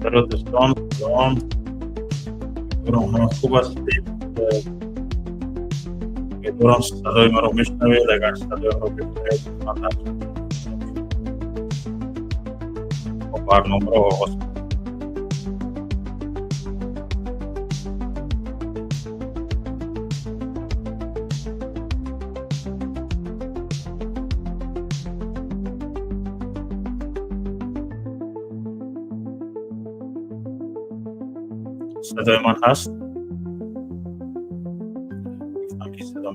Салом дӯстон, салом. Умедворам хуб ҳастед. Умедворам садои маро мешунавед. Агар садои маро мешунавед, ман барномаро оғоз кунем. Садои ман ҳаст? Гуфтам ки садо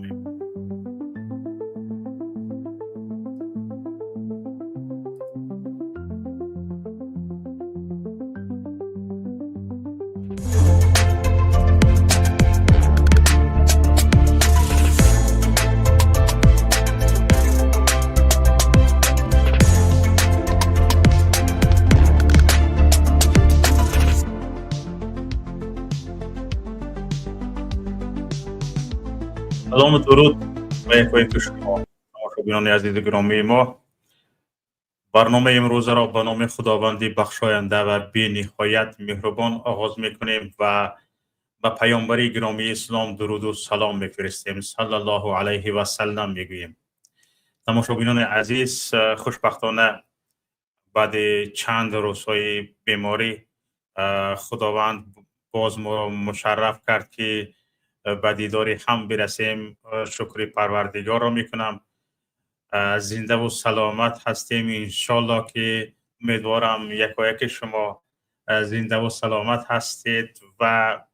Салому дуруд ба якояки шумо, тамошобинони азизу гиромии мо. Барномаи имрӯзаро ба номи Худованди бахшоянда ва бениҳоят меҳрубон оғоз мекунем ва ба паёмбари гиромии ислом дуруду салом мефиристем. Саллаллоҳу алайҳи васаллам мегӯем. Тамошобинони азиз, хушбахтона баъди чанд рӯзҳои беморӣ Худованд боз моро мушарраф кард, ки ба дидори ҳам бирасем. Шукри Парвардигорро мекунам, зиндаву саломат ҳастем. Иншолло, ки умедворам якояки шумо зиндаву саломат ҳастед ва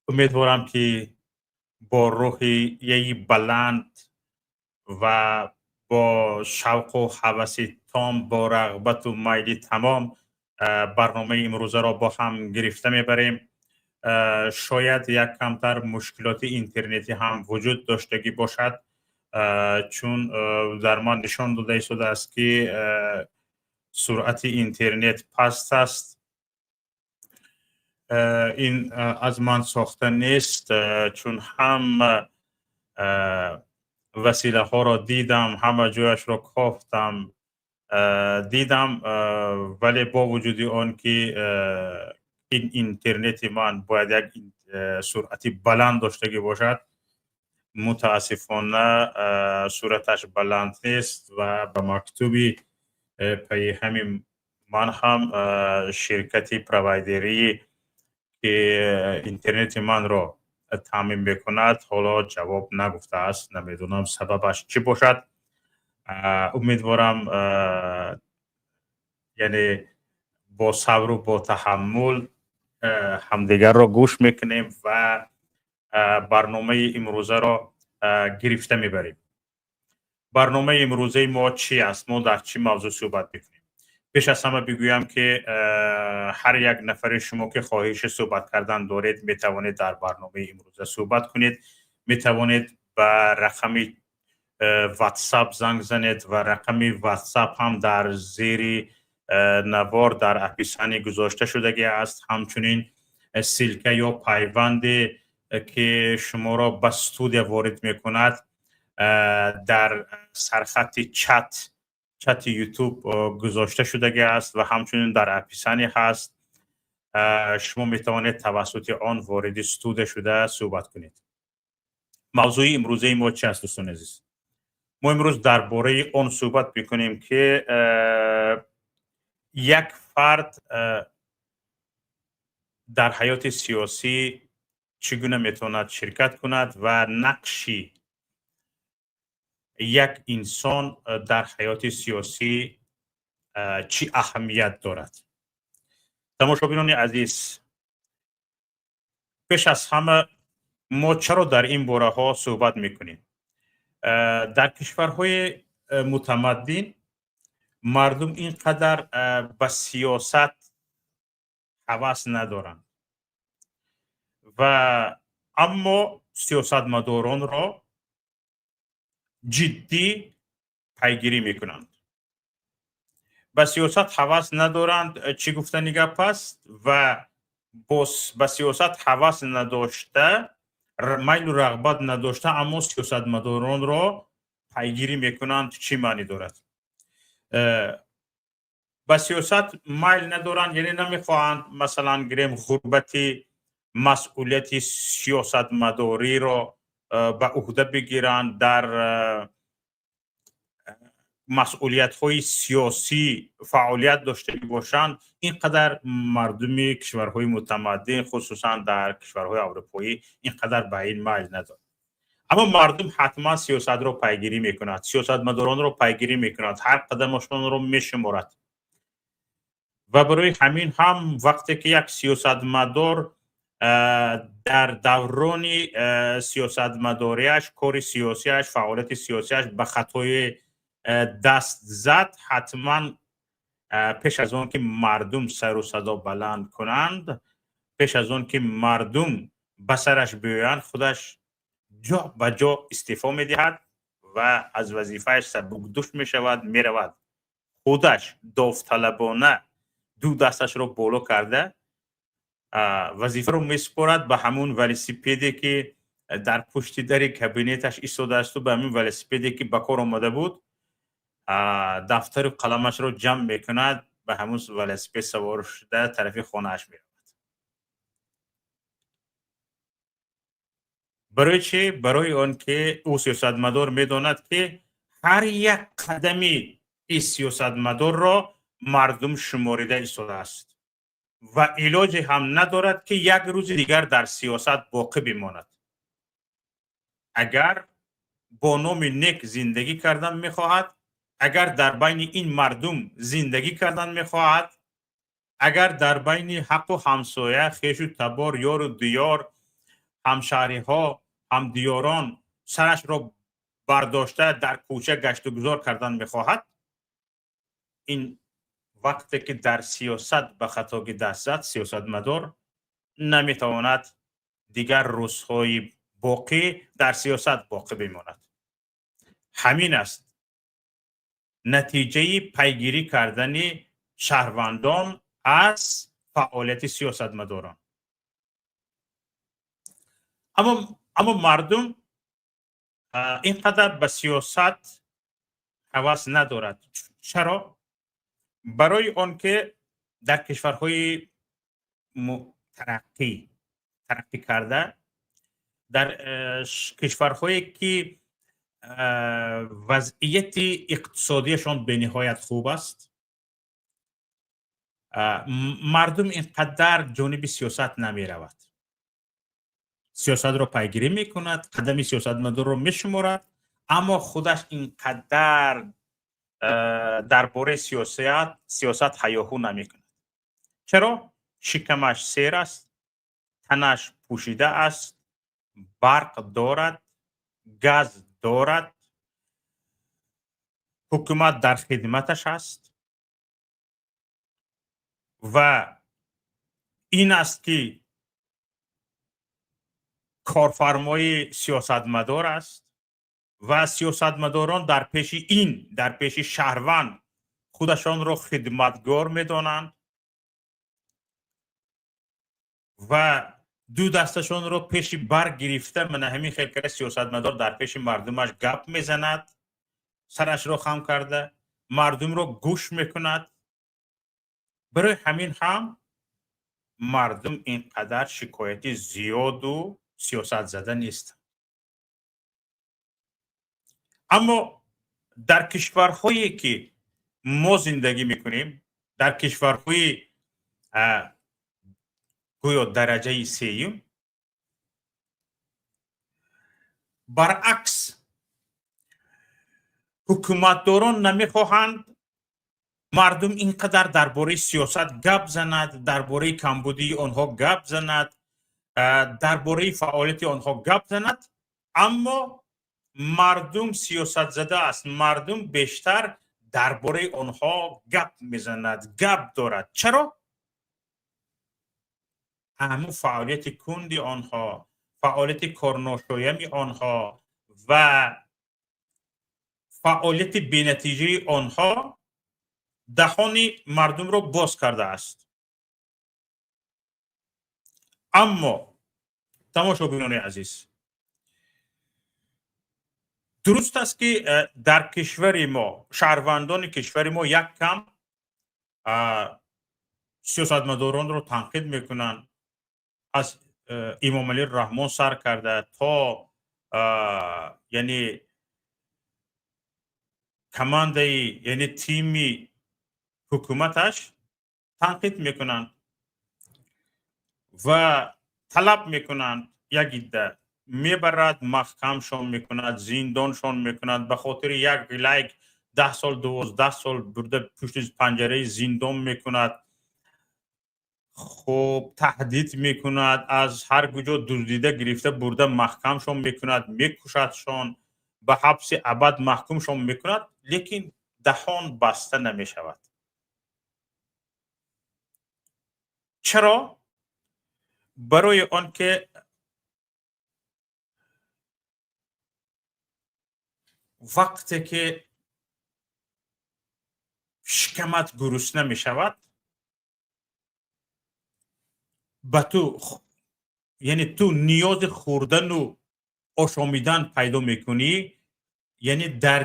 умедворам, ки бо рӯҳияи баланд ва бо шавқу ҳаваси том, бо рағбату майли тамом барномаи имрӯзаро бо ҳам гирифта мебарем. Шояд як камтар мушкилоти интернетӣ ҳам вуҷуд доштагӣ бошад, чун дар ман нишон дода истодааст, ки суръати интернет паст аст. Ин аз ман сохта нест, чун ҳама василаҳоро дидам, ҳама ҷояшро кофтам, дидам, вале бо вуҷуди он ки ин интернети ман бояд як суръати баланд доштагӣ бошад, мутаассифона суръаташ баланд нест ва ба мактуби пайи ҳамин ман ҳам ширкати провайдерӣ, ки интернети манро таъмин мекунад, ҳоло ҷавоб нагуфтааст. Намедонам, сабабаш чӣ бошад. Умедворам, яъне бо сабру бо таҳаммул ҳамдигарро гӯш мекунем ва барномаи имрӯзаро гирифта мебарем. Барномаи имрӯзаи мо чӣ аст? Мо дар чӣ мавзӯъ суҳбат мекунем? Пеш аз ҳама бигӯям, ки ҳар як нафари шумо, ки хоҳиши суҳбат кардан доред, метавонед дар барномаи имрӯза суҳбат кунед. Метавонед ба рақами WhatsApp занг занед ва рақами WhatsApp ҳам дар зери навор дар описание гузошта шудагӣ аст. Ҳамчунин ссылка ё пайванде, ки шуморо ба студия ворид мекунад, дар сархати чати Ютуб гузошта шудагӣ аст ва ҳамчунин дар описание ҳаст. Шумо метавонед тавассути он вориди студия шуда суҳбат кунед. Мавзӯи имрӯзаи мо чи аст, дӯстони азиз? Мо имрӯз дар бораи он суҳбат мекунем, ки як фард дар ҳаёти сиёсӣ чӣ гуна метавонад ширкат кунад ва нақши як инсон дар ҳаёти сиёсӣ чӣ аҳамият дорад. Тамошобинони азиз, пеш аз ҳама, мо чаро дар ин бораҳо суҳбат мекунем? Дар кишварҳои мутамаддин мардум ин қадар ба сиёсат ҳавас надоранд ва аммо сиёсатмадоронро ҷиддӣ пайгирӣ мекунанд. Ба сиёсат ҳавас надоранд, чӣ гуфтани гап аст, ва ба сиёсат ҳавас надошта, майлу рағбат надошта, аммо сиёсатмадоронро пайгирӣ мекунанд, чӣ маънӣ дорад? Ба сиёсат майл надоранд, яъне намехоҳанд, масалан гирем, ғурбати масъулияти сиёсатмадориро ба уҳда бигиранд, дар масъулиятҳои сиёсӣ фаъолият дошта бошанд. Ин қадар мардуми кишварҳои мутамаддин, хусусан дар кишварҳои аврупоӣ, ин қадар ба ин майл надорад. Аммо мардум ҳатман сиёсатро пайгирӣ мекунад, сиёсатмадоронро пайгирӣ мекунад, ҳар қадамашонро мешуморад. Ва барои ҳамин ҳам вақте ки як сиёсатмадор дар даврони сиёсатмадориаш, кори сиёсиаш, фаъолияти сиёсиаш ба хатои даст зад, ҳатман пеш аз он ки мардум сару садо баланд кунанд, пеш аз он ки мардум ба сараш биёянд, худаш ҷо ба ҷо истеъфо медиҳад ва аз вазифааш сабукдӯш мешавад, меравад. Худаш довталабона ду дасташро боло карда вазифаро месупорад ба ҳамун велосипеде, ки дар пушти дари кабинеташ истодаасту ба ҳамин велосипеде, ки ба кор омада буд, дафтару қаламашро ҷамъ мекунад, ба ҳамун велосипед савор шуда, тарафи хонааш меравад. Барои чӣ? Барои он ки ӯ сиёсатмадор медонад, ки ҳар як қадами ин сиёсатмадорро мардум шуморида истодааст ва илоҷе ҳам надорад, ки як рӯзи дигар дар сиёсат боқӣ бимонад. Агар бо номи нек зиндагӣ кардан мехоҳад, агар дар байни ин мардум зиндагӣ кардан мехоҳад, агар дар байни ҳаққу ҳамсоя, хешу табор, ёру диёр, ҳамшаҳриҳо, ҳамдиёрон сарашро бардошта дар кӯча гаштугузор кардан мехоҳад, ин вақте ки дар сиёсат ба хатогӣ даст зад, сиёсатмадор наметавонад дигар рӯзҳои боқӣ дар сиёсат боқӣ бимонад. Ҳамин аст натиҷаи пайгирӣ кардани шаҳрвандон аз фаъолияти сиёсатмадорон. Аммо мардум ин қадар ба сиёсат ҳавас надорад. Чаро? Барои он ки дар кишварҳои тараққӣ карда, дар кишварҳое ки вазъияти иқтисодиашон бениҳоят хуб аст, мардум ин қадар ҷониби сиёсат намеравад. Сиёсатро пайгирӣ мекунад, қадами сиёсатмадорро мешуморад, аммо худаш ин қадар дар бораи сиёсат ҳаёҳу намекунад. Чаро? Шикамаш сер аст, танаш пӯшида аст, барқ дорад, газ дорад, ҳукумат дар хидматаш аст ва ин аст, ки корфармои сиёсатмадор аст ва сиёсатмадорон дар пеши ин, дар пеши шаҳрванд худашонро хидматгор медонанд ва ду дасташонро пеши бар гирифта, мана ҳамин хел карда, сиёсатмадор дар пеши мардумаш гап мезанад, сарашро хам карда мардумро гӯш мекунад. Барои ҳамин ҳам мардум ин қадар шикояти зиёду сиёсатзада нестанд. Аммо дар кишварҳое ки мо зиндагӣ мекунем, дар кишварҳои гӯё дараҷаи сеюм, баръакс, ҳукуматдорон намехоҳанд мардум ин қадар дар бораи сиёсат гап занад, дар бораи камбудии онҳо гап занад, дар бораи фаъолияти онҳо гап занад. Аммо мардум сиёсатзада аст, мардум бештар дар бораи онҳо гап мезанад, гап дорад. Чаро? Ҳамун фаъолияти кунди онҳо, фаъолияти корношоями онҳо ва фаъолияти бенатиҷаи онҳо даҳони мардумро боз кардааст. Аммо, тамошобинони азиз, дуруст аст, ки дар кишвари мо, шаҳрвандони кишвари мо як кам Сиёсатмадоронро танқид мекунанд, аз Эмомалӣ Раҳмон сар карда то, яъне, командаи, яъне тими ҳукуматаш танқид мекунанд ва талаб мекунанд. Як идда мебарад, маҳкамшон мекунад, зиндоншон мекунад. Ба хотири як лайк 10 сол, 12 сол бурда пушти панҷараи зиндон мекунад. Хуб, таҳдид мекунад, аз ҳар куҷо дуздида гирифта бурда маҳкамшон мекунад, мекушадшон, ба ҳабси абад маҳкумшон мекунад, лекин даҳон баста намешавад. Чаро? Барои он ки вақте ки шикамат гурусна мешавад, ба ту, яъне ту ниёзи хӯрдану ошомидан пайдо мекунӣ, яъне дар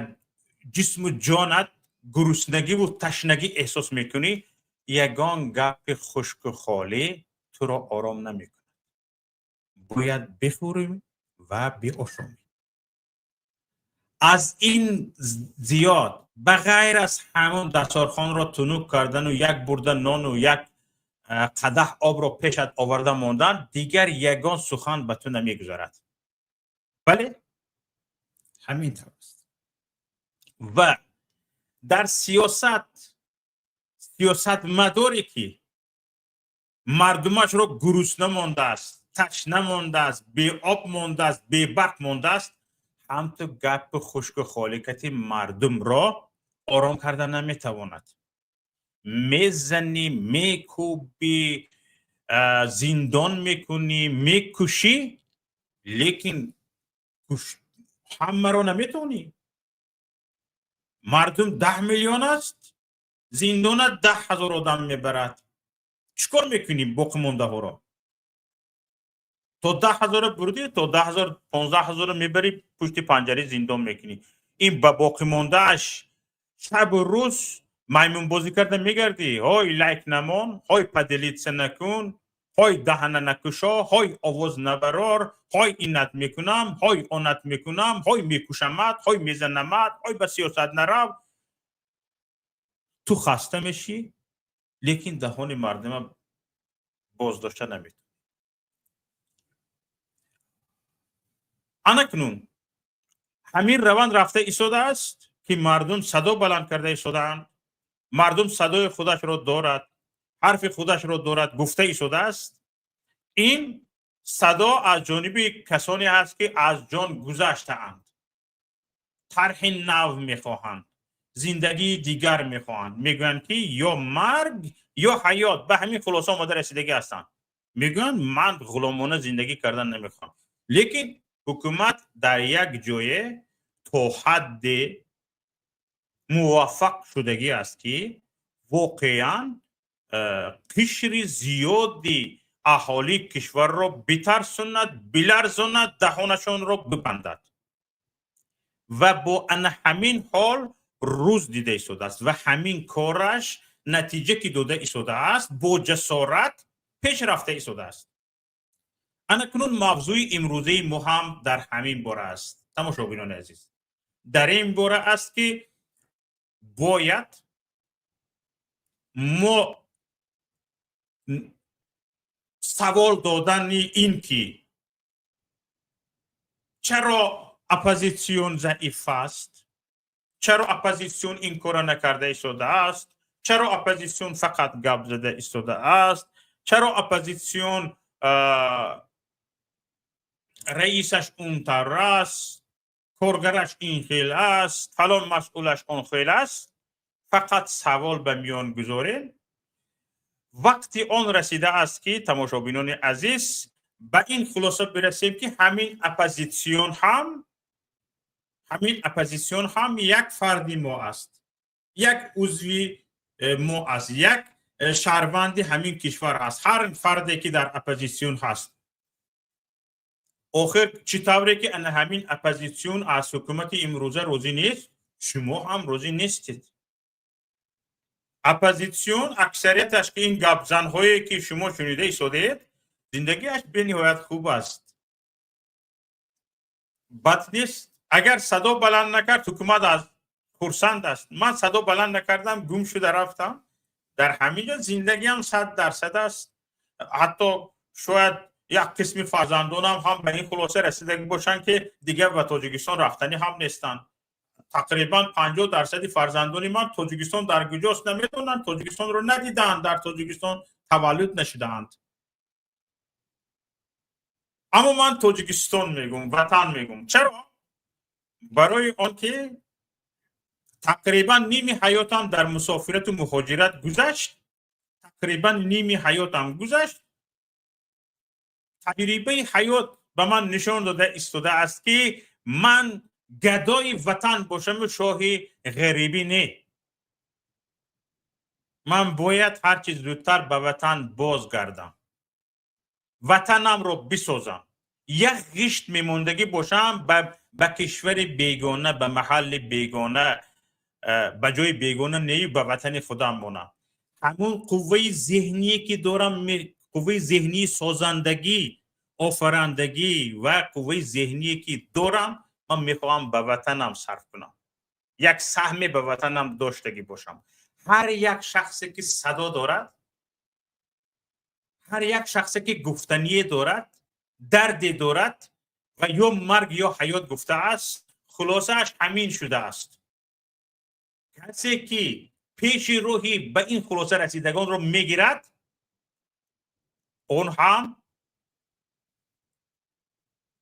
ҷисму ҷонат гуруснагиву ташнагӣ эҳсос мекунӣ, ягон гапи хушку холӣ туро ором намекунад. Бояд бихӯрӣ ва биошомӣ. Аз ин зиёд, ба ғайр аз ҳамон дастархонро тунук кардану як бурда нону як қадаҳ обро пешат оварда мондан, дигар ягон сухан ба ту намегузарад. Бале, ҳамин тавр аст. Ва дар сиёсат сиёсатмадоре ки мардумашро гурусна мондааст, ташна мондааст, беоб мондааст, бебарқ мондааст, ҳамту гапи хушку холикати мардумро ором карда наметавонад. Мезанӣ, мекӯбӣ, зиндон мекунӣ, мекушӣ, лекин ҳамаро наметавонӣ. Мардум 10 миллион аст, зиндона 10 000 одам мебарад. Чӣ кор мекунӣ боқимондаҳоро? То 10 000-ро бурдӣ, то 10 000, 15 000-ро мебарӣ, пушти панҷараи зиндон мекунӣ. Ин ба боқимондааш шабу рӯз маймунбозӣ карда мегардӣ: ҳой, лайк намон, ҳой, поделиться накун, ҳой, даҳана накушо, ҳой, овоз набарор, ҳой, инат мекунам, ҳой, онат мекунам, ҳой, мекушамат, ҳой, мезанамат, ҳой, ба сиёсат нарав. Ту хаста мешӣ, лекин даҳони мардума боздошта наметавонӣ. Анакнун ҳамин раванд рафта истодааст, ки мардум садо баланд карда истодаанд. Мардум садои худашро дорад, ҳарфи худашро дорад, гуфта истодааст. Ин садо аз ҷониби касоне ҳаст, ки аз ҷон гузаштаанд, тарҳи нав мехоҳанд, зиндагии дигар мехоҳанд. Мегӯянд, ки ё марг, ё ҳаёт. Ба ҳамин хулоса омода расидагӣ ҳастанд. Мегӯянд, ман ғуломона зиндагӣ кардан намехоҳам. Лекин ҳукумат дар як ҷое то ҳадде муваффақ шудагӣ аст, ки воқеан қишри зиёди аҳолии кишварро битарсонад, биларзонад, даҳонашонро бибандад ва бо ана ҳамин ҳол рӯз дида истодааст. Ва ҳамин кораш натиҷа ки дода истодааст, бо ҷасорат пеш рафта истодааст. Анакнун мавзӯи имрӯзаи мо ҳам дар ҳамин бора аст, тамошобинони азиз. Дар ин бора аст, ки бояд мо савол додани ин ки чаро оппозитсион заиф аст, чаро оппозитсион ин корро накарда истодааст, чаро оппозитсион фақат гап зада истодааст, чаро оппозитсион раисаш унтар аст, коргараш ин хел аст, фалон масъулаш он хел аст, фақат савол ба миён гузорем. Вақти он расидааст, ки, тамошобинони азиз, ба ин хулоса бирасем, ки ҳамин оппозитсион ҳам як фарди мо аст, як узви мо аст, як шаҳрванди ҳамин кишвар аст, ҳар фарде ки дар оппозитсион ҳаст. Охир чӣ тавре ки ана ҳамин оппозитсион аз ҳукумати имрӯза розӣ нест, шумо ҳам розӣ нестед. Оппозитсион аксарияташ, ки ин гапзанҳое, ки шумо шунида истодаед, зиндагиаш бениҳоят хуб аст, бад нест. Агар садо баланд накард, ҳукумат аз хурсанд аст. Ман садо баланд накардам, гум шуда рафтам, дар ҳамин ҷо зиндагиам 100% аст. Ҳатто шояд як қисми фарзандонам ҳам ба ин хулоса расида бошанд, ки дигар ба Тоҷикистон рафтанӣ ҳам нестанд. Тақрибан 50 дарсади фарзандони ман Тоҷикистон дар куҷост намедонанд, Тоҷикистонро надидаанд, дар Тоҷикистон таваллуд нашудаанд. Аммо ман Тоҷикистон мегӯм, ватан мегӯм. Чаро? Барои он ки тақрибан ними ҳаётам дар мусофирату муҳоҷират гузашт, тақрибан ними ҳаётам гузашт. Таҷрибаи ҳаёт ба ман нишон дода истодааст, ки ман гадои ватан бошаму шоҳи ғарибӣ не. Ман бояд ҳарчи зудтар ба ватан бозгардам, ватанамро бисозам. Як ғишт мемондагӣ бошам, ба кишвари бегона, ба маҳалли бегона, ба ҷои бегона нею, ба ватани худам монам. Ҳамун қувваи зеҳние, ки дорам, қувваи зеҳнии созандагӣ, офарандагӣ ва қувваи зеҳние, ки дорам, ман мехоҳам ба ватанам сарф кунам, як саҳме ба ватанам доштагӣ бошам. Ҳар як шахсе, ки садо дорад, ҳар як шахсе, ки гуфтание дорад, дарде дорад ва ё марг, ё ҳаёт гуфтааст, хулосааш ҳамин шудааст. Касе, ки пеши роҳи ба ин хулоса расидагонро мегирад, он ҳам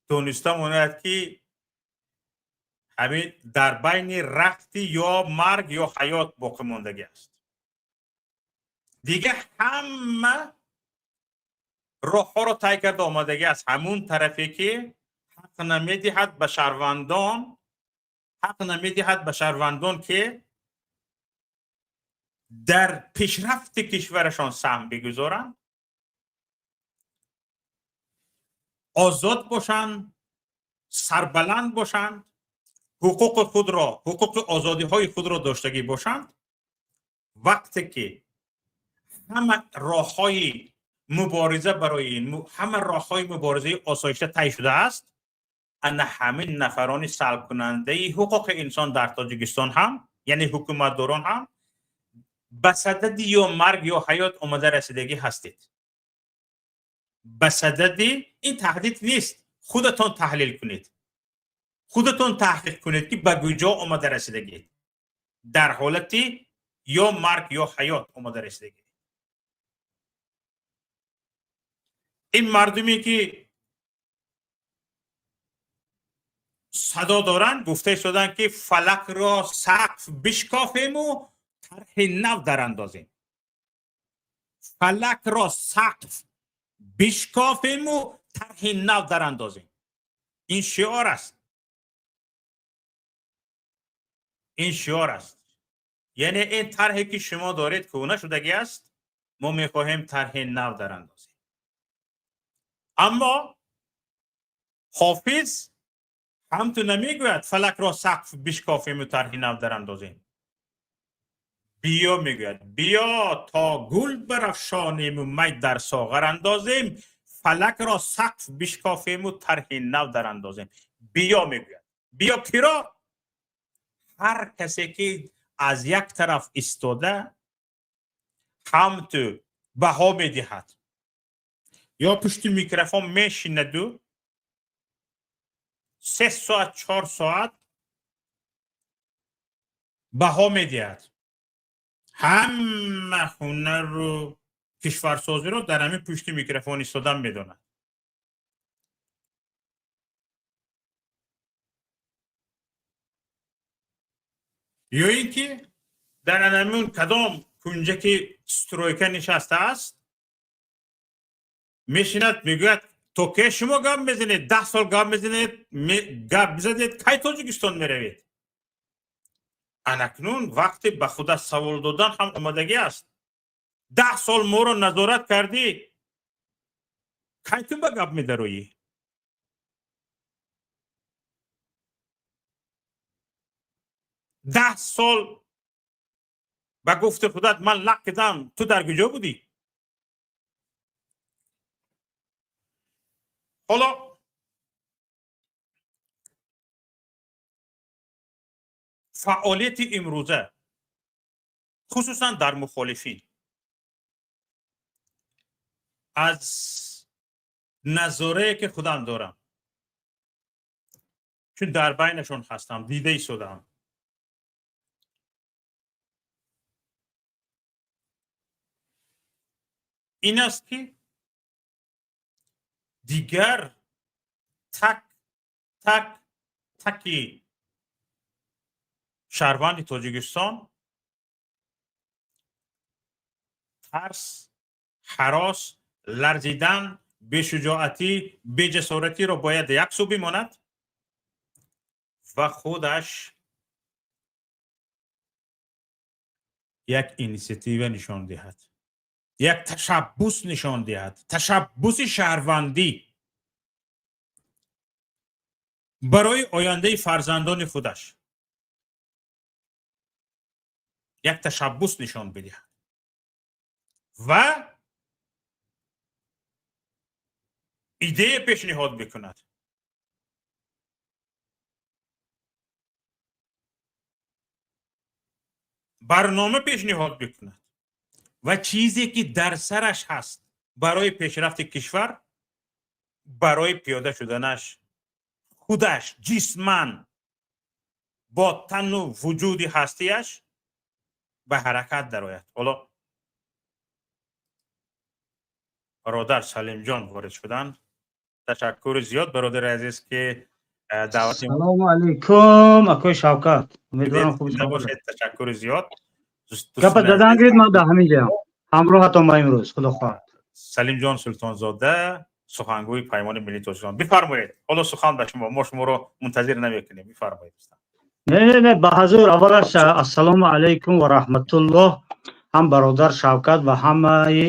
дониста монад, ки ҳамин дар байни рахти ё марг, ё ҳаёт боқӣ мондагӣ аст. Дигар ҳама роҳҳоро тай карда омадагӣ аст. Ҳамун тарафе, ки ҳақ намедиҳад ба шаҳрвандон, ҳақ намедиҳад ба шаҳрвандон, ки дар пешрафти кишварашон саҳм бигузоранд, озод бошанд, сарбаланд бошанд, ҳуқуқи худро, ҳуқуқи озодиҳои худро доштагӣ бошанд. Вақте ки ҳама роҳҳои мубориза барои ин, ҳама роҳҳои муборизаи осоишта тай шудааст, ана ҳамин нафарони салбкунандаи ҳуқуқи инсон дар Тоҷикистон ҳам, яъне ҳукуматдорон ҳам, ба садади ё марг, ё ҳаёт омада расидагӣ ҳастед. Ба садади ин таҳдид нест, худатон таҳлил кунед, худатон таҳқиқ кунед, ки ба куҷо омада расидагӣ. Дар ҳолати ё марг, ё ҳаёт омада расидагӣ. Ин мардуме, ки садо доранд, гуфта истоданд, ки фалакро сақф бишкофему тарҳи нав дарандозем. Фалакро сақф бишкофему тарҳи нав дарандозем. Ин шиор аст, ин шиор аст. Яъне ин тарҳе, ки шумо доред, кӯҳна шудагӣ аст, мо мехоҳем тарҳи нав дарандозем. Аммо Ҳофиз ҳамту намегӯяд фалакро сақф бишкофему тарҳи нав дарандозем. Биё, мегӯяд, биё то гул барафшонему май дар соғар андозем, фалакро сақф бишкофему тарҳи нав дарандозем. Биё, мегӯяд. Биё киро? Ҳар касе, ки аз як тараф истода ҳамту баҳо медиҳад ё пушти микрофон мешинаду 3 соат, 4 соат баҳо медиҳад, ҳама ҳунару кишварсозиро дар ҳамин пушти микрофон истодан медонад. Ё ин ки дар анамун кадом кунҷаки стройка нишастааст, мешинад, мегӯяд: то ке шумо гап мезанед? 10 сол гап мезанед, гап бизанед, кай Тоҷикистон меравед? Анакнун вақте ба худаш савол додан ҳам омадагӣ аст. 10 сол моро назорат кардӣ, кай ту ба гап медароӣ? 10 сол Ба гуфти худат ман лақ кардам, ту дар куҷо будӣ? Ҳоло фаъолияти имрӯза, хусусан дар мухолифин, аз назорае ки худам дорам, чун дар байнашон ҳастам, дида истодаам, ин аст ки дигар так так таки шаҳрванди Тоҷикистон тарс, ҳарос, ларзидан, бешуҷоатӣ, беҷасоратиро бояд як сӯ бимонад ва худаш як инициатива нишон диҳад, як ташаббус нишон диҳад, ташаббуси шаҳрвандӣ барои ояндаи фарзандони худаш як ташаббус нишон бидиҳад ва идея пешниҳод бикунад. Барнома пешниҳод бикунад ва чизе ки дар сараш ҳаст барои пешрафти кишвар, барои пиёда шуданаш худаш ҷисман бо тану вуҷуди ҳастияш ба ҳаракат дарояд. Ҳоло бародар Салимҷон ворид шуданд. Ташаккури зиёд, бародари азиз, ки даъвати Салому алейкум, акои Шавкат. Умедворам хуб бошед. Ташаккури зиёд. Гапа задан гирид, ман дар ҳамин ҷоям. Ҳамроҳатон ба имрӯз, худо хоҳад. Салимҷон Султонзода, сухангӯи Паймони миллии Тоҷикистон. Бифармоед. Ҳоло сухан ба шумо, мо шуморо мунтазир намекунем. Бифармоед. Не, не, не, ба ҳазур. Аввалаш ассалому алайкум ва раҳматуллоҳ. Ҳам бародар Шавкат ва ҳамаи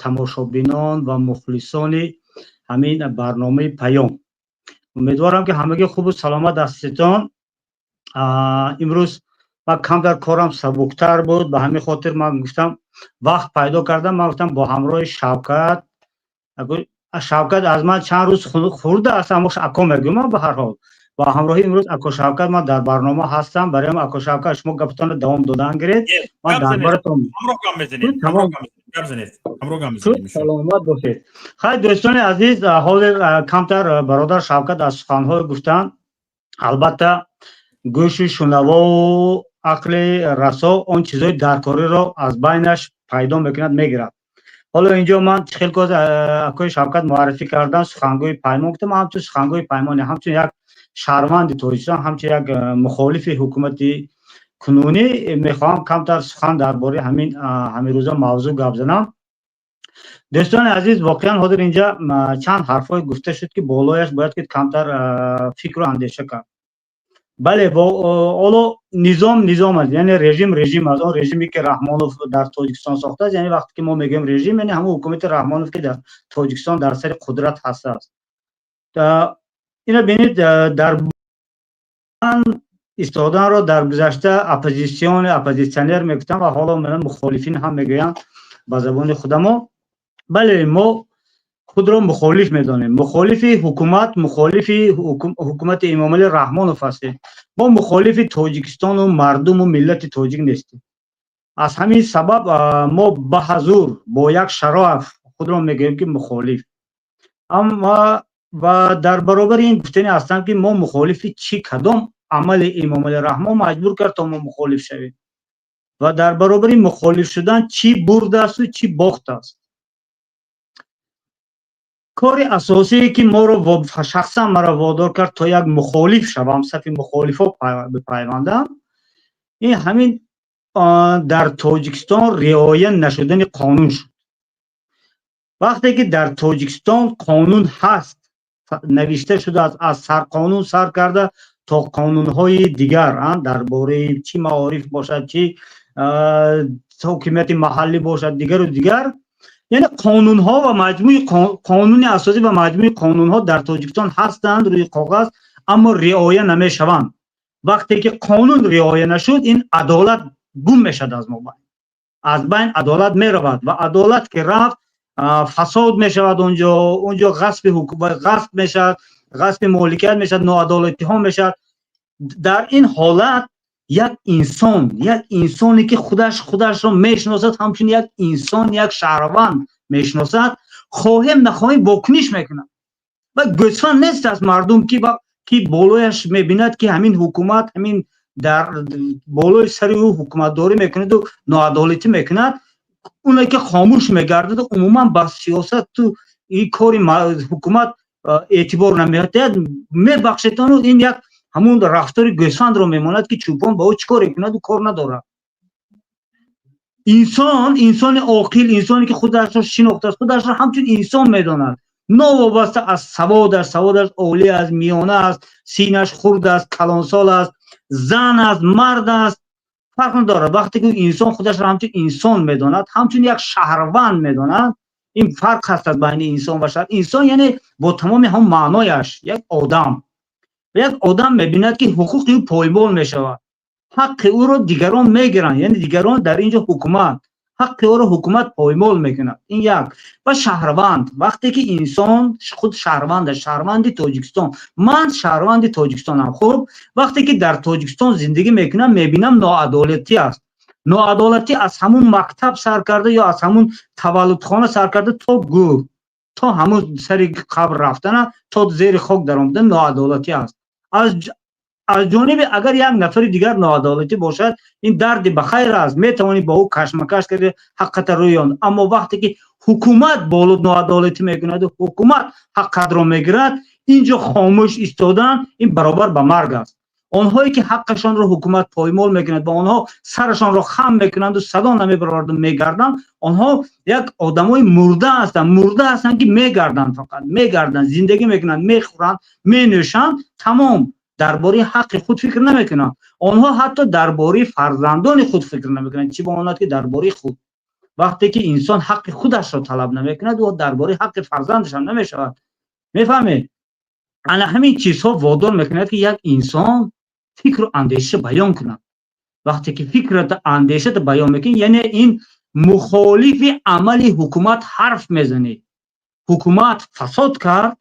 тамошобинон ва мухлисони ҳамин барномаи Паём. Умедворам ки ҳамагӣ хубу саломат ҳастедон. Имрӯз ман камтар корам сабуктар буд, ба ҳамин хотир ман гуфтам вақт пайдо кардам, ман гуфтам бо ҳамроҳи Шавкат. Шавкат аз ман чанд рӯз хурда аст, аммо ако мегӯям ман ба ҳар ҳол. Бо ҳамроҳи имрӯз ако Шавкат ман дар барнома ҳастам. Барои ако Шавкат шумо гаптонро давом додан гиред. Ман дар баратон саломат бошед. Хайр, дӯстони азиз, ҳозир камтар бародар Шавкат аз суханҳое гуфтанд. Албатта гӯши шунавову ақли расо он чизҳои даркориро аз байнаш пайдо мекунад, мегирад. Ҳоло инҷо ман хел коз акои Шавкат муаррифӣ кардан, сухангӯи Паймон гуфтам, ман ҳамчун сухангӯи Паймоне, ҳамчун як шаҳрванди Тоҷикистон, ҳамчун як мухолифи ҳукумати кунунӣ мехоҳам камтар сухан дар бораи ҳамин ҳамин рӯза мавзӯъ гап занам. Дӯстони азиз, воқеан ҳозир инҷа чанд ҳарфҳое гуфта шуд, ки болояш бояд ки камтар фикру андеша кард. Бале, ҳоло низом низом аст, яъне режим режим аст. Он режиме ки Раҳмонов дар Тоҷикистон сохтааст, яъне вақте ки мо мегӯем режим, яъне ҳамон ҳукумати Раҳмонов ки дар Тоҷикистон дар сари қудрат ҳастааст. Ина бинед, дар истоданро дар гузашта оппозитсион, оппозитсионер мегуфтанд ва ҳоло мухолифин ҳам мегӯянд ба забони худамо. Бале, мо худро мухолиф медонем, мухолифи ҳукумат, мухолифи ҳукумати Эмомалӣ Раҳмонов ҳастем. Мо мухолифи Тоҷикистону мардуму миллати тоҷик нестем. Аз ҳамин сабаб мо ба ҳазур бо як шароф худро мегӯем ки мухолиф. Амма ва дар баробари ин гуфтани ҳастам ки мо мухолифи чӣ, кадом амали Эмомалӣ Раҳмон маҷбур кард то мо мухолиф шавем ва дар баробари мухолиф шудан чӣ бурдасту чӣ бохтааст. Кори асосие ки моро шахсан маро водор кард то як мухолиф шавам, сафи мухолифо бипайвандам, ин ҳамин дар Тоҷикистон риоя нашудани қонун шуд. Вақте ки дар Тоҷикистон қонун ҳаст, навишта шудааст, аз сарқонун сар карда то қонунҳои дигар, дар бораи чӣ маориф бошад, чӣ ҳокимияти маҳаллӣ бошад, дигару дигар, яъне қонунҳо ва маҷмӯи қонуни асосӣ ва маҷмӯи қонунҳо дар Тоҷикистон ҳастанд рӯи коғаз, аммо риоя намешаванд. Вақте ки қонун риоя нашуд, ин адолат гум мешавад аз мобайн, аз байн адолат меравад ва адолат ки рафт, фасод мешавад онҷо ғасби ғасб мешавад, ғасби моликият мешавад, ноадолатиҳо мешавад. Дар ин ҳолат як инсон, як инсоне ки худашро мешиносад, ҳамчун як инсон, як шаҳрванд мешиносад, хоҳем нахоҳем вокуниш мекунад. Ва гӯсфанд нест аз мардум, ки болояш мебинад, ки ҳамин ҳукумат ҳамин дар болои сари ӯ ҳукуматдорӣ мекунаду ноадолатӣ мекунад, оне ки хомӯш мегардаду умуман ба сиёсату ин кори ҳукумат эътибор намедиҳад. Мебахшедону, ин як ҳамун рафтори гӯсфандро мемонад, ки чӯпон ба ӯ чӣ коре кунаду кор надорад. Инсон, инсони оқил, инсоне ки худашро шинохтааст, худашро ҳамчун инсон медонад, новобаста аз саводаш, саводаш олӣ аст, миёна аст, синаш хурд аст, калонсол аст, зан аст, мард аст, фарқ надорад. Вақте ки инсон худашро ҳамчун инсон медонад, ҳамчун як шаҳрванд медонад, ин фарқ ҳаст аз байни инсон ва шаҳр. Инсон яъне бо тамоми ҳам маънояш як одам. Як одам мебинад, ки ҳуқуқи ӯ поймол мешавад, ҳаққи ӯро дигарон мегиранд, яъне дигарон дар ин ҷо ҳукумат, ҳаққи ӯро ҳукумат поймол мекунад. Ин як. Ва шаҳрванд, вақте ки инсон худ шаҳрванд аст, шаҳрванди Тоҷикистон, ман шаҳрванди Тоҷикистонам. Хуб, вақте ки дар Тоҷикистон зиндагӣ мекунам, мебинам, ноадолатӣ аст. Ноадолатӣ аз ҳамун мактаб сар карда ё аз ҳамун таваллудхона сар карда то гӯр, то ҳамун сари қабр рафтана, то зери хок даромадан ноадолатӣ аст. Аз ҷониби агар як нафари дигар ноадолатӣ бошад, ин дарди ба хайр аст, метавонӣ бо ӯ кашмакаш карди, ҳаққата рӯён. Аммо вақте ки ҳукумат боло ноадолатӣ мекунаду ҳукумат ҳаққатро мегирад, инҷо хомӯш истодан ин баробар ба марг аст. Онҳое ки ҳаққашонро ҳукумат поймол мекунад ва онҳо сарашонро хам мекунанду садо намебароварду мегарданд, онҳо як одамои мурда ҳастанд, мурда ҳастанд, ки мегарданд, фақат мегарданд, зиндагӣ мекунанд, мехӯранд, менӯшанд, тамом. Дар бораи ҳаққи худ фикр намекунанд. Онҳо ҳатто дар бораи фарзандони худ фикр намекунанд, чӣ бомонад ки дар бораи худ. Вақте ки инсон ҳаққи худашро талаб намекунад, ӯ дар бораи ҳаққи фарзандашам намешавад. Мефаҳмед, ана ҳамин чизҳо водор мекунад, ки як инсон фикру андеша баён кунад. Вақте ки фикрата, андешата баён мекунӣ, яъне ин мухолифи амали ҳукумат ҳарф мезанӣ. Ҳукумат фасод кард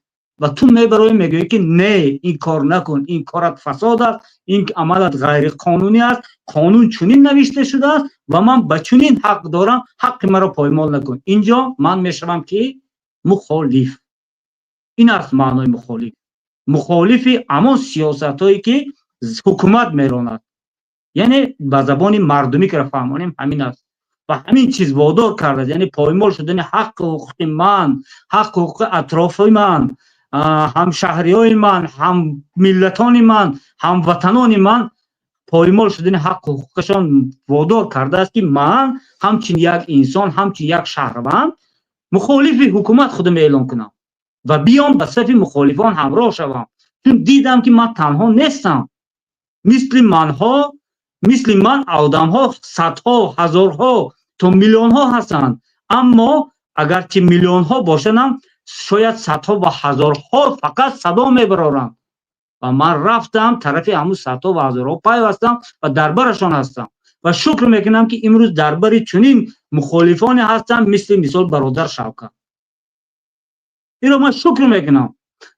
ва ту мебароӣ, мегӯӣ, ки не, ин кор накун, ин корат фасод аст, ин амалат ғайриқонунӣ аст, қонун чунин навишта шудааст ва ман ба чунин ҳақ дорам, ҳаққи маро поймол накун. Инҷо ман мешавам ки мухолиф. Ин аст маънои мухолиф, мухолифи ҳамон сиёсатҳое ки ҳукумат меронад. Яъне ба забони мардумӣ ки фаҳмонем, ҳамин аст. Ва ҳамин чиз водор кардааст, яъне поймол шудани ҳаққу ҳуқуқи ман, ҳаққу ҳуқуқи атрофи ман, ҳамшаҳриҳои ман, ҳаммиллатони ман, ҳамватанони ман, поймол шудани ҳаққу ҳуқуқашон водор кардааст, ки ман ҳамчун як инсон, ҳамчун як шаҳрванд мухолифи ҳукумат худам эълон кунам ва биём ба сафи мухолифон ҳамроҳ шавам, чун дидам, ки ман танҳо нестам. Мисли манҳо, мисли ман одамҳо садҳо, ҳазорҳо то миллионҳо ҳастанд. Аммо агарчи миллионҳо бошандам, шояд садҳо ва ҳазорҳо фақат садо мебароранд. Ва ман рафтам, тарафи ҳамун садҳо ва ҳазорҳо пайвастам ва дар барашон ҳастам. Ва шукр мекунам, ки имрӯз дар бари чунин мухолифоне ҳастам, мисли мисол бародар Шавкат. Инро ман шукр мекунам.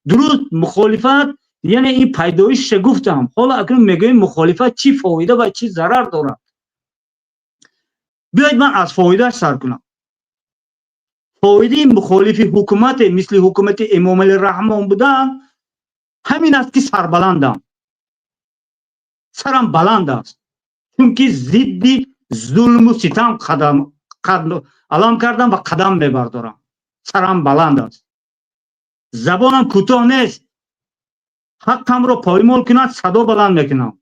Дуруст, мухолифат яъне ин пайдоишша гуфтам. Ҳоло акнун мегӯем, мухолифат чӣ фоида ва чӣ зарар дорад? Биёед, ман аз фоидааш сар кунам. Фоидаи мухолифи ҳукумате мисли ҳукумати Эмомали Раҳмон будан ҳамин аст, ки сарбаландам, сарам баланд аст, чунки зидди зулму ситам қадам алам кардам ва қадам мебардорам. Сарам баланд аст, забонам кӯтоҳ нест. Ҳаққамро поймол кунад, садо баланд мекунам.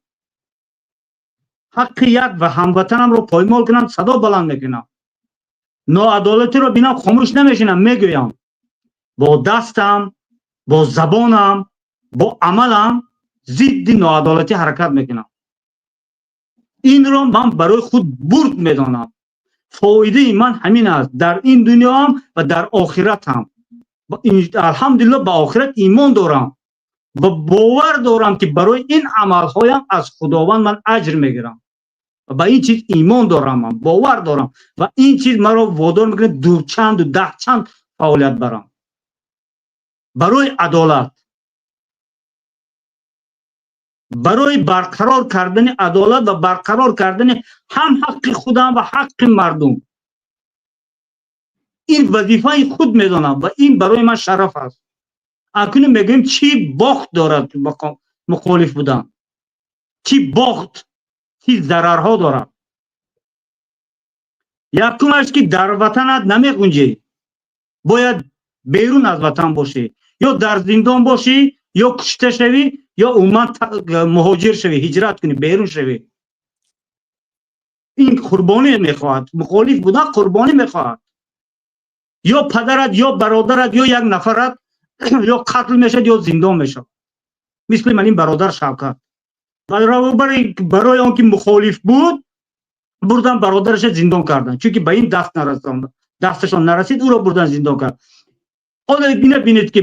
Ҳаққи як ва ҳамватанамро поймол кунам, садо баланд мекунам. Ноадолатиро бинам, хомӯш намешинам, мегӯям. Бо дастам, бо забонам, бо амалам зидди ноадолатӣ ҳаракат мекунам. Инро ман барои худ бурд медонам. Фоидаи ман ҳамин аст дар ин дунёам ва дар охиратам. Алҳамдулилло, ба охират имон дорам ва бовар дорам, ки барои ин амалҳоям аз Худованд ман аҷр мегирам. Ба ин чиз имон дорам, ман бовар дорам ва ин чиз маро водор мекунад дучанду даҳчанд фаъолият барам барои адолат, барои барқарор кардани адолат ва барқарор кардани ҳам ҳаққи худам ва ҳаққи мардум. Ин вазифаи худ медонам ва ин барои ман шараф аст. Акнун мегӯем, чӣ бохт дорад мухолиф будан, чӣ бохт, чӣ зарарҳо дорад? Якумаш, ки дар ватанат намеғунҷӣ, бояд берун аз ватан бошӣ, ё дар зиндон бошӣ, ё кушта шавӣ, ё умуман муҳоҷир шавӣ, ҳиҷрат кунӣ, берун шавӣ. Ин қурбонӣ мехоҳад. Мухолиф будан қурбонӣ мехоҳад. Ё падарат, ё бародарат, ё як нафарат ё қатл мешавад, ё зиндон мешавад, мисли ман ин бародар Шавкат. Барои он ки мухолиф буд, бурдан бародараша зиндон кардан, чунки ба ин даст нарасонд, дасташон нарасид, ӯро бурдан зиндон кард. Ҳоло ина бинед, ки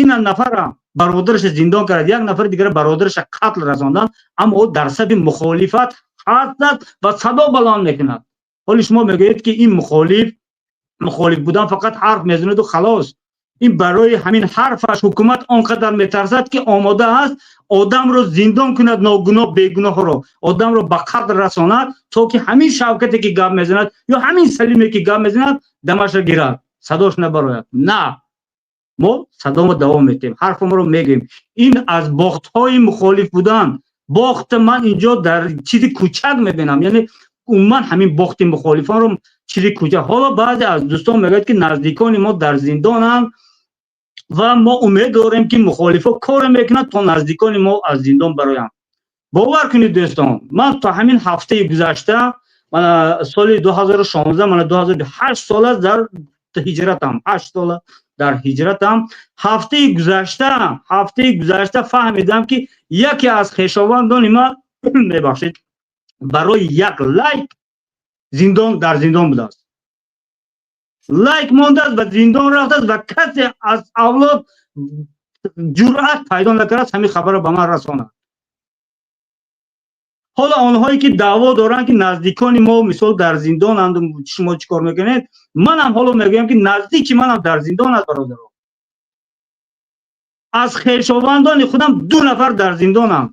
ина нафара бародараша зиндон кард, як нафари дигара бародараша қатл расондан, аммо ӯ дар сафи мухолифат ҳастад ва садо баланд мекунад. Ҳоли шумо мегӯед, ки ин мухолиф будан фақат ҳарф мезанаду халос. Ин барои ҳамин ҳарфаш ҳукумат он қадар метарсад, ки омода аст одамро зиндон кунад, ногуноҳ, бегуноҳро, одамро ба қатл расонад, то ки ҳамин Шавкате ки гап мезанад ё ҳамин Салиме ки гап мезанад, дамаша гирад, садош набарояд. На, мо садомо давом метиҳем, ҳарфаморо мегӯем. Ин аз бохтҳои мухолиф будан. Бохта ман инҷо дар чизи кӯчак мебинам, яъне умуман ҳамин бохти мухолифонро чизи кӯчак. Ҳоло баъзе аз дӯстон мегӯяд, ки наздикони мо дар зиндонанд ва мо умед дорем, ки мухолифо коре мекунанд, то наздикони мо аз зиндон бароянд. Бовар кунед, дӯстон, ман то ҳамин ҳафтаи гузашта, мана соли 2016, мана 2008 сол аст дар ҳиҷратам, 8 сола дар ҳиҷратам. Ҳафтаи гузашта фаҳмидам, ки яке аз хешовандони ман, мебахшед, барои як лайк зиндон дар зиндон будааст. Лайк мондааст ва зиндон рафтааст ва касе аз авлод ҷуръат пайдо накардааст ҳамин хабарро ба ман расонад. Ҳоло онҳое ки даъво доранд, ки наздикони мо, мисол, дар зиндонанд, шумо чӣ кор мекунед? Манам ҳоло мегӯям, ки наздики манам дар зиндон аст, бародаро. Аз хешовандони худам ду нафар дар зиндонанд.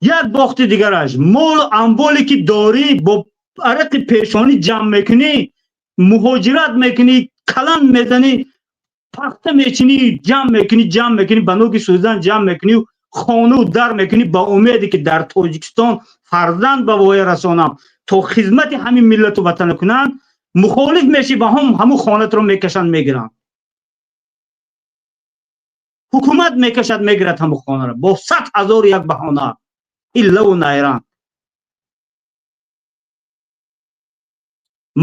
Як бохти дигараш: молу амволе ки дорӣ, бо арақи пешонӣ ҷамъ мекунӣ, муҳоҷират мекунӣ, каланд мезанӣ, пахта мечинӣ, ҷамъ мекунӣ, ҷамъ мекунӣ, ба нӯги сӯзан ҷамъ мекунӣ, хонаву дар мекунӣ, ба умеде ки дар Тоҷикистон фарзанд ба воя расонам, то хизмати ҳамин миллату ватана кунанд. Мухолиф мешӣ ва ҳам ҳамун хонатро мекашанд, мегиранд. Ҳукумат мекашад, мегирад ҳамун хонаро бо сад ҳазору як баҳона, иллаву найран.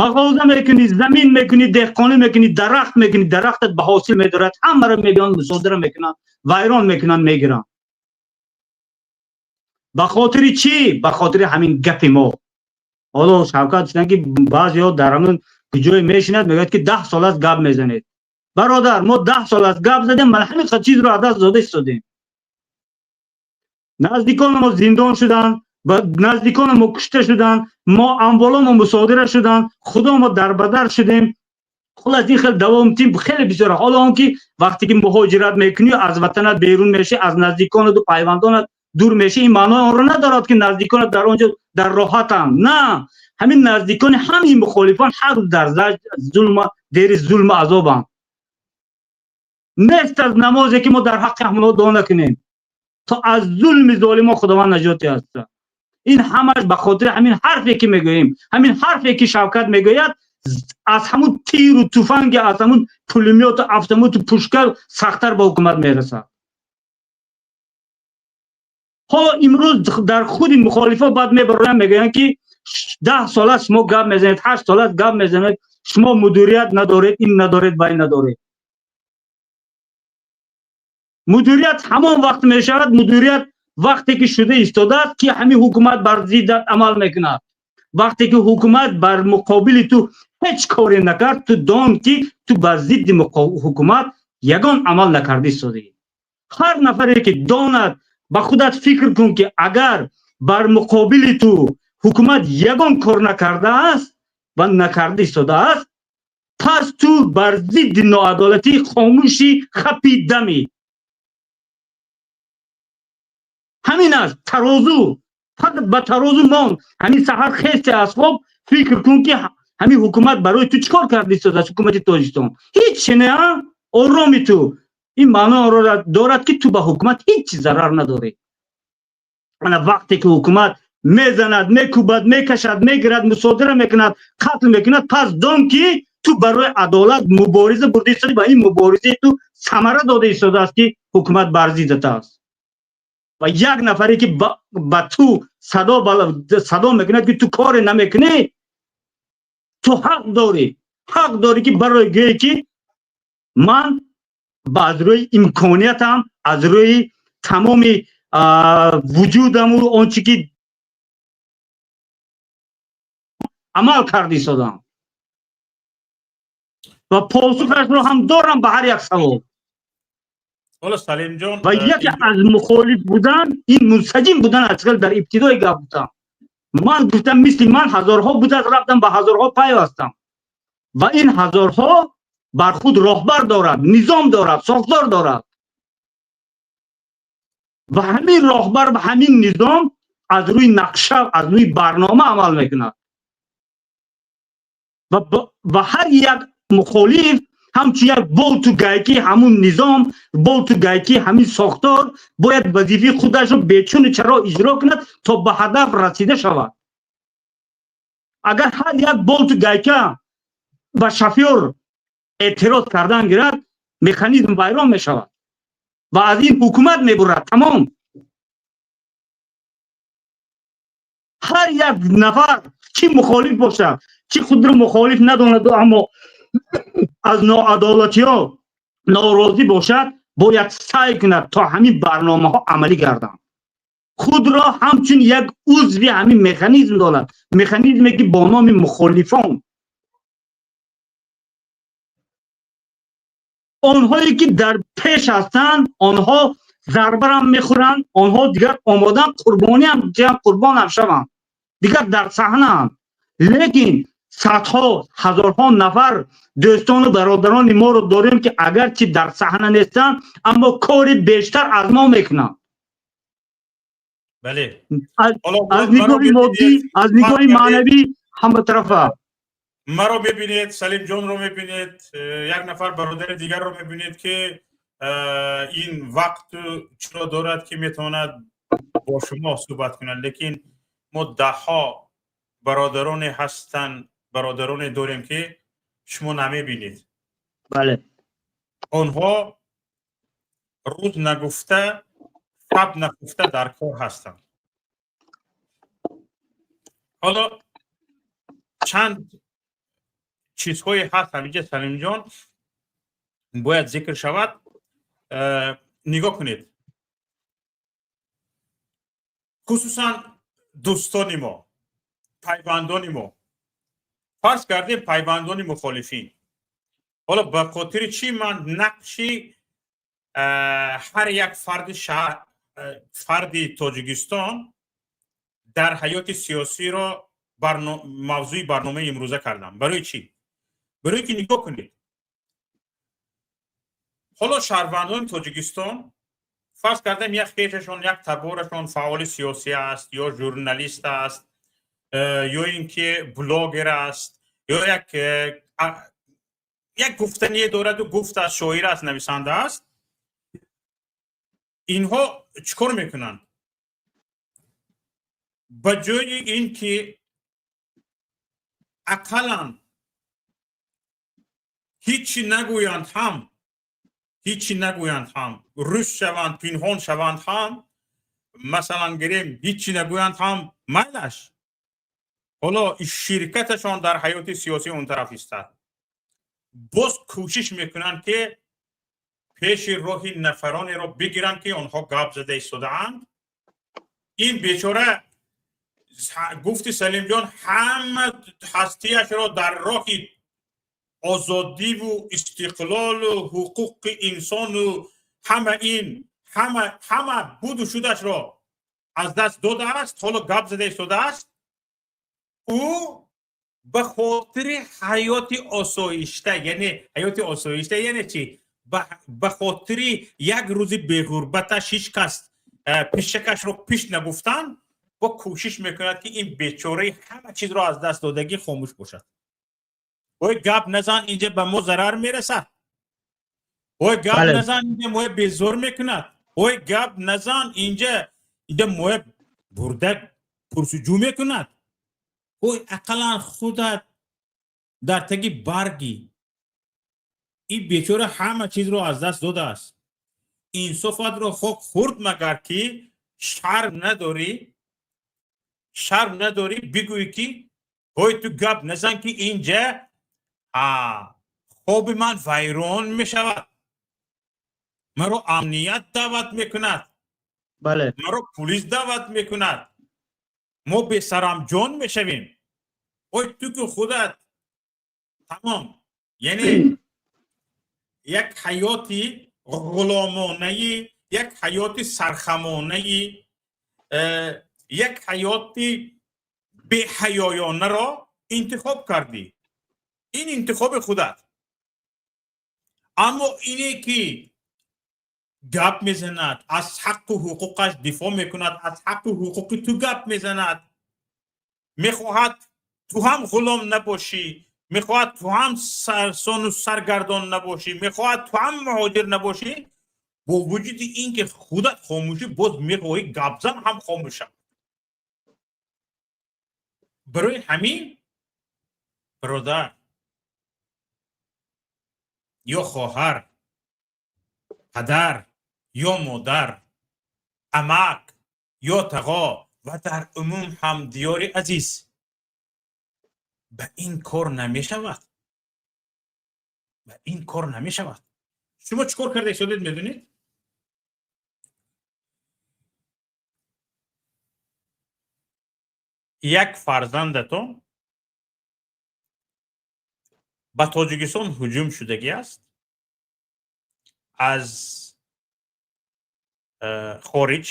Мағоза мекунӣ, замин мекунӣ, деҳқонӣ мекунӣ, дарахт мекунӣ, дарахтат ба ҳосил медорад, ҳамаро мебиён, мусодира мекунанд, вайрон мекунанд, мегиранд. Ба хотири чӣ? Ба хотири ҳамин гапи мо. Ҳоло Шавкат гуфтанд, ки баъзеҳо дар ҳамин куҷое мешинад, мегӯяд, ки 10 сол аст гап мезанед. Бародар, мо 10 сол аст гап задем, мана ҳамин чизро аз даст дода истодем. Наздикони мо зиндон шуданд, наздикони мо кушта шуданд, мо амволомо мусодира шуданд, худо мо дарбадар шудем. Хулас, ин хел давом тим хеле бисёр. Ҳоло он ки вақте ки муҳоҷират мекунӣ, аз ватанат берун мешӣ, аз наздиконату пайвандонат дур мешӣ, ин маънои онро надорад, ки наздиконат дар он ҷо дар роҳатанд. На, ҳамин наздикони ҳамин мухолифон ҳар рӯз дар зулма, дери зулму азобанд. Нест аз намозе, ки мо дар ҳаққи ҳамонҳо дуо накунем, то аз зулми золимон Худованд наҷот диҳад. Ин ҳамаш ба хотири ҳамин ҳарфе ки мегӯем, ҳамин ҳарфе ки Шавкат мегӯяд, аз ҳамун тиру туфанги, аз ҳамун пулемёту автомату пушка сахттар ба ҳукумат мерасад. Ҳоло имрӯз дар худи мухолифо баъд мебароянд, мегӯянд, ки 10 сол аст шумо гап мезанед, 8 сол аст гап мезанед, шумо мудирият надоред, ин надоред, вай надоред. Мудирият ҳамон вақт мешавад, мудирият вақте ки шуда истодааст, ки ҳамин ҳукумат бар зиддат амал мекунад. Вақте ки ҳукумат бар муқобили ту ҳеҷ коре накард, ту дон, ки ту бар зидди ҳукумат ягон амал накарда истодаӣ. Ҳар нафаре ки донад. Ба худат фикр кун, ки агар бар муқобили ту ҳукумат ягон кор накардааст ва накарда истодааст, пас ту бар зидди ноадолатӣ хомӯши хапи дамӣ. Ҳамин аст тарозу. Фақат ба тарозу мон. Ҳамин саҳар хесте аз хоб, фикр кун, ки ҳамин ҳукумат барои ту чӣ кор карда истодааст? Ҳукумати Тоҷикистон ҳеҷ не, ороми ту. Ин маъноро дорад, ки ту ба ҳукумат ҳеҷ чиз зарар надорӣ. Ана вақте ки ҳукумат мезанад, мекӯбад, мекашад, мегирад, мусодира мекунад, қатл мекунад, пас дон, ки ту барои адолат мубориза бурда истоди ва ин муборизаи ту самара дода истодааст, ки ҳукумат бар зиддат аст. Ва як нафаре, ки ба ту садо мекунад, ки ту коре намекунӣ, ту ҳақ дорӣ, ки барои гӯе, ки ман ба аз рӯи имкониятам, аз рӯи тамоми вуҷудаму он чи ки амал карда истодам ва посухашро ҳам дорам ба ҳар як савол. Ҳоло, Салимҷон, Ва яке аз мухолиф будан ин мунсаҷим будан аст. Хел дар ибтидои гап гуфтам, ман гуфтам, мисли ман ҳазорҳо будааст, рафтам, ба ҳазорҳо пайвастам ва ин ҳазорҳо бар худ роҳбар дорад, низом дорад, сохтор дорад ва ҳамин роҳбар ва ҳамин низом аз рӯи нақша, аз рӯи барнома амал мекунад. Ва ҳар як мухолиф ҳамчун як болту гайки ҳамун низом, болту гайки ҳамин сохтор бояд вазифаи худашро бечуну чаро иҷро кунад, то ба ҳадаф расида шавад. Агар ҳар як болту гайка ба шофёр эътироз кардан гирад, механизм вайрон мешавад ва аз ин ҳукумат мебурад, тамом. Ҳар як нафар, чӣ мухолиф бошад, чӣ худро мухолиф надонаду, аммо аз ноадолатиҳо норозӣ бошад, бояд саъй кунад, то ҳамин барномаҳо амалӣ гарданд. Худро ҳамчун як узви ҳамин механизм дорад, механизме, ки бо номи мухолифон. Онҳое, ки дар пеш ҳастанд, онҳо зарбарам мехӯранд, онҳо дигар омодаанд қурбониам, қурбонам шаванд, дигар дар саҳнаанд. Лекин садҳо, ҳазорҳо нафар дӯстону бародарони моро дорем, ки агарчи дар саҳна нестанд, аммо кори бештар аз мо мекунанд. Бале. Аз нигоҳи моддӣ, аз нигоҳи маънавӣ, ҳаматарафа. Маро мебинед, Салимҷонро мебинед, як нафар бародари дигарро мебинед, ки ин вақту чиро дорад, ки метавонад бо шумо суҳбат кунад. Лекин мо даҳҳо бародароне ҳастанд, бародароне дорем, ки шумо намебинед. Бале. Онҳо рӯз нагуфта, шаб нагуфта дар кор ҳастанд. Ҳоло чанд чизҳое ҳаст ҳаминҷа, Салимҷон, бояд зикр шавад. Нигоҳ кунед, хусусан дӯстони мо, пайвандони мо, фарз кардем, пайвандони мухолифин. Ҳоло ба хотири чӣ ман нақши ҳар як фарди Тоҷикистон дар ҳаёти сиёсиро мавзӯи барномаи имрӯза кардам? Барои чӣ? Барои ки нигоҳ кунед, ҳоло шаҳрвандони Тоҷикистон, фарз кардем, як хешашон, як таборашон фаъоли сиёсӣ аст ё журналист аст, ё ин ки блогер аст, ё як гуфтание дораду гуфт аст, шоир аст, нависанда аст. Инҳо чӣ кор мекунанд? Ба ҷои ин ки ақаллан ҳичи нагӯянд ҳам, ҳичи нагӯянд ҳам, рӯс шаванд, пинҳон шаванд ҳам, масалан гирем, ҳичи нагӯянд ҳам, майлаш, ҳоло ширкаташон дар ҳаёти сиёсӣ он тараф истад, боз кӯшиш мекунанд, ки пеши роҳи нафаронеро бигиранд, ки онҳо гап зада истодаанд. Ин бечора, гуфти Салимҷон, ҳама ҳастиашро дар роҳи озодиву истиқлолу ҳуқуқи инсону ҳама ин Ҳама буду шудашро аз даст додааст, ҳоло гап зада истодааст. Ӯ ба хотири ҳаёти осоишта, яъне ҳаёти осоишта яъне чӣ? Ба хотири як рӯзи беғурбаташ, ҳеҷ кас пишакашро пиш нагуфтан, бо кӯшиш мекунад, ки ин бечораи ҳама чизро аз даст додагӣ хомӯш бошад. Ой, гап назан, инҷа ба мо зарар мерасад. Ой, гап назан, инҷа моя безор мекунад. Ой, гап назан, инҷа моя бурда пурсуҷӯ мекунад. Ой, ақаллан худат дар таги баргӣ. Ин бечора ҳама чизро аз даст додааст. Инсофатро хок хурд магар, ки шарм надорӣ, шарм надорӣ бигӯӣ, ки ҳой, ту гап назан, ки инҷа хоби ман вайрон мешавад, маро амният даъват мекунад, маро пулис даъват мекунад, мо бесарамҷон мешавем. Ой, ту ки худат тамом, яъне як ҳаёти ғуломонаи, як ҳаёти сархамонаи, як ҳаёти беҳаёёнаро интихоб кардӣ. Ин интихоби худат. Аммо ине ки гап мезанад, аз ҳаққу ҳуқуқаш дифоъ мекунад, аз ҳаққу ҳуқуқи ту гап мезанад, мехоҳад ту ҳам ғулом набошӣ, мехоҳад ту ҳам сарсону саргардон набошӣ, мехоҳад ту ҳам муҳоҷир набошӣ, бо вуҷуди ин ки худат хомӯшӣ, боз мехоҳӣ гапзан ҳам хомӯш шавад. Барои ҳамин, бародар ё хоҳар, падар ё модар, амак ё тағо ва дар умум ҳамдиёри азиз, ба ин кор намешавад, ба ин кор намешавад. Шумо чӣ кор карда истодед, медонед? Як фарзандатон ба Тоҷикистон ҳуҷум шудагӣ аст аз хориҷ,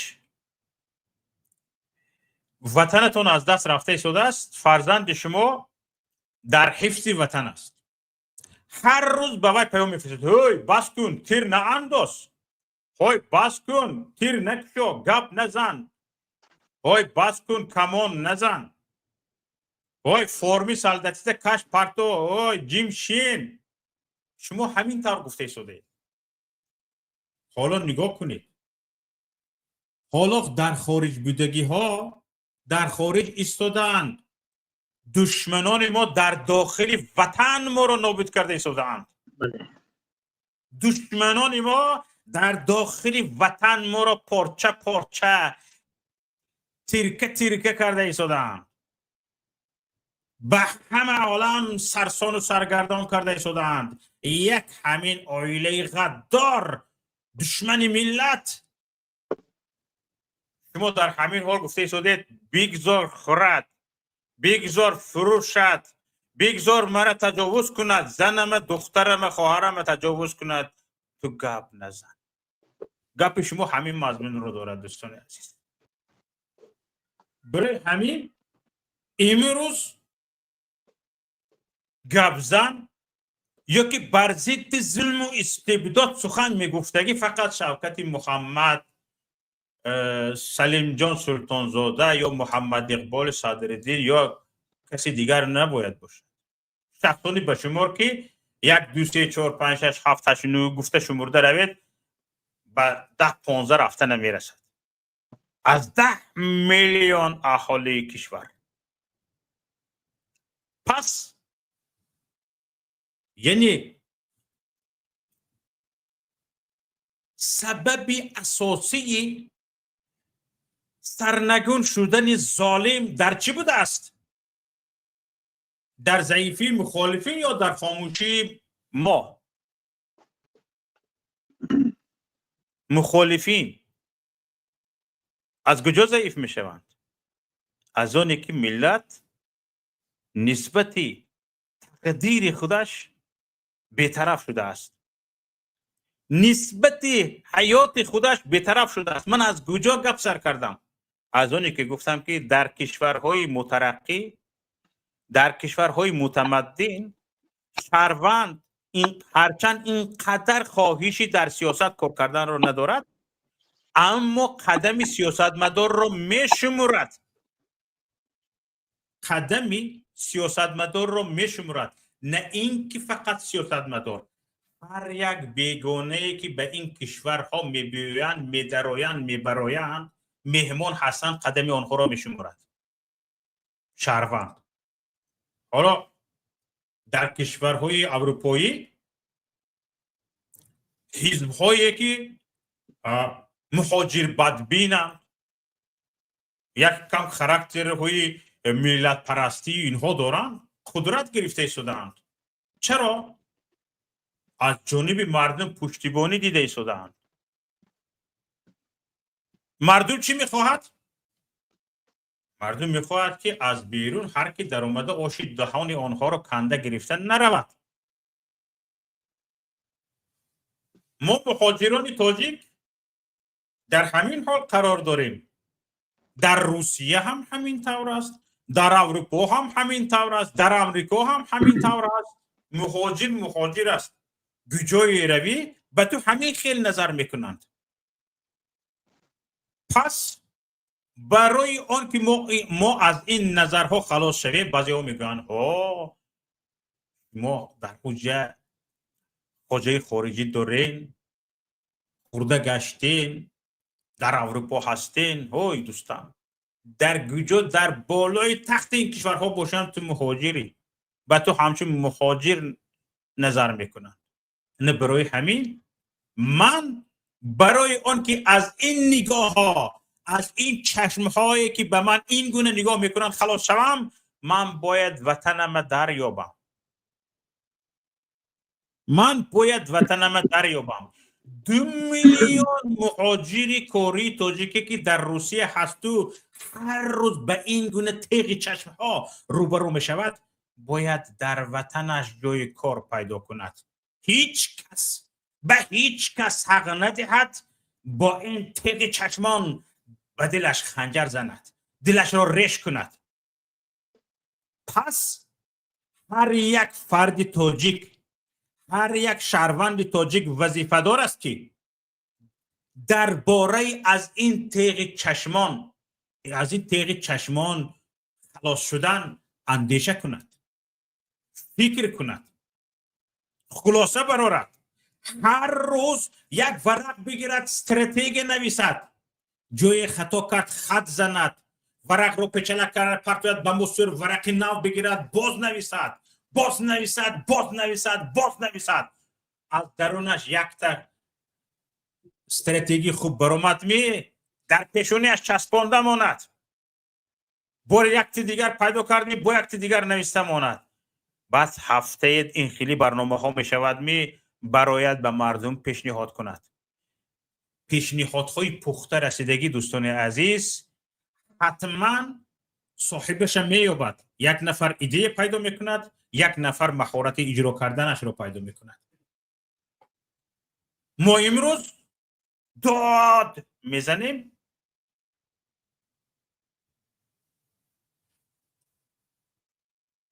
ватанатон аз даст рафта истодааст, фарзанди шумо дар ҳифзи ватан аст. Ҳар рӯз ба вай паём мефиристед: ҳой, бас кун, тир наандоз, ҳой, бас кун, тир накушо, гап назан, ҳой, бас кун, камон назан, ҳой, форми солдатита каш парто, ҳой, ҷим шин. Шумо ҳамин тавр гуфта истодаед. Ҳоло нигоҳ кунед, ҳоло дар хориҷ будагиҳо дар хориҷ истодаанд, душманони мо дар дохили ватан моро нобуд карда истодаанд. Душманони мо дар дохили ватан моро порча порча, тирка тирка карда истодаанд, ба ҳама олам сарсону саргардон карда истодаанд. Як ҳамин оилаи ғаддор, душмани миллат. Шумо дар ҳамин ҳол гуфта истодед: бигзор хӯрад, бигзор фурӯшад, бигзор мара таҷовуз кунад, занама, духтарама, хоҳарама таҷовуз кунад, ту гап назан. Гапи шумо ҳамин мазмунро дорад, дӯстони азиз. Барои ҳамин имрӯз гапзан ё ки бар зидди зулму истибдод сухан мегуфтагӣ фақат Шавкати Муҳаммад, Салимҷон Султонзода ё Муҳаммад Иқболи Садриддин ё каси дигар набояд бошад. Шахсони ба шумор, ки як, ду, се, чор, панҷ, шаш, ҳафт, ҳашт, нӯ гуфта шумурда равед, ба 10-15 рафта намерасад аз 10 миллион аҳолии кишвар. Пас яъне сабаби асосии сарнагун шудани золим дар чӣ будааст? Дар заифии мухолифин ё дар хомӯшии мо, мухолифин? Аз куҷо заиф мешаванд? Аз оне ки миллат нисбати тақдири худаш бетараф шудааст. Нисбати ҳаёти худаш бетараф шудааст. Ман аз куҷо гап сар кардам? Аз оне ки гуфтам, ки дар кишварҳои мутараққӣ, дар кишварҳои мутамаддин шаҳрванд ҳарчанд ин қадар хоҳиши дар сиёсат кор карданро надорад, аммо қадами сиёсатмадорро мешумурад, қадами сиёсатмадорро мешумурад. На ин ки фақат сиёсатмадор, ҳар як бегонае ки ба ин кишварҳо мебиёянд, медароянд, мебароянд, меҳмон ҳастанд, қадами онҳоро мешумурад шаҳрванд. Ҳоло дар кишварҳои аврупоӣ ҳизбҳое ки муҳоҷирбадбинанд, як кам характерҳои миллатпарастӣ инҳо доранд, қудрат гирифта истодаанд. Чаро? Аз ҷониби мардум пуштибонӣ дида истодаанд. Мардум чӣ мехоҳад? Мардум мехоҳад, ки аз берун ҳар ки даромада, оши даҳони онҳоро канда гирифта наравад. Мо, муҳоҷирони тоҷик, дар ҳамин ҳол қарор дорем. Дар Русия ҳам ҳамин тавр аст, дар Аврупо ҳам ҳамин тавр аст, дар Амрико ҳам ҳамин тавр аст. Муҳоҷир муҳоҷир аст, куҷое равӣ, ба ту ҳамин хел назар мекунанд. Пас барои он ки мо аз ин назарҳо халос шавем, баъзеҳо мегӯянд: «Ҳо, мо дар ҳуҷа хоҷаи хориҷӣ дорем, хурда гаштем, дар Аврупо ҳастем». Ҳой, дӯстам, дар куҷо, дар болои тахти ин кишварҳо бошанд, ту муҳоҷирӣ, ба ту ҳамчун муҳоҷир назар мекунанд. Не, барои ҳамин ман, барои он ки аз ин нигоҳҳо, аз ин чашмҳое ки ба ман ин гуна нигоҳ мекунанд, халос шавам, ман бояд ватанама дарёбам, ман бояд ватанама дарёбам. 2 миллион муҳоҷири кории тоҷике ки дар Русия ҳасту ҳар рӯз ба ин гуна теғи чашмҳо рӯбарӯ мешавад, бояд дар ватанаш ҷои кор пайдо кунад. Ҳеҷ кас ба ҳеҷ кас ҳақ надиҳад бо ин теғи чашмон ба дилаш ханҷар занад, дилашро реш кунад. Пас ҳар як фарди тоҷик, ҳар як шаҳрванди тоҷик вазифадор аст, ки дар бораи аз ин теғи чашмон, аз ин теғи чашмон халос шудан андеша кунад, фикр кунад, хулоса барорад, ҳар рӯз як варақ бигирад, стратегия нависад, ҷое хато кард, хат занад, варақро печала кард, партояд ба мусор, варақи нав бигирад, боз нависад, боз нависад, боз нависад, боз нависад. Аз дарунаш якта стратегии хуб баромад ми, дар пешониаш часпонда монад, бори якти дигар пайдо кардми, бо якти дигар нависта монад. Баъд ҳафтае ин хели барномаҳо мешавад ми, барояд, ба мардум пешниҳод кунад. Пешниҳодҳои пухта расидагӣ, дӯстони азиз, ҳатман соҳибаша меёбад. Як нафар идея пайдо мекунад, як нафар маҳорати иҷро карданашро пайдо мекунад. Мо имрӯз дод мезанем,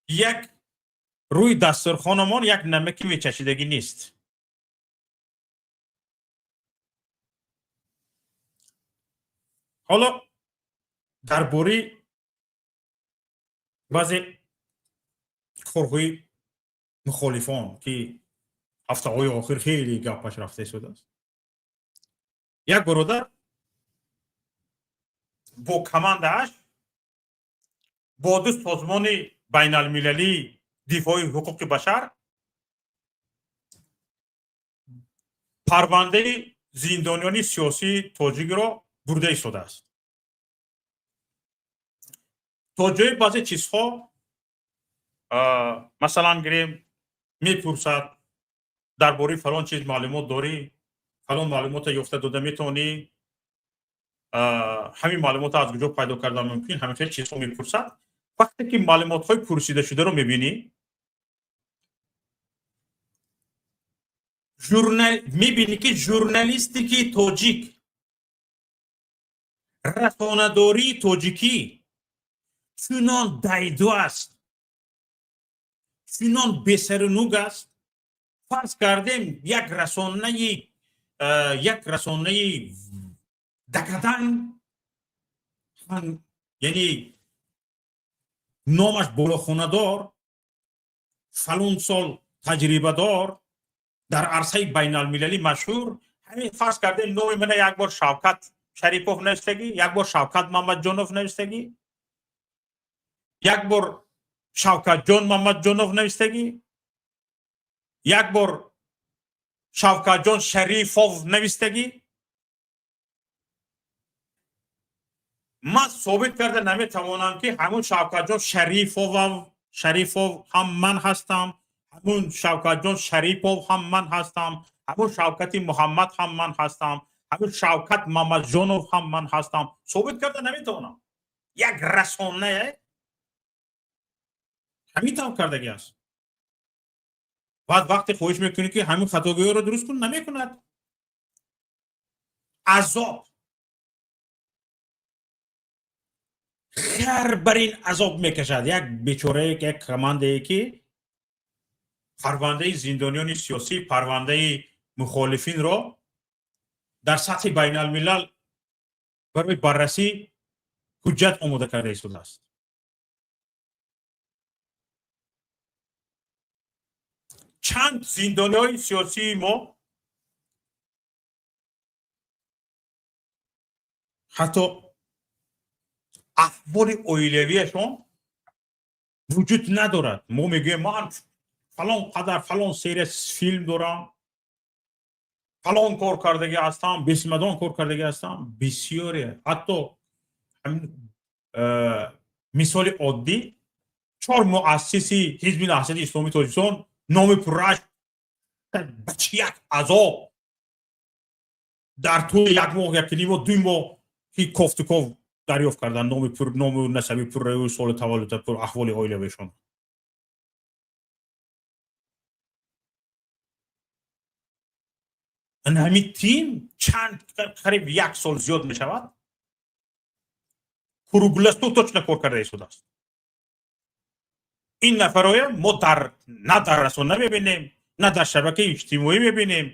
як рӯи дастурхонамон як намаки мечашидагӣ нест. Ҳоло дар бораи баъзе корҳои мухолифон, ки ҳафтаҳои охир хеле гапаш рафта истодааст, як бародар бо командааш бо ду созмони байналмилалии дифои ҳуқуқи башар парвандаи зиндониёни сиёсии тоҷикро бурда истодааст. То ҷои баъзе чизҳо, масалан гирем, мепурсад: «Дар бораи фалон чиз маълумот дорӣ? Фалон маълумотро ёфта дода метавонӣ? Ҳамин маълумотро аз куҷо пайдо кардан мумкин?» Ҳамин хел чизҳо мепурсад. Вақте ки маълумотҳои пурсидашударо мебинӣ, Журнал мебинӣ, ки журналистики тоҷик, расонадории тоҷикӣ чунон дайду аст, чунон бесарунуг аст. Фарз кардем, як расонаи дакадан, яъне номаш болохонадор, фалон сол таҷрибадор, дар арсаи байналмилалӣ машҳур. Ҳамин, фарз кардем, номи мана як бор Шавкат Шарипов навиштагӣ, як бор Шавкат Мамадҷонов навиштагӣ, як бор Шавкатҷон Мамадҷонов навиштагӣ, як бор Шавкатҷон Шарифов навиштагӣ. Ман собит карда наметавонам, ки ҳамун Шавкатҷон Шарифов ҳам ман ҳастам, ҳамун Шавкатҷон Шарипов ҳам ман ҳастам, ҳамун Шавкати Муҳаммад ҳам ман ҳастам, ҳамун Шавкат Мамадҷонов ҳам ман ҳастам. Собит карда наметавонам. Як расонае ҳамин тавр кардагӣ аст. Баъд вақте хоҳиш мекунӣ, ки ҳамин хатогиҳоро дуруст кун, намекунад. Азоб, хар бар ин азоб мекашад. Як бечорае, як командае, ки парвандаи зиндониёни сиёсӣ, парвандаи мухолифинро дар сатҳи байналмилал барои баррасӣ ҳуҷҷат омода карда истодааст. Чанд зиндониҳои сиёсии мо ҳатто аҳволи оилавиашон вуҷуд надорад. Мо мегӯем, ман фалон қадар, фалон серия филм дорам, фалон кор кардагӣ ҳастам, бисмадон кор кардагӣ ҳастам. Бисёре, ҳатто мисоли оддӣ, чор муассиси Ҳизби Наҳзати Исломии Тоҷикистон номи пуррааш ба чӣ як азоб дар тӯли як моҳ, якним моҳ, 2 моҳ ки кофтуков дарёфт кардан номи пур, ному насаби пурраю, соли таваллуда пур, аҳволи оилавишон. Ҳамин тим чанд, қариб як сол зиёд мешавад, круглосуточно кор карда истодааст. Ин нафарое мо дар на дар расона мебинем, на дар шабакаи иҷтимоӣ мебинем,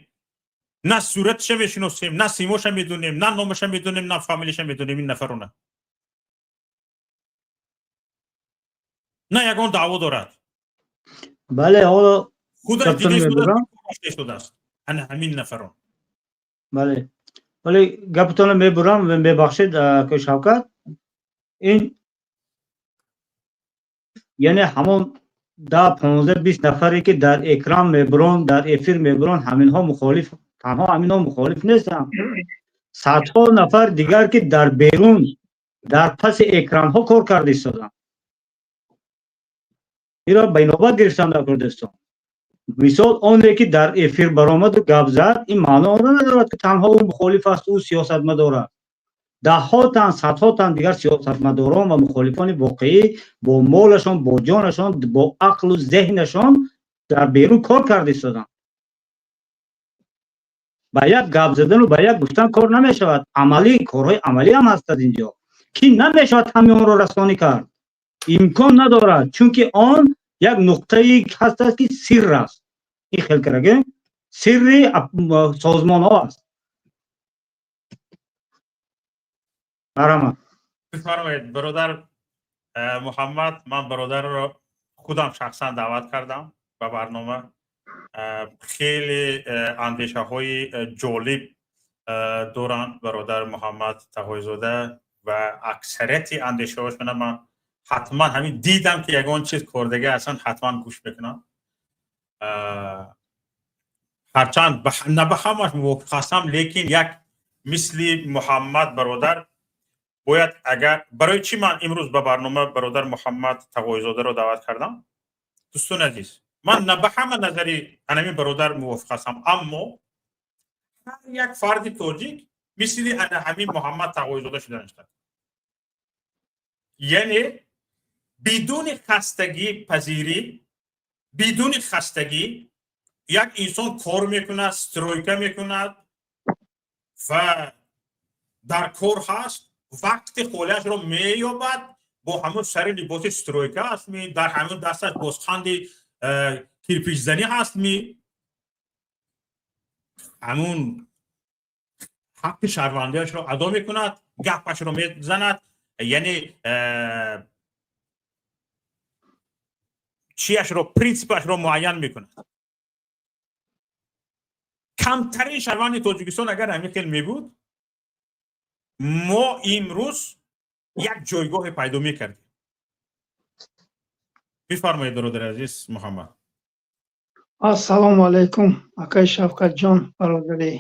на суратша мешиносем, на симоша медонем, на номаша медонем, на фамилиша медонем. Ин нафарона на ягон даъво дорад. Бале, ҳоло худаш дида истодааст, ана ҳамин нафарон. Бале, вале гапатонро мебурам, мебахшед, акои Шавкат. Ин яъне ҳамон 10, 15, 20 нафаре, ки дар экран мебурон, дар эфир мебурон, ҳаминҳо мухолиф, танҳо ҳаминҳо мухолиф нестанд. Садҳо нафар дигар, ки дар берун, дар паси экранҳо кор карда истоданд, инро ба инобат гирифтанд дар Курдистон. Мисол, оне ки дар эфир баромаду гап зад, ин маъно онро надорад, ки танҳо ӯ мухолиф аст, ӯ сиёсатмадор аст. Даҳҳо тан, садҳо тан дигар сиёсатмадорон ва мухолифони воқеӣ бо молашон, бо ҷонашон, бо ақлу зеҳнашон дар берун кор карда истоданд. Ба як гап задану ба як гуфтан кор намешавад. Амалӣ, корҳои амалӣ ҳам ҳаст аз инҷо, ки намешавад ҳамин онро расонӣ кард, имкон надорад, чунки он як нуқтае ҳаст аст, ки сирр аст. Ин хел караге сирри созмонҳо аст. Марҳамат. Бифармоед, бародар Муҳаммад. Ман бародарро худам шахсан даъват кардам ба барнома. Хеле андешаҳои ҷолиб доранд бародар Муҳаммад Тағойзода ва аксарияти андешаҳошона ман ҳатман, ҳамин дидам, ки ягон чиз кордага ҳастанд, ҳатман гӯш мекунам. Ҳарчанд на ба ҳамаш мувофиқ ҳастам, лекин як мисли Муҳаммад бародар бояд. Агар барои чӣ ман имрӯз ба барнома бародар Муҳаммад Тағойзодаро даъват кардам? Дӯстони азиз, ман на ба ҳама назари анамин бародар мувофиқ ҳастам, аммо ҳар як фарди тоҷик мисли ана ҳамин Муҳаммад Тағойзода шуда нашта, яъне бидуни хастагӣ пазирӣ, бидуни хастагӣ. Як инсон кор мекунад, стройка мекунад ва дар кор ҳаст, вақти холиашро меёбад, бо ҳамун сари либоси стройка ҳаст ми, дар ҳамун дасташ бозханди кирпичзанӣ ҳаст ми, ҳамун ҳаққи шаҳрвандиашро адо мекунад, гапашро мезанад, яъне чиашро, принсипашро муайян мекунад. Камтарин шаҳрванди Тоҷикистон агар ҳамин хел мебуд, мо имрӯз як ҷойгоҳе пайдо мекардем. Бифармоед, бародари азиз Муҳаммад. Ассалому алайкум, акай Шавкатҷон, бародари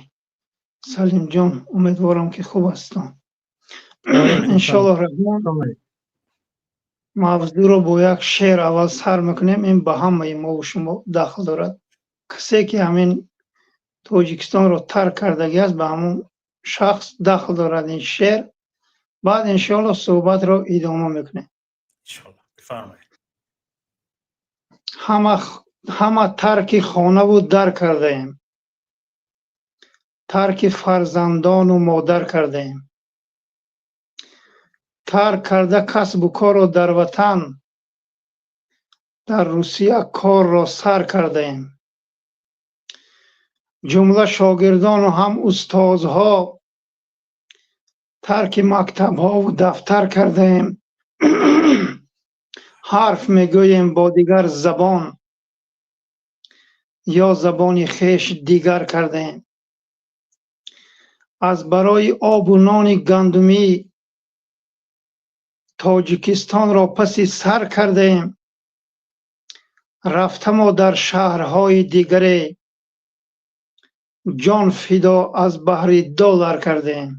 Салимҷон, умедворам, ки хуб ҳастон. Иншоллоҳ Раҳмон, мавзӯъро бо як шеър аввал сар мекунем. Ин ба ҳамаи мову шумо дахл дорад. Касе ки ҳамин Тоҷикистонро тарк кардагӣ аст, ба ҳамон шахс дахл дорад ин шеър. Баъд иншоаллоҳ суҳбатро идома мекунем. Бифармоед. Ҳама тарки хонаву дар кардаем, тарки фарзандону модар кардаем, тарк карда касбу корро дар ватан, дар Русия корро сар кардаем. Ҷумла шогирдону ҳам устозҳо тарки мактабҳову дафтар кардаем. Ҳарф мегӯем бо дигар забон ё забони хеш дигар кардаем. Аз барои обу нони гандумӣ Тоҷикистонро паси сар кардаем. Рафтамо дар шаҳрҳои дигаре, ҷон фидо аз баҳри доллар кардаем.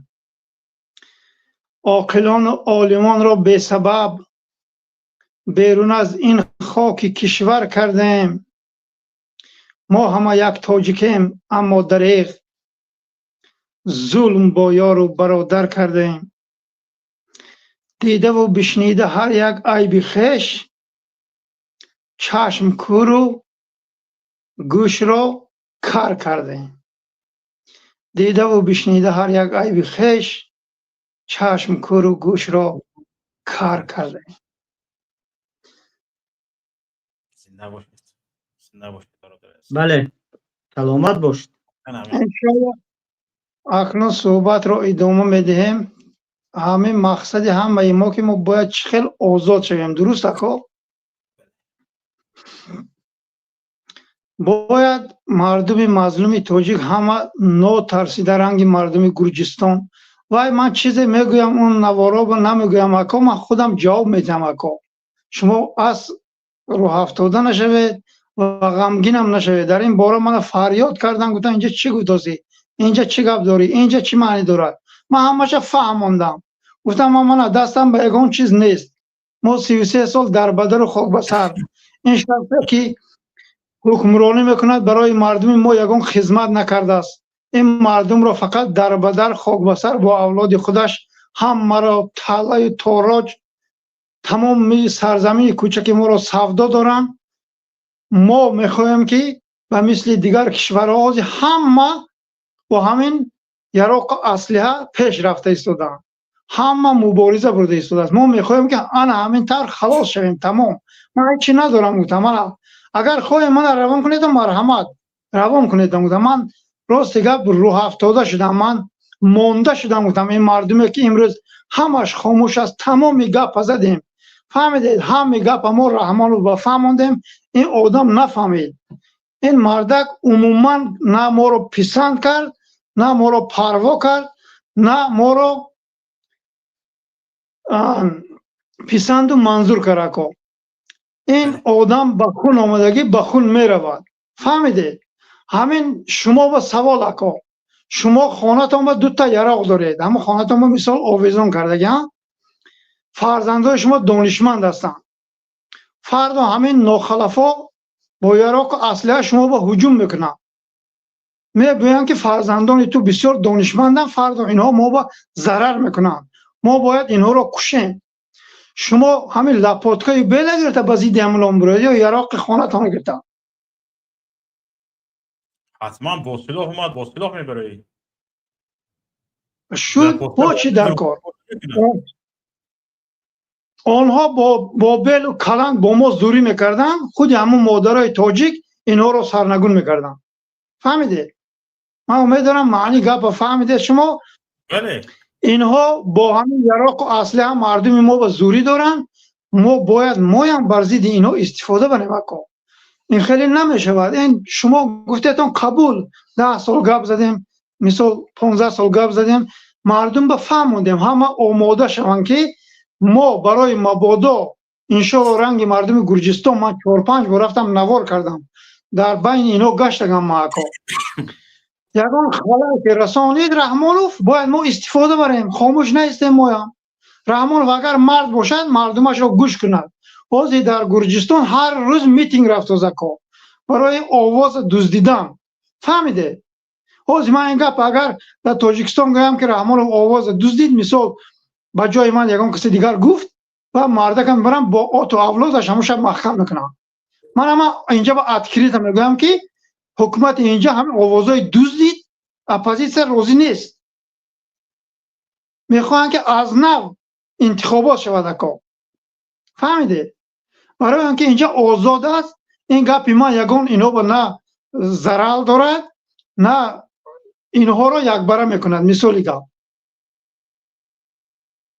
Оқилону олимонро бесабаб берун аз ин хоки кишвар кардаем. Мо ҳама як тоҷикем, аммо дареғ зулм бо ёру бародар кардаем. Дидаву бишнида ҳар як айби хеш, чашм кӯру гӯшро кар кардаем. Дидаву бишнида ҳар як айби хеш, чашм кӯру гӯшро кар кардаем. Зинда бошед, зинда бошед, бародари азиз. Бале, саломат бошед. Иншоаллоҳ, акнун суҳбатро идома медиҳем. Ҳамин мақсади ҳамаи мо, ки мо бояд чӣ хел озод шавем, дуруст, ако? Бояд мардуми мазлуми тоҷик ҳама нотарсида ранги мардуми Гурҷистон. Вай, ман чизе мегӯям, он наворо намегӯям, ако, ман худам ҷавоб медиҳам, ако. Шумо аз рӯҳафтода нашавед ва ғамгинам нашавед. Дар ин бора мана фарёд кардан, гуфтан: «Инҷа чӣ гуфтосӣ, инҷа чӣ гап дорӣ, инҷа чӣ маънӣ дорад?» Ман ҳамаша фаҳмондам, гуфтам: ман мана дастам ба ягон чиз нест. Мо 33 сол дар бадару хок ба сар. Ин шахсе ки ҳукмронӣ мекунад, барои мардуми мо ягон хизмат накардааст. Ин мардумро фақат дар бадар, хок ба сар, бо авлоди худаш ҳамаро талаю тороҷ, тамоми сарзамини кӯчаки моро савдо доранд. Мо мехоҳем, ки ба мисли дигар кишварҳо ҳозир ҳама бо ҳамин яроқу аслиҳа пеш рафта истодаанд, ҳама мубориза бурда истодааст. Мо мехоҳем, ки ана ҳамин тавр халос шавем, тамом. Ман ҳечи надорам, гуфтам. Мана, агар хоҳем, мана равон кунедам, марҳамат, равон кунедам, гуфтам. Ман рости гап рӯҳафтода шудам, ман монда шудам, гуфтам. Ин мардуме ки имрӯз ҳамаш хомӯш аст, тамоми гапа задем, фаҳмидед? Ҳами гапа мо Раҳмонов ба фаҳмондем, ин одам нафаҳмид. Ин мардак умуман на моро писанд кард, на моро парво кард, на моро писанду манзур кард, ако. Ин одам ба хун омадагӣ, ба хун меравад, фаҳмидед? Ҳамин шумо ба савол, ако. Шумо хонатон ба дута яроқ доред, ҳамон хонатон ба мисол овезон кардагӣ, фарзандои шумо донишманд ҳастанд. Фардо ҳамин нохалафо бо яроқу аслиҳа шумо ба ҳуҷум мекунанд, мегӯянд, ки фарзандони ту бисёр донишманданд, фардо инҳо мо ба зарар мекунанд, мо бояд инҳоро кушем. Шумо ҳамин лопаткаю бела гирифта ба зидди ҳамлон бироед ё яроқи хонатон гирифта? Ҳатман бо силоҳ омад, бо силоҳ мебароӣ. Шуд, бо чӣ дар кор? Онҳо бо белу каланг бо мо зӯрӣ мекарданд, худи ҳамун модарои тоҷик инҳоро сарнагун мекарданд. Фаҳмидед? Ман умед дорам, маъни гапа фаҳмидед шумо. Инҳо бо ҳамин яроқу аслиҳа мардуми мо ба зӯрӣ доранд. Мо бояд моям бар зидди инҳо истифода барем, ако. Ин хеле намешавад. Ин шумо гуфтетон, қабул, 10 сол гап задем, мисол, 15 сол гап задем, мардум ба фаҳмондем, ҳама омода шаванд, ки мо барои мабодо, иншоалло, ранги мардуми Гурҷистон. Ман чор панҷ бор рафтам, навор кардам, дар байни инҳо гаштагам ма, ако. Ягон халал ки расонид Раҳмонов, бояд мо истифода барем, хомӯш наистем моям. Раҳмонов агар мард бошад, мардумашро гӯш кунад. Ҳозир дар Гурҷистон ҳар рӯз митинг рафтоз, ако, барои овоз дуздидан. Фаҳмиде? Ҳозир ман ин гап агар дар Тоҷикистон гӯям, ки Раҳмонов овоз дуздид, мисол, ба ҷои ман ягон каси дигар гуфт, ва мардакам мебарам, бо оту авлодаш ҳамун шаб маҳкам мекунам. Ман ама инҷа ба открыто мегӯям, ки ҳукумати инҷа ҳамин овозҳои дуздид, оппозитсия розӣ нест, мехоҳанд, ки аз нав интихобот шавад, ако. Фаҳмидед? Барои он ки инҷа озод аст. Ин гапи ман ягон инҳо на зарал дорад, на инҳоро якбара мекунад. Мисоли гап,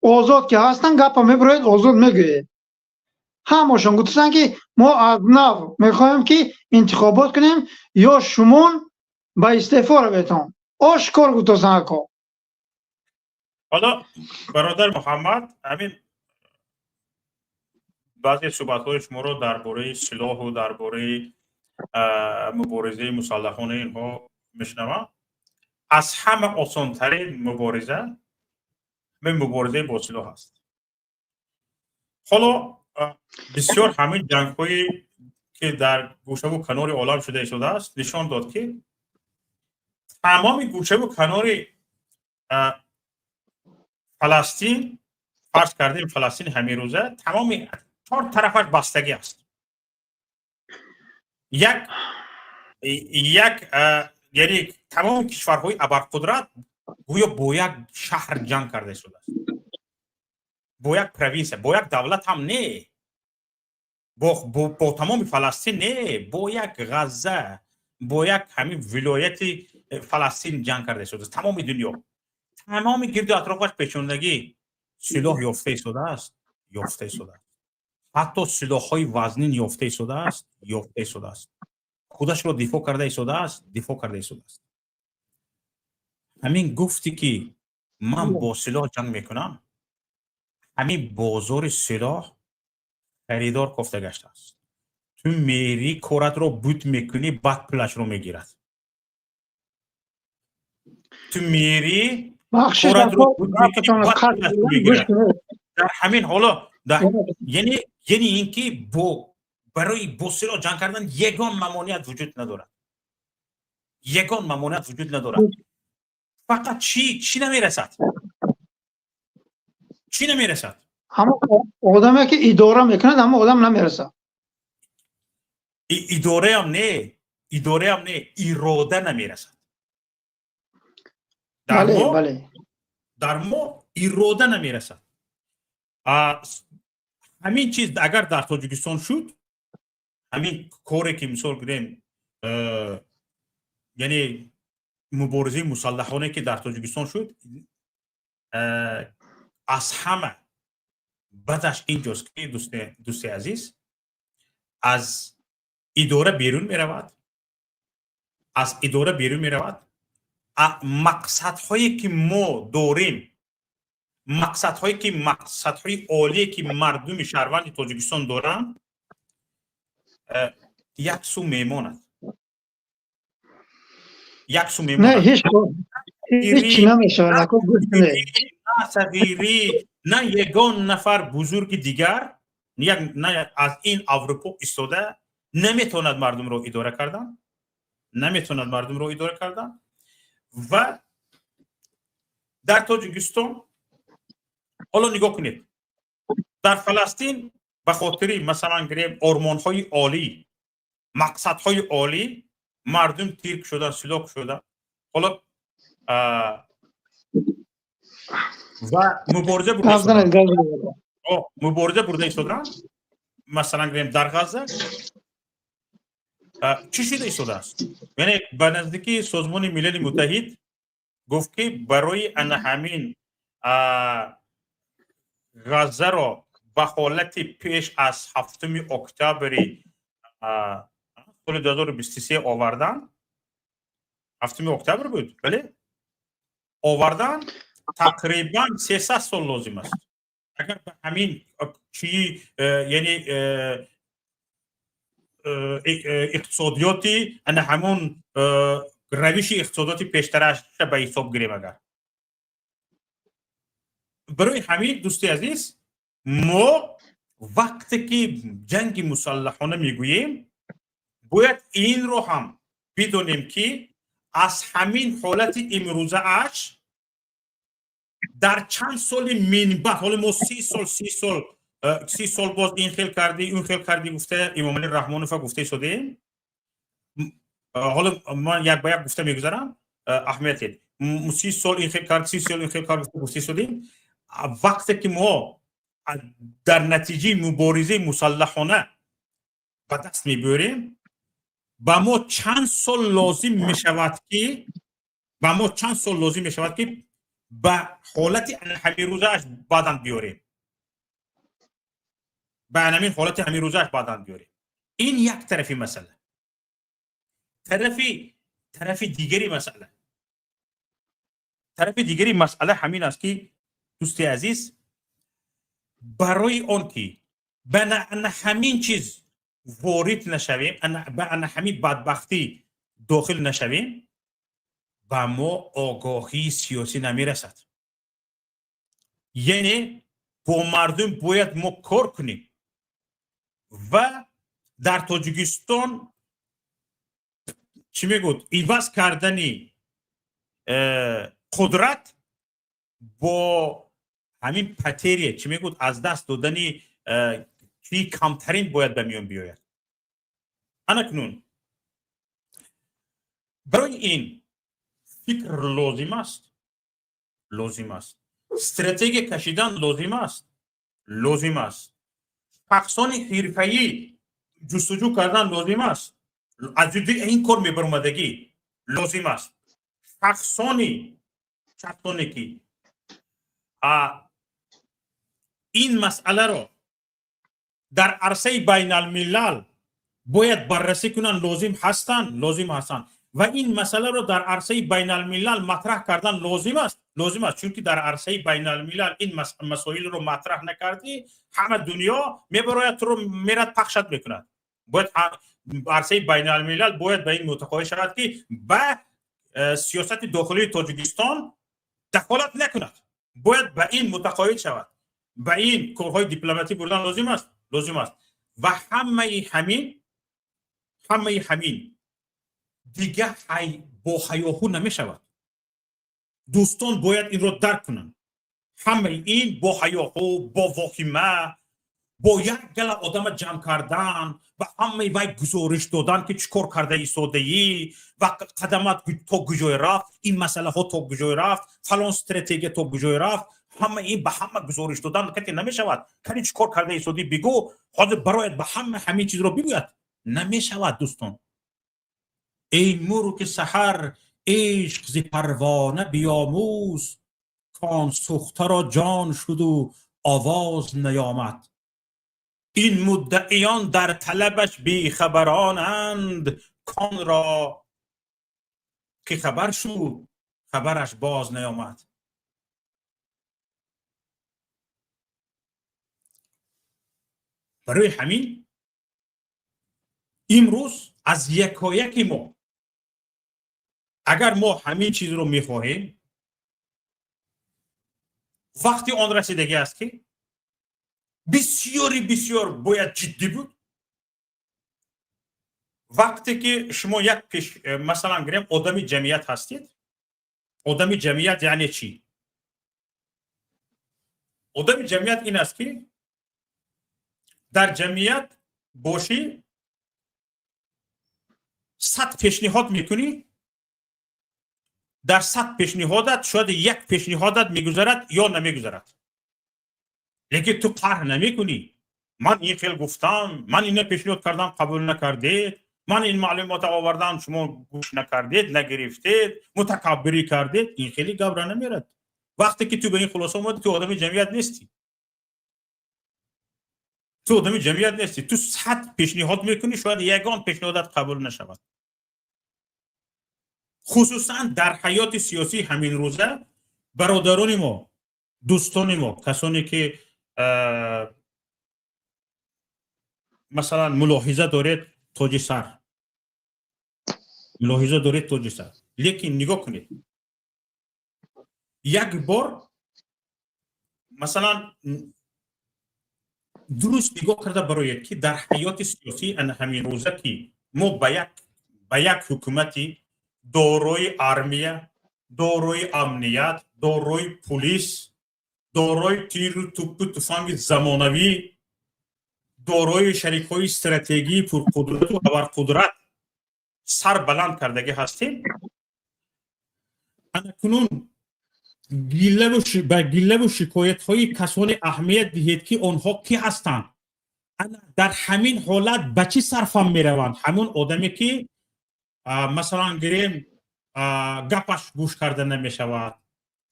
озод ки ҳастанд, гапа мебироед, озод мегӯед. Ҳамашон гуфтанд, ки мо аз нав мехоҳем, ки интихобот кунем, ё шумон ба истеъфо раведон. Ошкор гуфтасан, ако. Ҳоло, бародар Муҳаммад, ҳамин баъзе суҳбатҳои шуморо дар бораи силоҳу дар бораи муборизаи мусаллаҳонаи инҳо мешунавам. Аз ҳама осонтарин мубориза ҳамин муборизаи бо силоҳ аст. Ҳоло бисёр ҳамин ҷангҳое ки дар гӯшаву канори олам шуда истодааст, нишон дод, ки тамоми гӯшаву канори Фаластин, фарз кардем, Фаластин ҳамин рӯза тамоми чор тарафаш бастагӣ аст. Як яъне тамоми кишварҳои абарқудрат гӯё бо як шаҳр ҷанг карда истодааст, бо як провинсия, бо як давлат ҳам не, бо тамоми Фаластин не, бо як Ғазза, бо як ҳамин вилояти Фаластин ҷанг карда истодааст тамоми дунё. Тамоми гирду атрофаш печондагӣ силоҳ ёфта истодааст, ёфта истодааст, ҳатто силоҳҳои вазнин ёфта истодааст, ёфта истодааст, худашро дифоъ карда истодааст, дифоъ карда истодааст. Ҳамин гуфтӣ, ки ман бо силоҳ ҷанг мекунам, ҳамин бозори силоҳ харидор кофта гаштааст. Ту мери, коратро бут мекунӣ, баъд пулашро мегирад. Ту мери, коратро бут мекунӣ, баъд пулашро мегирад. Дар ҳамин ҳоло, яъне ин ки бо барои бо силоҳ ҷанг кардан ягон мамоният вуҷуд надорад, ягон мамоният вуҷуд надорад. Фақат чӣ намерасад, чӣ намерасад? Ҳама одаме ки идора мекунад, ҳама одам намерасад. Идораам не, идораам не, ирода намерасад. Дар мо ирода намерасад. Ҳамин чиз агар дар Тоҷикистон шуд, ҳамин коре ки, мисол гирем, яъне муборизаи мусаллаҳоне ки дар Тоҷикистон шуд, аз ҳама бадаш инҷост, ки, дӯсти азиз, аз идора берун меравад, аз идора берун меравад. Мақсадҳое ки мо дорем, мақсадҳое ки, мақсадҳои олие ки мардуми шаҳрванди Тоҷикистон доранд, як су мемонад, як су мемонад. Ҳеҷ намешавад. На сағирӣ, на ягон нафар бузурги дигар на аз ин Аврупо истода наметавонад мардумро идора кардан, наметавонад мардумро идора кардан. Ва дар Тоҷикистон ҳоло нигоҳ кунед: дар Фаластин ба хотири, масалан гирем, ормонҳои олӣ, мақсадҳои олӣ. Мардум тир шуда, силоҳ шуда. Ҳоло ва мубориза бурда, мубориза бурда истодан, масалан гирем, дар Ғазза чӣ шуда истодааст? Яъне ба наздикии Созмони Милали Муттаҳид гуфт, ки барои ана ҳамин Ғаззаро ба ҳолати пеш аз 7-уми октябри соли 2023 овардан, 7-уми октябр буд, бале, овардан тақрибан 300 сол лозим аст. Агар ба ҳамин чи, яъне иқтисодиёти ана ҳамон равиши иқтисодиёти пештараша ба ҳисоб гирем агар. Барои ҳамин, дӯсти азиз, мо вақте ки ҷанги мусаллаҳона мегӯем, бояд инро ҳам бидонем, ки аз ҳамин ҳолати имрӯзааш дар чанд соли минбаъд, ҳоло мо 30 сол, 30 сол, 30 сол боз ин хел кардӣ, он хел кардӣ гуфта Имомалӣ Раҳмонова гуфта истодем. Ҳоло ман як ба як гуфта мегузарам, аҳамият, 30 сол ин хел кард, 30 сол ин хел кард гуфта истодем. Вақте ки мо дар натиҷаи муборизаи мусаллаҳона ба даст мебиёрем, ба мо чанд сол лозим мешавад, ки ба мо чанд сол лозим мешавад, ки ба ҳолати ҳамирӯзааш баъдан биёрем, ба ҳамин ҳолати ҳамирӯзааш баъдан биёрем. Ин як тарафи масъала. Тарафи дигари масъала ҳамин аст, ки, дӯсти азиз, барои он ки ба ҳамин чиз ворид нашавем, ба ана ҳамин бадбахтӣ дохил нашавем, ба мо огоҳии сиёсӣ намерасад. Яъне бо мардум бояд мо кор кунем ва дар Тоҷикистон, чӣ мегӯд, иваз кардани қудрат бо ҳамин потеря, чӣ мегӯд, аз даст додани чии камтарин бояд ба миён биёяд. Анакнун барои ин фикр лозим аст, лозим аст стратегия кашидан, лозим аст, лозим аст шахсони ҳирфаӣ ҷустуҷӯ кардан, лозим аст аз ин кор мебаромадагӣ, лозим аст шахсоне ки ин масъаларо дар арсаи байналмилал бояд баррасӣ кунанд, лозим ҳастанд, лозим ҳастанд ва ин масъаларо дар арсаи байналмилал матраҳ кардан лозим аст, лозим аст, чунки дар арсаи байналмилал ин масоилро матраҳ накардӣ, ҳама дунё мебарояд, туро мерад пахшат мекунад. Бояд арсаи байналмилал бояд ба ин мутақоид шавад, ки ба сиёсати дохилии Тоҷикистон дахолат накунад. Бояд ба ин мутақоид шавад. Ба ин корҳои дипломатӣ бурдан лозим аст, лозим аст. Ва ҳамаи ҳамин дига бо ҳаёҳу намешавад. Дӯстон бояд инро дарк кунанд. Ҳамаи ин бо ҳаёҳу, бо воҳима, бо як гала одама ҷамъ кардан ва ҳамаи вай гузориш додан, ки чӣ кор карда истодаӣ ва қадамат то куҷое рафт, ин масъалаҳо то куҷое рафт, фалон стратегия то куҷое рафт, ҳама ин ба ҳама гузориш додан кате намешавад. Кани, чӣ кор карда истодӣ, бигӯ. Ҳозир барояд, ба ҳама ҳамин чизро бигӯяд, намешавад, дӯстон. Эй мурғи саҳар, ишқ зи парвона биёмӯз, кон сӯхтаро ҷон шуду овоз наёмад. Ин муддаиён дар талабаш бехабаронанд, конро ки хабар шуд, хабараш боз наёмад. Барои ҳамин имрӯз аз якояки мо, агар мо ҳамин чизро мехоҳем, вақти он расидагӣ аст, ки бисёри бисёр бояд ҷиддӣ буд. Вақте ки шумо як пеш, масалан гирем, одами ҷамъият ҳастед. Одами ҷамъият яъне чӣ? Одами ҷамъият ин аст, ки дар ҷамъият бошӣ. 100 пешниҳод мекунӣ, дар 100 пешниҳодат шояд як пешниҳодат мегузарад ё намегузарад, лекин ту қаҳр намекунӣ: ман ин хел гуфтам, ман ина пешниҳод кардам, қабул накардед, ман ин маълумота овардам, шумо гӯш накардед, нагирифтед, мутакаббирӣ кардед. Ин хеле гапра намерад. Вақте ки ту ба ин хулоса омадӣ, ту одами ҷамъият нестӣ, ту одами ҷамъият нестӣ. Ту 100 пешниҳод мекунӣ, шояд ягон пешниҳодат қабул нашавад. Хусусан дар ҳаёти сиёсии ҳамин рӯза, бародарони мо, дӯстони мо, касоне ки масалан мулоҳиза доред, тоҷи сар, мулоҳиза доред, тоҷи сар. Лекин нигоҳ кунед, як бор масалан дуруст нигоҳ карда бароед, ки дар ҳаёти сиёсии ана ҳамин рӯза, ки мо ба як ҳукумати дорои армия, дорои амният, дорои пулис, дорои тиру тупу туфанги замонавӣ, дорои шарикҳои стратегии пурқудрату абарқудрат сар баланд кардагӣ ҳастем, анакунун ба гиллаву шикоятҳои касоне аҳамият диҳед, ки онҳо кӣ ҳастанд. Дар ҳамин ҳолат ба чӣ сарфам мераванд? Ҳамон одаме, ки масалан гирем, гапаш гӯш карда намешавад,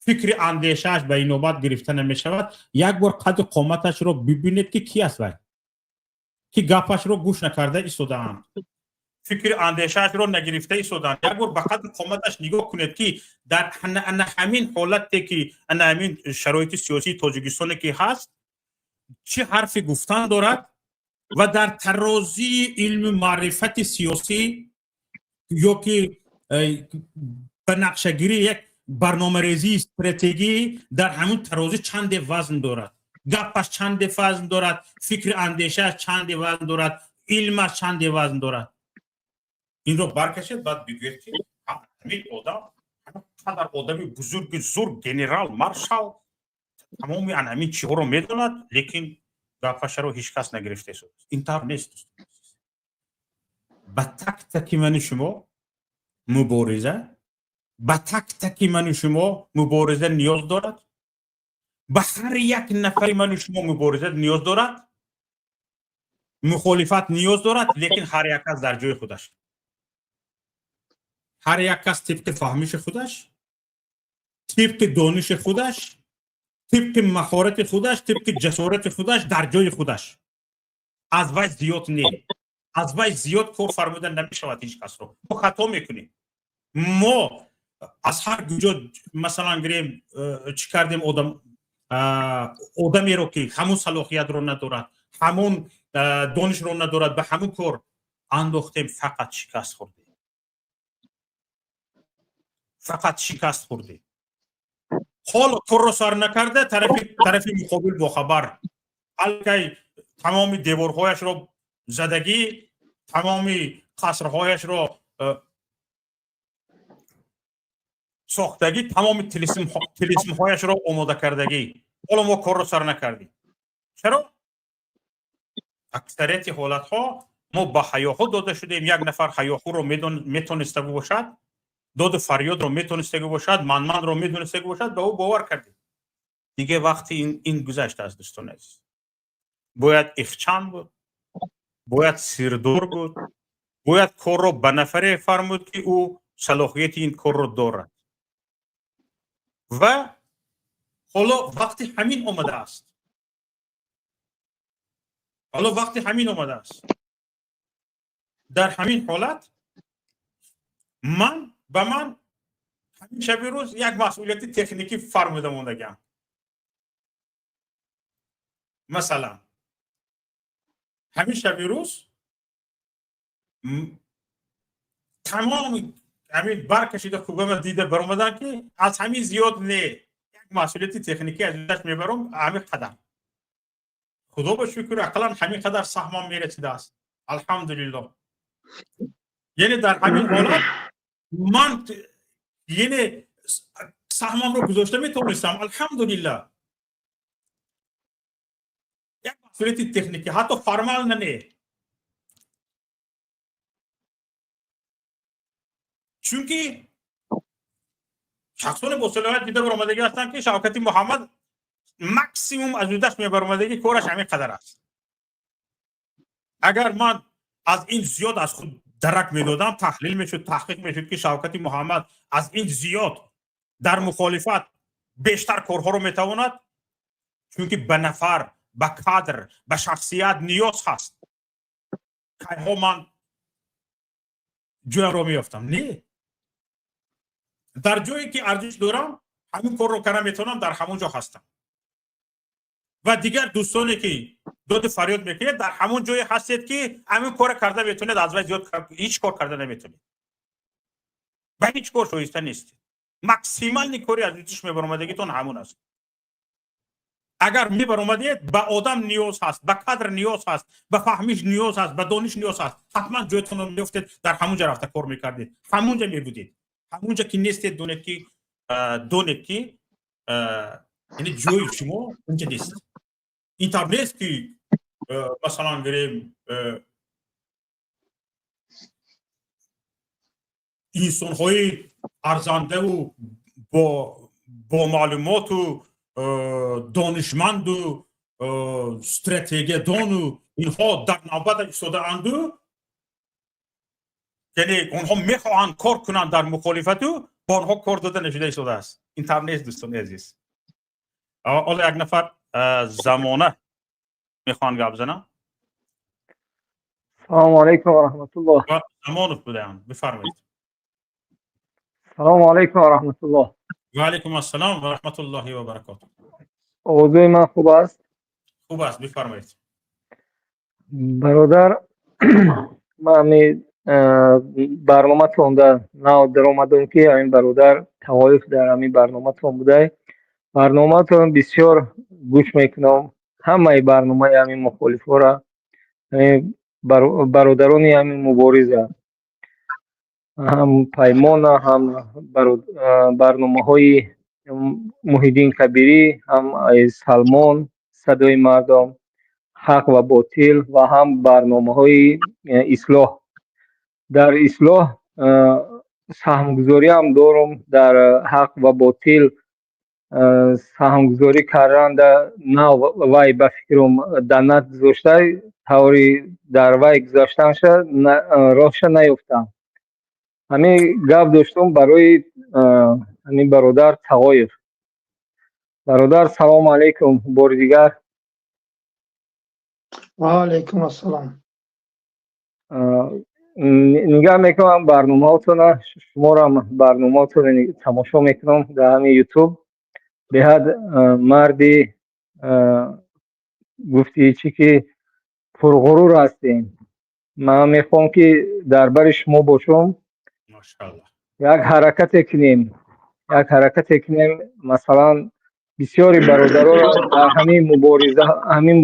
фикри андешааш ба инобат гирифта намешавад, як бор қади қоматашро бибинед, ки ки аст вай, ки гапашро гӯш накарда истодаанд, фикри андешаашро нагирифта истодаанд. Як бор ба қадри қоматаш нигоҳ кунед, ки дар ана ҳамин ҳолате, ки ана ҳамин шароити сиёсии Тоҷикистоне ки ҳаст, чӣ ҳарфе гуфтан дорад ва дар тарозии илму маърифати сиёсӣ ё ки ба нақшагирӣ, як барномарезии стратегӣ, дар ҳамин тарозӣ чанде вазн дорад, гапаш чанде вазн дорад, фикри андешааш чанде вазн дорад, илмаш чанде вазн дорад. Инро баркашед, баъд бигӯед, ки ҳамин одам қадар одами бузурги зур, генерал, маршал, тамоми ан ҳамин чиҳоро медонад, лекин гапашаро ҳеҷ кас нагирифта истодааст. Ин тавр нест. Ба так таки ману шумо мубориза, ба так таки ману шумо мубориза ниёз дорад, ба ҳар як нафари ману шумо мубориза ниёз дорад, мухолифат ниёз дорад, лекин ҳар як кас дар ҷои худаш, ҳар як кас тибқи фаҳмиши худаш, тибқи дониши худаш, тибқи маҳорати худаш, тибқи ҷасорати худаш, дар ҷои худаш. Аз вай зиёд не, аз вай зиёд кор фармуда намешавад ҳеҷ касро. Мо хато мекунем. Мо аз ҳар куҷо, масалан гирем, чӣ кардем, одам одамеро, ки ҳамун салоҳиятро надорад, ҳамун донишро надорад, ба ҳамун кор андохтем, фақат шикаст хӯрдем, фақат шикаст хӯрдем. Ҳоло корро сар накарда, тарафи муқобил бохабар, алкай тамоми деворҳояшро задагӣ, тамоми қасрҳояшро сохтагӣ, тамоми тилисмҳояшро омода кардагӣ. Ҳоло мо корро сар накардем. Чаро? Аксарияти ҳолатҳо мо ба ҳаёҳу дода шудем. Як нафар ҳаёҳуро метонистагӣ бошад, доду фарёдро метонистагӣ бошад, манманро медонистагӣ бошад, ба ӯ бовар кардем. Диге вақти ин гузаштааст, дӯстони азиз. Бояд ихчам буд, бояд сирдор буд, бояд корро ба нафаре фармуд, ки ӯ салоҳияти ин корро дорад. Ва ҳоло вақти ҳамин омадааст, ҳоло вақти ҳамин омадааст. Дар ҳамин ҳолат ман ба ман ҳамин шаби рӯз як масъулияти техникӣ фармуда мондагиам. Масалан, ҳамин шаби рӯз тамоми ҳамин баркашида хубама дида баромадан, ки аз ҳамин зиёд не, як масъулияти техникӣ аз даш мебарам ҳамин қадар. Худо ба шукр, ақаллан ҳамин қадар саҳмам мерасидааст, алҳамдулиллоҳ. Яъне дар ҳамин ҳолат ман яъне саҳмамро гузошта метавонистам, алҳамдулиллаҳ. Як масъулияти техникӣ, ҳатто формально не. Чунки шахсони бо салоҳият дида баромадагӣ ҳастанд, ки Шавкати Муҳаммад максимум аз ӯдаш мебаромадагӣ кораш ҳамин қадар аст. Агар ман аз ин зиёд аз худ дарак медодам, таҳлил мешуд, таҳқиқ мешуд, ки Шавкати Муҳаммад аз ин зиёд дар мухолифат бештар корҳоро метавонад, чунки ба нафар, ба кадр, ба шахсият ниёз ҳаст. Кайҳо ман ҷоямро меёфтам? Не, дар ҷое ки арзиш дорам, ҳамин корро карда метавонам, дар ҳамон ҷо ҳастам. Ва дигар дӯстоне ки доду фарёд мекунед, дар ҳамон ҷое ҳастед, ки ҳамин корро карда метавонед. Аз вай зиёд ҳеҷ кор карда наметавонед, ба ҳеҷ кор шоиста нестед. Максимальный кори аз дӯш мебаромадагитон ҳамон аст. Агар мебаромадед, ба одам ниёз ҳаст, ба кадр ниёз ҳаст, ба фаҳмиш ниёз ҳаст, ба дониш ниёз ҳаст, ҳатман ҷоятонро меёфтед, дар ҳамон ҷа рафта кор мекардед, ҳамон ҷа мебудед. Ҳамон ҷа ки нестед, донед, ки яъне ҷои шумо унҷа нест. Ин тавр нест, ки масалан гирем, инсонҳои арзандаву бо маълумоту донишманду стратегиядону инҳо дар навбат истодаанду, яъне онҳо мехоҳанд кор кунанд дар мухолифату бо онҳо кор дода нашуда истодааст. Ин тавр нест, дӯстони азиз. Ҳоло як нафар замона мехоҳанд гап занам. Салому алайкум ва раҳматуллоҳ. Замонов будаам, бифармоед. Салому алайкум ва раҳматуллоҳ. Ва алайкум ассалом ва раҳматуллоҳи ва баракотуҳ. Овозои ман хуб аст? Хуб аст, бифармоед. Бародар, ман ҳами барноматонда нав даромадам, ки ҳамин бародар Тавоиф дар ҳамин барноматон будай. Барномаатон бисёр гӯш мекунам, ҳамаи барномаи ҳамин мухолифҳоро, бародарони ҳамин мубориза, ҳам Паймона, ҳам барномаҳои Муҳиддин Кабирӣ, ҳам Салмон, Садои мардум, Ҳақ ва ботил ва ҳам барномаҳои Ислоҳ. Дар Ислоҳ саҳмгузориам дорум, дар Ҳақ ва ботил саҳмгузорӣ карданда нав вай ба фикрам данат гузошта, таври дар вай гузаштанша роҳша наёфтам. Ҳамин гап доштум барои ҳамин бародар Тағоев. Бародар, салому алайкум бори дигар. Ва алайкум ассалом. Нигаҳ мекунам барномаҳотона, шуморам барномаҳотона тамошо мекунам дар ҳамин Ютуб. Беҳад марди, гуфти чӣ, ки пурғурур ҳастем. Ман мехоҳам, ки дар бари шумо бошам, як ҳаракате кунем, як ҳаракате кунем. Масалан, бисёри бародароро дар ҳамин мубориза, ҳамин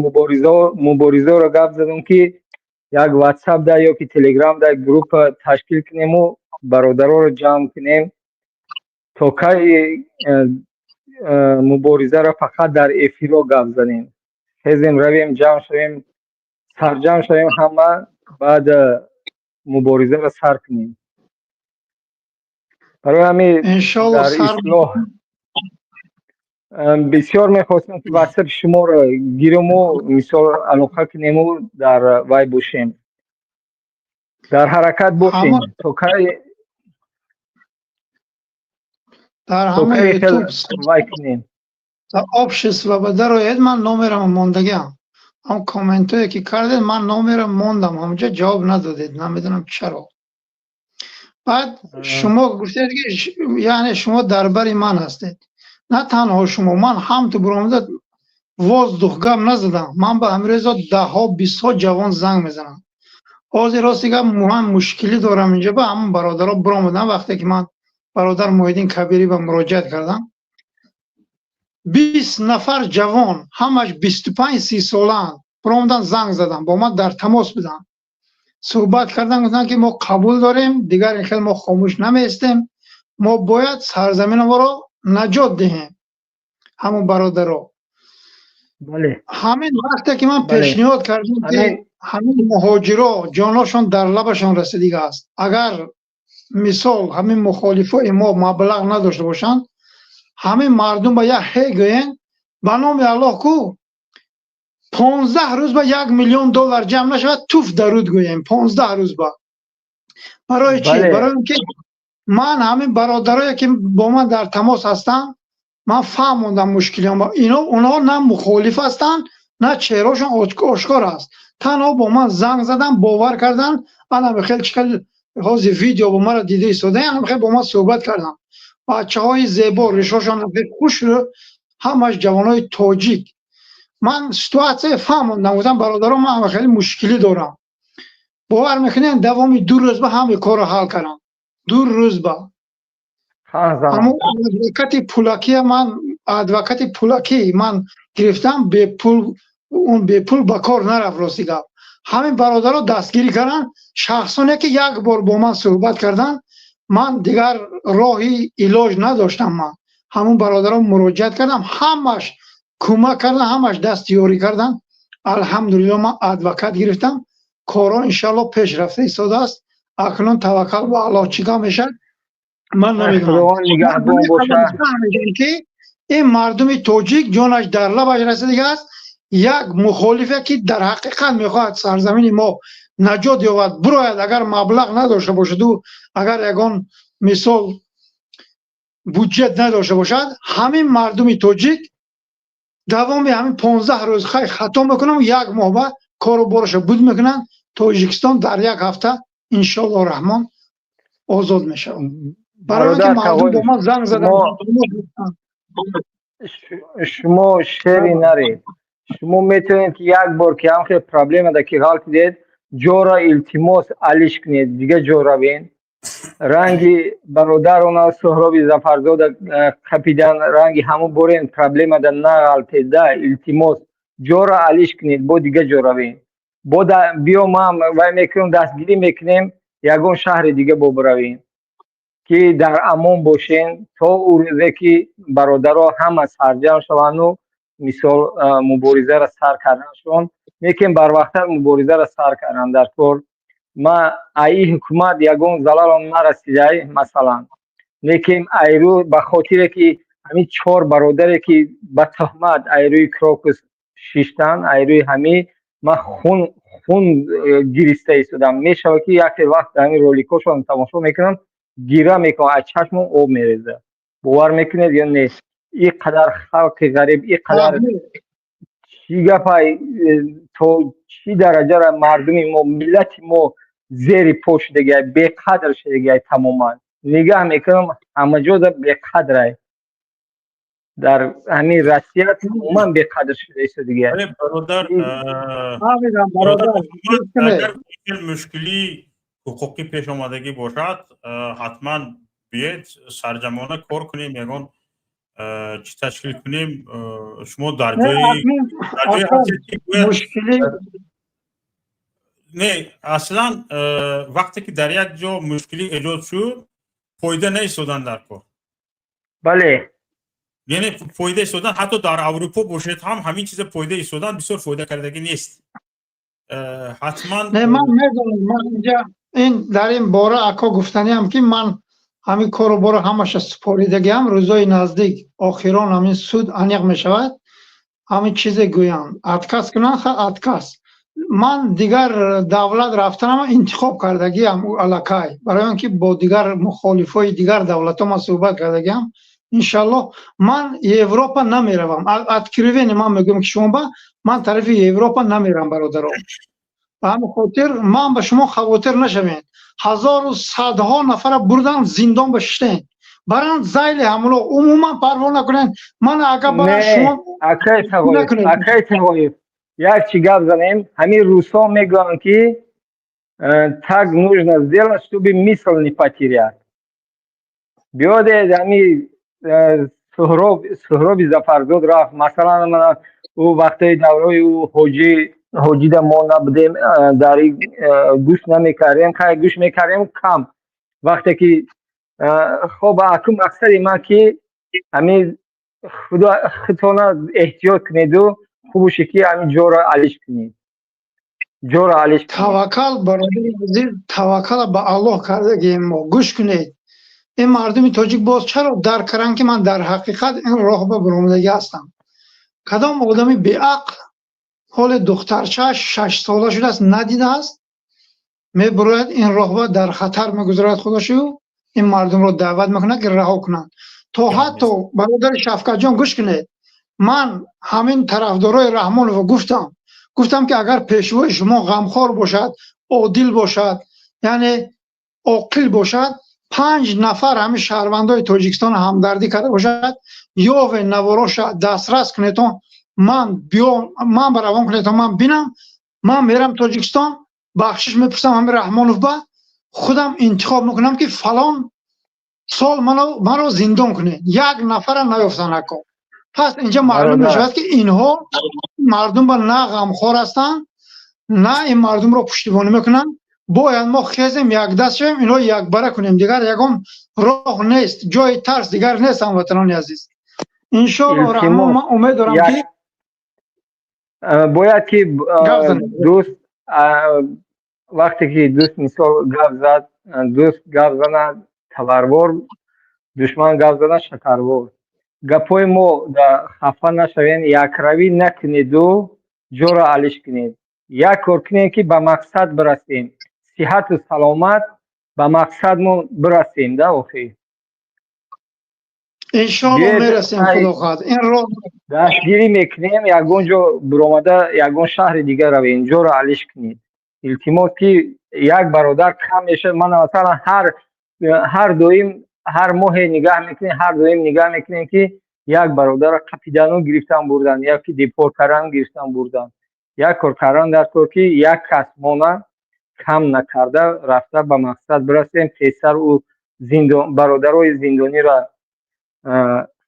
муборизаро гап задам, ки як Ватсап да ё ки Телеграм да группа ташкил кунему бародароро ҷамъ кунем. То кай муборизаро фақат дар эфиро гап занем? Хезем, равем, ҷамъ шавем, сарҷамъ шавем ҳама, баъд муборизаро сар кунем. Барои ҳамин дар Ислоҳ бисёр мехостем, ки Ватсапи шуморо гирему, мисол, алоқа кунему, дар вай бошем, дар ҳаракат бошем. То кай Дар ҳама Ютуб вай кунем? Общество ба дароед, ман номерам мондагиам. Ҳам комментое ки кардед, ман номерам мондам, ҳамҷа ҷавоб надодед, намедонам чаро. Баъд шумо гуфтед, ки яъне шумо дар бари ман ҳастед. На танҳо шумо, ман ҳам ту буромада воздух гап назадам. Ман ба ҳамирезо даҳҳо, бистҳо ҷавон занг мезанам. Ҳозир, рости гап, ман мушкилӣ дорам инҷа ба ҳамон бародаро буромадам. Вақте ки ман бародар Муҳиддин Кабирӣ ба муроҷиат кардам, 20 нафар ҷавон, ҳамаш 25-30 солаанд, буромадан, занг задам, бо ман дар тамос буданд, суҳбат кардан, гуфтанд, ки мо қабул дорем, дигар ин хел мо хомӯш намеистем, мо бояд сарзамини моро наҷот диҳем. Ҳамон бародаро, ҳамин вақте ки ман пешниҳод кардам, ки ҳамин муҳоҷиро ҷоношон дар лабашон расидига аст, агар Мисол, ҳамин мухолифои мо маблағ надошта бошанд, ҳамин мардум ба як ҳе гӯянд, ба номи Аллоҳ ку, 15 рӯз ба 1 миллион доллар ҷамъ нашавад, туф даруд гӯем 15 рӯз ба. Барои чӣ? Барои он ки ман ҳамин бародарое ки бо ман дар тамос ҳастанд, ман фаҳмондам мушкилиам. Ино онҳо на мухолиф ҳастанд, на чеҳрошон ошкор аст. Танҳо бо ман занг задан, бовар кардан, анам хел чӣ хел ҳозир видео бо маро дида истодаем, анам хел бо ман суҳбат кардам. Бачаҳои зебо, ришошон хуш, ҳамаш ҷавонои тоҷик. Ман ситуация фаҳмондам, гуфтам: «Бародарон, ман хеле мушкилӣ дорам». Бовар мекунем, давоми 2 рӯз ба ҳамаи корро ҳал кардам, 2 рӯз ба. Аммо адвокати пулакия, ман адвокати пулакӣ ман гирифтам, бепул, он бепул ба кор нарафт. Рости гап, ҳамин бародаро дастгирӣ карданд, шахсоне ки як бор бо ман суҳбат карданд. Ман дигар роҳи илоҷ надоштам, ман ҳамун бародарон муроҷиат кардам, ҳамаш кӯмак кардан, ҳамаш даст ёрӣ кардан. Алҳамдулилло, ман адвокат гирифтам, корҳо иншалло пеш рафта истодааст. Акнун таваккал ба Аллоҳ, чӣ кор мешавад, ман намедонам ки ин мардуми тоҷик ҷонаш дар лабаш расидагӣ аст. Як мухолифе ки дар ҳақиқат мехоҳад сарзамини мо наҷот ёбад, бирояд, агар маблағ надошта бошаду агар ягон мисол буҷет надошта бошад, ҳамин мардуми тоҷик давоми ҳамин 15 рӯз, хай, хато мекунам, як моҳ ба кору бораша буд мекунанд, Тоҷикистон дар як ҳафта, иншоалло раҳмон, озод мешавад. Барои он ки мардум бо ман занг заданд. Шумо шери наред. Шумо метавонед ки як бор ки ҳам хел проблема да ки ғалтидед, ҷора, илтимос, алиш кунед, дига ҷо равен. Ранги бародарона Суҳроби Зафарзода қапидан, ранги ҳамун борен проблемада нағалтеда. Илтимос, ҷора алиш кунед, бо дига ҷо равем, бо биё, ман вай мекунем, дастгирӣ мекунем, ягон шаҳри дига бо биравем ки дар амон бошем, то ӯ рӯзе ки бародаро ҳама сарҷамъ шаванду мисол муборизаро сар карданшон. Лекин барвақттар муборизаро сар кардан дар кор. Ма аи ҳукумат ягон залалам нарасидай, масалан, лекин айрӯ ба хотире ки ҳамин чор бародаре ки ба туҳмат айрӯи Крокус шиштан, айрӯи ҳамин ман хун хун гириста истодам. Мешавад ки яке вақт ҳамин роликҳошон тамошо мекунам, гира мекунам, аз чашмам об мерезад. Бовар мекунед ё не, ин қадар халқи ғариб, ин қадар чӣ гапай, то чӣ дараҷара мардуми мо, миллати мо зери по шудагиай, беқадр шудагиай тамоман. Нигаҳ мекунам, ҳамаҷода беқадрай, дар ҳамин Россия тамоман беқадр шуда истодагиай. Бародар, агар мушкили ҳуқуқӣ пеш омадагӣ бошад, ҳатман биед, сарҷамона кор кунем, ягон чӣ ташкил кунем. Шумо дар ҷои ҳастед ки не, аслан вақте ки дар як ҷо мушкилӣ эҷод шуд, фоида наистодан дар кор. Бале. Яъне фоида истодан, ҳатто дар Аврупо бошед ҳам, ҳамин чиза фоида истодан бисёр фоида кардагӣ нест ҳатман. Не, ман медонам, ман инҷа ин дар ин бора, ако, гуфтаниам ки ман ҳамин кору боро ҳамаша супоридагиам. Рӯзои наздик охирон ҳамин суд аниқ мешавад, ҳамин чизе гӯянд, отказ кунанд, ха, отказ. Ман дигар давлат рафтанам интихоб кардагиам аллакай, барои он ки бо дигар мухолифои дигар давлатҳо ман суҳбат кардагиам. Иншаллоҳ, ман Европа намеравам. Откровенно ман мегӯям ки шумо ба ман тарафи Европа намерам, бародаро. Ба ҳамин хотир ман ба шумо хавотир нашавед. Ҳазору садҳо нафара бурдан, зиндон ба шиштен, баранд зайли ҳамуно, умуман парво накунед. Ман агар баран, шумо акай Тағоев, як чи гап занем. Ҳамин русҳо мегӯянд ки так нужно сделать, чтобы мысль не потерять. Биёдед, ҳамин Суҳроби Зафарзод рафт, масалан, мана ӯ вақтои давраи ӯ ҳоҷӣ, ҳоҷида мо набудем, дар гӯш намекардем, хай, гӯш мекардем кам. Вақте ки хоб, аку мақсади ман ки ҳамин худо худтона эҳтиёт кунеду хубуше ки ҳамин ҷоро алиш кунед. Ҷоро алиш кунед. Таваккал, бародари азиз, таваккала ба Аллоҳ кардагием мо. Гӯш кунед. Ин мардуми тоҷик боз чаро дарк карданд, ки ман дар ҳақиқат ин роҳ ба баромадагӣ ҳастам? Кадом одами беақл ҳоли духтарчааш 6 сола шудааст, надидааст, мебурояд, ин роҳ ба дар хатар мегузорад худашу, ин мардумро даъват мекунад, ки раҳо кунанд? То ҳатто, бародари Шавкатҷон, гӯш кунед, ман ҳамин тарафдорои Раҳмоново гуфтам, ки агар пешвои шумо ғамхор бошад, одил бошад, яъне оқил бошад, панҷ нафар ҳамин шаҳрвандои Тоҷикистон ҳамдардӣ карда бошад, ёве навороша дастрас кунедон, ман биё, ман ба равон кунедон, ман бинам, ман мерам Тоҷикистон, бахшиш мепурсам ҳамин Раҳмонов ба, худам интихоб мекунам, ки фалон сол маро зиндон кунед. Як нафара наёфтан, ако. Пас инҷа маълум мешавад, ки инҳо мардум ба на ғамхор ҳастанд, на ин мардумро пуштибонӣ мекунанд. Бояд мо хезем, якдаст шавем, инҳо якбара кунем. Дигар ягон роҳ нест, ҷои тарс дигар нест, ҳамватанони азиз. Иншоаллоҳ Раҳмон, ман умед дорам, ки Бояд ки дӯст, вақте ки дӯст мисол гап зад, дӯст гап занад таварвор, душман гап занад шакарвор. Гапҳои мо хафа нашавем, якравӣ накунеду ҷоро алиш кунед. Як кор кунем, ки ба мақсад бирасем, сиҳату саломат ба мақсадмон бирасем да охир. Иншоалло мерасем, худо хоҳад, ин роҳ. Дастгирӣ мекунем, ягон ҷо биромада, ягон шаҳри дигар равем, ҷоро алиш кунед, илтимос, ки як бародар кам мешавад. Ман масалан ҳар доим, ҳар моҳе нигаҳ мекунем, ҳар доим нигаҳ мекунем, ки як бародарро қапидану гирифтан бурдан, яки депорт кардан, гирифтан бурдан. Як кор кардан дар кор, ки як кас мона кам накарда рафта ба мақсад бирасем, тезтар ӯ бародарои зиндониро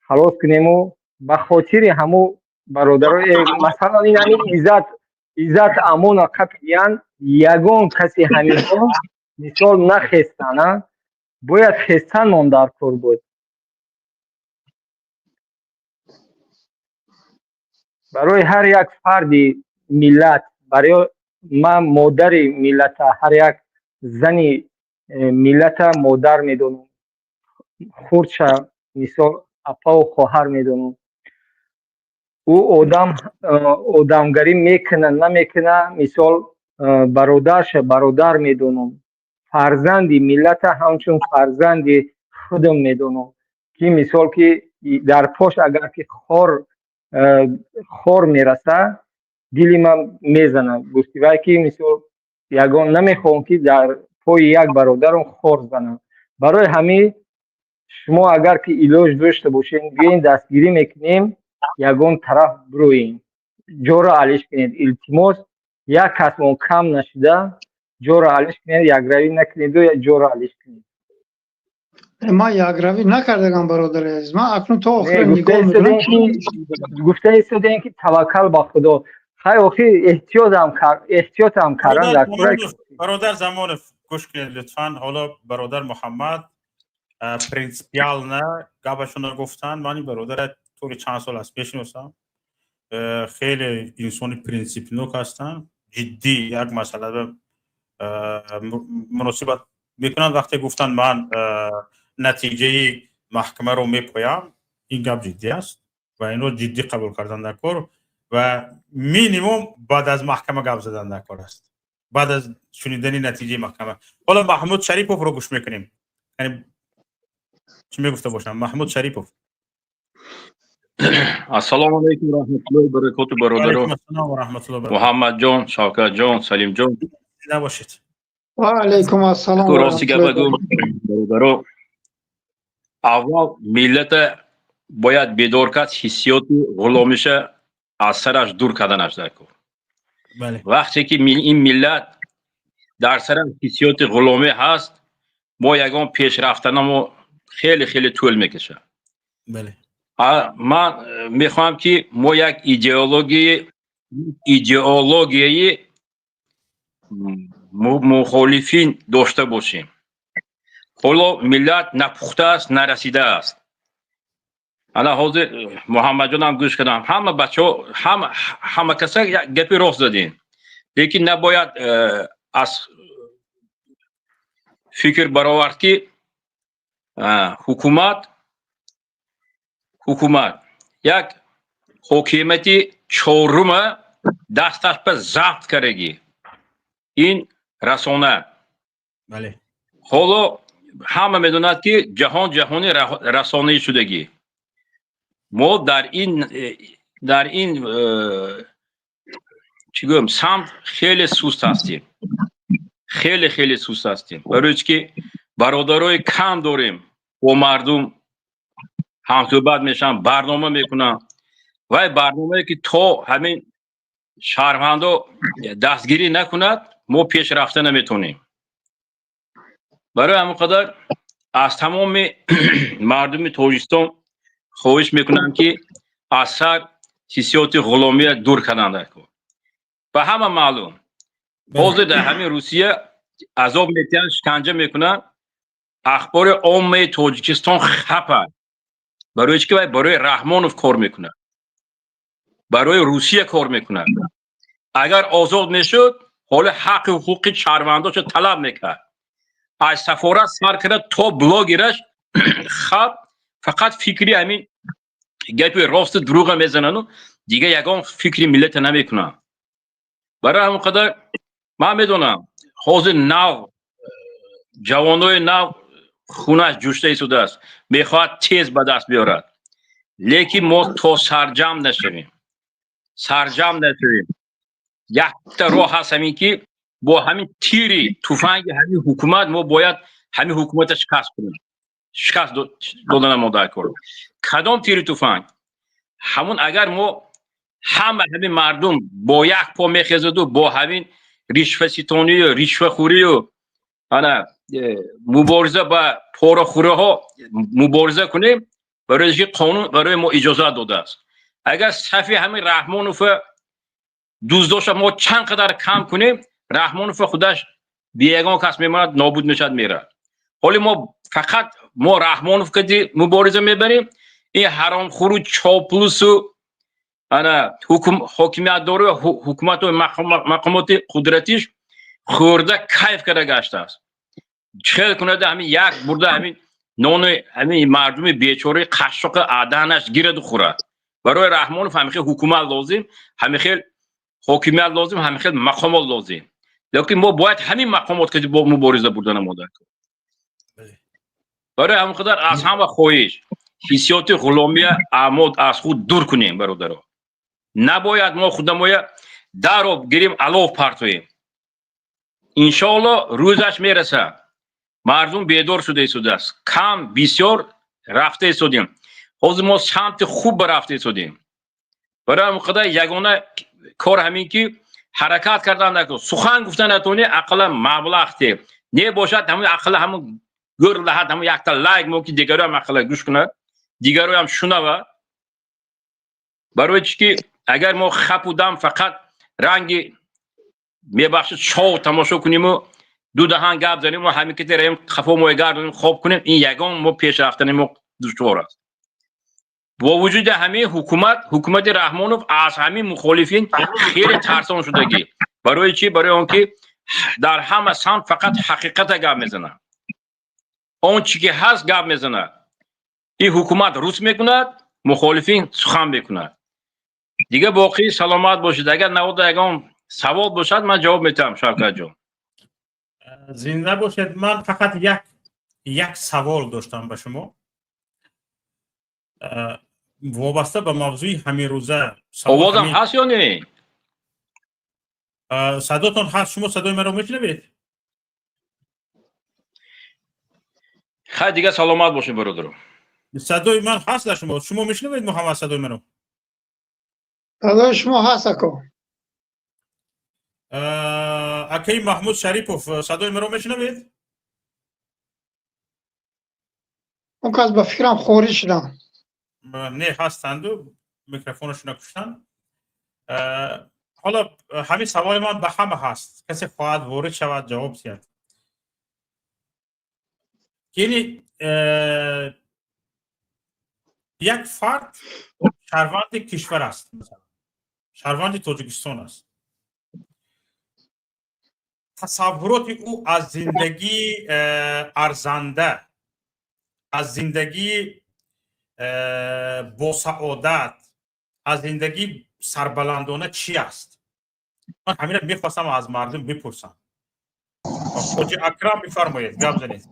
халос кунему ба хотири ҳаму бародарои, масалан, ин ҳамин Иззат Амона қапидиян, ягон каси ҳаминҳо мисол нахестана, бояд хестанмон дар кор буд. Барои ҳар як фарди миллат, барои ман модари миллата, ҳар як зани миллата модар медонам, хурдша мисол апаву хоҳар медонам. Ӯ одам одамгарӣ мекуна, намекуна, мисол бародарша бародар медонам, фарзанди миллата ҳамчун фарзанди худам медонам, ки мисол ки дар пош агар ки хор мераса, дили ман мезанад. Гуфтивай ки мисол ягон намехоҳам, ки дар пои як бародарам хор занам. Барои ҳамин шумо агар ки илоҷ дошта бошед, биёен, дастгирӣ мекунем, ягон тараф бироем, ҷоро алиш кунед, илтимос. Як касмон кам нашуда, ҷоро алиш кунед, якравӣ накунеду ҷоро алиш кунед. Ман якравӣ накардагам, бародари азиз, ман акнун то охир нигоҳ мекунам. Гуфта истодем, ки таваккал ба Худо. Хай, охир эҳтиётам кардан дар. Бародар Замонов, гӯш кунед лутфан. Ҳоло бародар Муҳаммад принципиально гапашонро гуфтанд. Ман ин бародара тӯли чанд сол аст мешиносам, хеле инсони принсипнок ҳастанд, ҷиддӣ як масъала муносибат мекунанд. Вақте гуфтанд, ман натиҷаи маҳкамаро мепоям, ин гап ҷиддӣ аст ва инро ҷиддӣ қабул кардан дар кор ва минимум баъд аз маҳкама гап задан дар кор аст, баъд аз шунидани натиҷаи маҳкама. Ҳоло Маҳмуд Шариповро гӯш мекунем, чӣ мегуфта бошам Маҳмуд Шарипов. Ассалому алайкум раҳматуллоҳи баракоту, бародаро Муҳаммадҷон, Шавкатҷон, Салимҷон. Набошед. Ва алайкум ассалом. Рости гапа гӯм, бародаро, аввал миллата бояд бедор кард, ҳиссиёти ғуломиша аз сараш дур карданаш дар кор. Вақте ки ин миллат дар сараш ҳиссиёти ғуломӣ ҳаст, мо ягон пешрафтанамо хеле хеле тӯл мекашад. Ман мехоҳам, ки мо як идеологияи мухолифин дошта бошем. Ҳоло миллат напухтааст, нарасидааст. Ана ҳозир Муҳаммадҷонам гӯш кардам, ҳама бачаҳо, ҳама каса гапи рост задем. Лекин набояд аз фикр баровард, ки ҳукумат як ҳокимияти чорума дасташ ба забт кардагӣ, ин расона. Ҳоло ҳама медонад, ки ҷаҳон ҷаҳони расонаӣ шудагӣ. Мо дар ин, чӣ гӯям, самт хеле суст ҳастем, хеле хеле суст ҳастем, барои чи ки бародарои кам дорем, бо мардум ҳамсӯҳбат мешаванд, барнома мекунанд. Вай барномае, ки то ҳамин шаҳрвандо дастгирӣ накунад, мо пеш рафта наметавонем. Барои ҳамин қадар аз тамоми мардуми Тоҷикистон хоҳиш мекунам, ки аз сар ҳиссиёти ғуломия дур карданд. Ба ҳама маълум, ҳозир дар ҳамин Русия азоб метиҳанд, шиканҷа мекунанд. Ахбори оммаи Тоҷикистон хапа. Барои чӣ ки вай барои Раҳмонов кор мекунад, барои Русия кор мекунад. Агар озод мешуд, ҳоли ҳаққи ҳуқуқи шаҳрвандошо талаб мекард. Аз сафорат сар карда то блогераш хап, фақат фикри ҳамин гапи росту дурӯға мезанану дигар ягон фикри миллата намекунанд. Барои ҳамин қадар ман медонам, ҳозир нав ҷавонои нав хунаш ҷӯшта истодааст, мехоҳад тез ба даст биёрад. Лекин мо то сарҷамъ нашавем, сарҷамъ нашавем, якта роҳ ҳаст, ҳамин ки бо ҳамин тири туфанги ҳамин ҳукумат мо бояд ҳамин ҳукумата шикаст кунем. Шикаст дода намода кор. Кадом тири туфанг? Ҳамун агар мо ҳама ҳамин мардум бо як по мехезаду бо ҳамин ришваситонию ришвахӯрию ана мубориза ба порахӯраҳо мубориза кунем, барои ки қонун барои мо иҷозат додааст. Агар сафи ҳамин Раҳмонова дуздоша мо чанд қадар кам кунем, Раҳмонова худаш беягон кас мемонад, нобуд мешавад, меравад. Ҳоли мо фақат мо Раҳмонов кади мубориза мебарем. Ин ҳаромхӯру чоплусу ана ҳокимиятдору ҳукумату мақомоти қудратиш хӯрда, кайф карда гаштааст. Чӣ хел кунада, ҳамин як бурда ҳамин нони ҳамин мардуми бечораи қашшоқи аданаш гираду хӯрад. Барои Раҳмонов ҳамин хел ҳукумат лозим, ҳамин хел ҳокимият лозим, ҳамин хел мақомот лозим. Лекин мо бояд ҳамин мақомот ки бо мубориза бурда намода. Барои ҳамин қадар аз ҳама хоҳиш: ҳиссиёти ғуломия мо аз худ дур кунем, бародаро. Набояд мо худамоя даро гирим, алов партоем. Иншоалло, рӯзаш мерасад. Мардум бедор шуда истодааст, кам бисёр рафта истодем. Ҳозир мо самти хуб ба рафта истодем. Барои ҳамин қадар ягона кор ҳамин ки ҳаракат кардан накун, сухан гуфта натавонӣ, ақаллан маблағ те не бошад, ҳамин ақалла ҳамун гӯр лаҳат, ҳамун якта лайк мо, ки дигароам ақалла гӯш кунад, дигароам шунавад. Барои чӣ ки агар мо хапу дам фақат ранги, мебахшид, шоу тамошо куниму ду даҳан гап занему, ҳамин ки раем қафо моя гардонем, хоб кунем, ин ягон мо пеш рафтани мо душвор аст. Бо вуҷуди ҳамин ҳукумат, ҳукумати Раҳмонов аз ҳамин мухолифин хеле тарсон шудагӣ. Барои чӣ? Барои он ки дар ҳама самт фақат ҳақиқата гап мезанад, он чӣ ки ҳаст гап мезанад. Ин ҳукумат рус мекунад, мухолифин сухан мекунад. Дига боқӣ саломат бошед. Агар навода ягон савол бошад, ман ҷавоб метиҳам, Шавкатҷон. Зинда бошед. Ман фақат як савол доштам ба шумо вобаста ба мавзӯи ҳаминрӯза. Овозам ҳаст ё не? Садотон ҳаст. Шумо садои маро мешунавед? Хай, дига саломат бошед, бародаро. Садои ман ҳаст дар шумо? Шумо мешунавед, Муҳаммад, садои маро? Садои шумо ҳаст, ако. Акаи Маҳмуд Шарипов, садои маро мешунавед? Он кас ба фикрам хориҷ шуданд. Не, ҳастанду, микрофонашона куштанд. Ҳоло ҳамин саволи ман ба ҳама ҳаст, касе хоҳад ворид шавад, ҷавоб диҳад. Яъне як фард шаҳрванди кишвар аст, шаҳрванди Тоҷикистон аст. Тасаввуроти ӯ аз зиндагии арзанда, аз зиндагии босаодат, аз зиндагии сарбаландона чӣ аст? Ман ҳамина мехостам аз мардум бипурсам. Ҳоҷи Акрам, бифармоед, гап занед.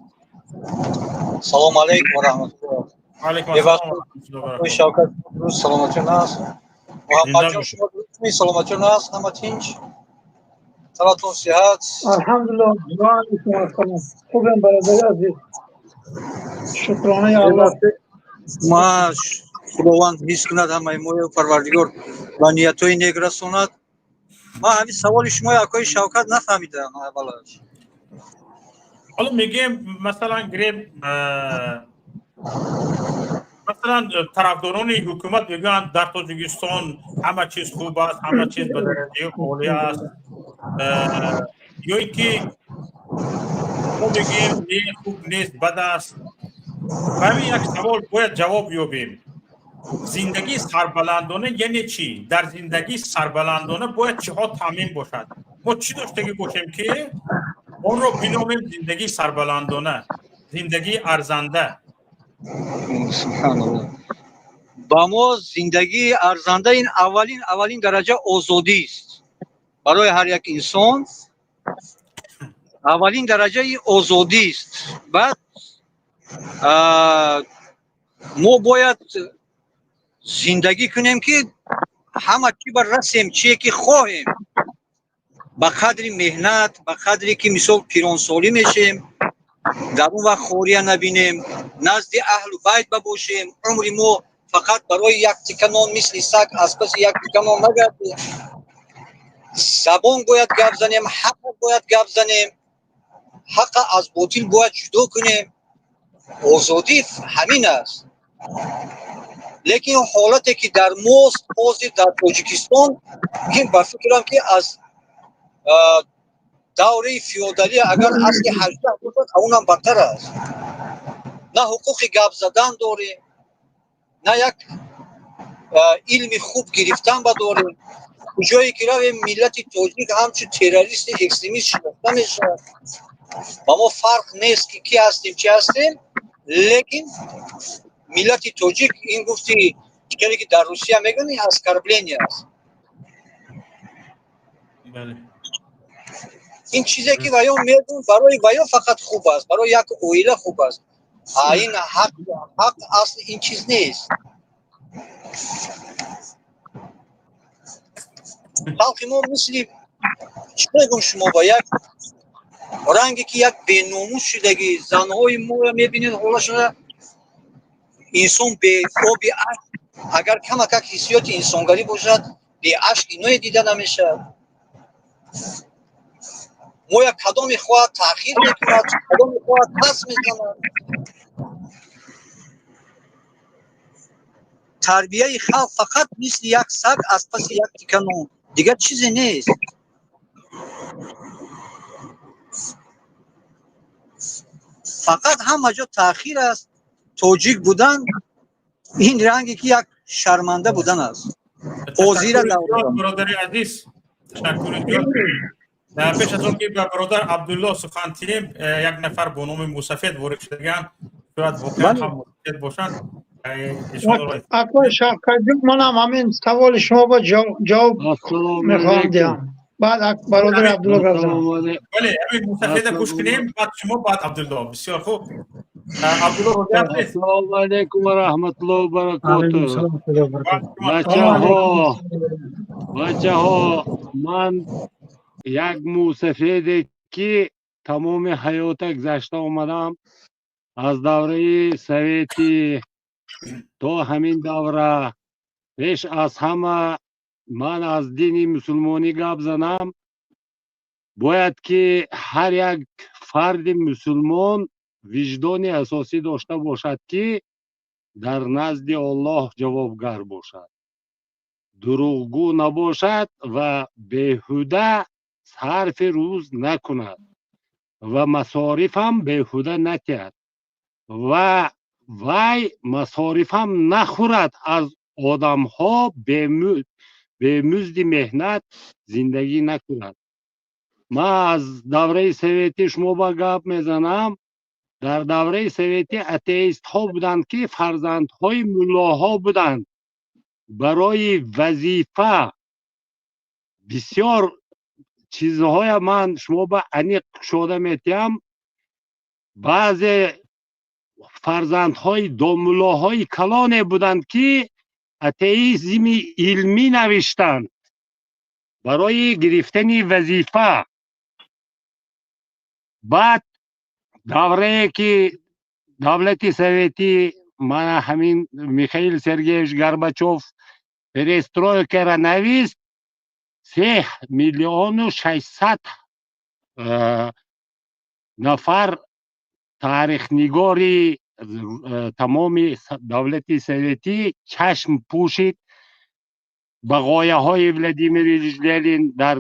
Салому алайкум ва раҳматуллоҳ. Алайкум ассалом ва раҳматуллоҳи ва баракотуҳ. Шавкат, дуруст, саломатиён аст? Муҳаммадҷон, шумо дурустми, саломатиён аст? Ҳама тинч, танатон сиҳат? Алҳамдулиллоҳ, ва алайкум ассалом. Хубем, бародари азиз, шукронаи Аллоҳ. Ма Худованд ҳифз кунад ҳамаи моё, Парвардигор ба ниятҳои нек расонад. Ман ҳамин саволи шумои, акои Шавкат, нафаҳмидам аввалаш. Ҳоло мегӯем, масалан, гирем, масалан, тарафдорони ҳукумат мегӯянд, дар Тоҷикистон ҳама чиз хуб аст, ҳама чиз ба дараҷаи олӣ аст, ё ин ки мо мегӯем, не, хуб нест, бад аст. Ба ҳамин як савол бояд ҷавоб ёбем: зиндагии сарбаландона яъне чӣ? Дар зиндагии сарбаландона бояд чиҳо таъмин бошад? Мо чӣ доштагӣ бошем, ки онро биномем зиндагии сарбаландона, зиндагии арзанда? Субҳаналлоҳ. Ба мо зиндагии арзанда ин аввалин дараҷа озодист. Барои ҳар як инсон аввалин дараҷаи озодист. Баъд мо бояд зиндагӣ кунем, ки ҳама чӣ ба расем, чие ки хоҳем, ба қадри меҳнат, ба қадре ки мисол пиронсолӣ мешем, дар он вақт хория набинем, назди аҳлу байт бабошем. Умри мо фақат барои як тика нон, мисли саг аз паси як тика нон нагардем. Забон бояд гап занем, ҳақ бояд гап занем, ҳақа аз ботил бояд ҷудо кунем. Озодӣ ҳамин аст. Лекин ҳолате ки дар мост ҳозир дар Тоҷикистон, ин ба фикрам, ки аз давраи феодалӣ, агар асри 18 бошад, онам бадтар аст. На ҳуқуқи гап задан дорем, на як илми хуб гирифтан ба дорем. Куҷое ки равем, миллати тоҷик ҳамчун террористи экстремист шинохта мешавад. Ба мо фарқ нест, ки ки ҳастем, чӣ ҳастем, лекин миллати тоҷик ин гуфти чизе ки дар Русия мегӯянд, ин оскорбление аст. Ин чизе ки ваё мегӯн, барои ваё фақат хуб аст, барои як оила хуб аст. А ин ҳақ асл ин чиз нест. Халқи мо мисли, чӣ мегӯм шумо, ба як ранге ки як беномус шудагӣ. Занҳои моро мебинед, ҳолашона инсон бе оби ашк, агар камакак ҳиссиёти инсонгарӣ бошад, бе ашк иное дида намешавад. Моя кадоме хоҳад таъхир мекунад, кадоме хоҳад пас мезанад. Тарбияи халқ фақат мисли як саг аз паси як тика нон, дигар чизе нест. Фақат ҳама ҷо таъхир аст. Тоҷик будан ин ранге ки як шарманда будан аст. Ҳозира Бародари азиз, ташаккури зиёд. Пеш аз он ки ба бародар Абдулло сухан тиҳем, як нафар бо номи Мусафед ворид шудаган, шояд воқеан ҳам мусафед бошанд. Акои Шавкатҷон, манам ҳамин саволи шумо ба ҷавоб мехоҳам диҳам, баъд бародари Абдулло гап занам. Бале, ҳамин мусафеда гӯш кунем, баъд шумо, баъд Абдулло. Бисёр хуб. Абдулло, розӣ ҳастед? Ассалому алайкум ва раҳматуллоҳи ва баракотуҳ. Бачаҳо, ман як мусафеде, ки тамоми ҳаёта гузашта омадам, аз давраи советӣ то ҳамин давра. Пеш аз ҳама ман аз дини мусулмонӣ гап занам. Бояд ки ҳар як фарди мусулмон виҷдони асосӣ дошта бошад, ки дар назди Оллоҳ ҷавобгар бошад, дурӯғгӯ набошад ва беҳуда сарфи рӯз накунад ва масорифам беҳуда натиҳад ва вай масорифам нахӯрад, аз одамҳо бемузди меҳнат зиндагӣ накунад. Ман аз давраи советӣ шумо ба гап мезанам. Дар давраи советӣ атеистҳо буданд, ки фарзандҳои муллоҳо буданд. Барои вазифа бисёр чизҳоя ман шумо ба аниқ кушода метиҳам. Баъзе фарзандҳои домуллоҳои калоне буданд, ки атеизми илмӣ навиштанд барои гирифтани вазифа. Баъд даврае ки давлати советӣ, мана ҳамин Михаил Сергеевич Горбачев перестройкара навист, 3 миллиону 600 нафар таърихнигори тамоми давлати советӣ чашм пӯшид ба ғояҳои Владимир Ильич Ленин. Дар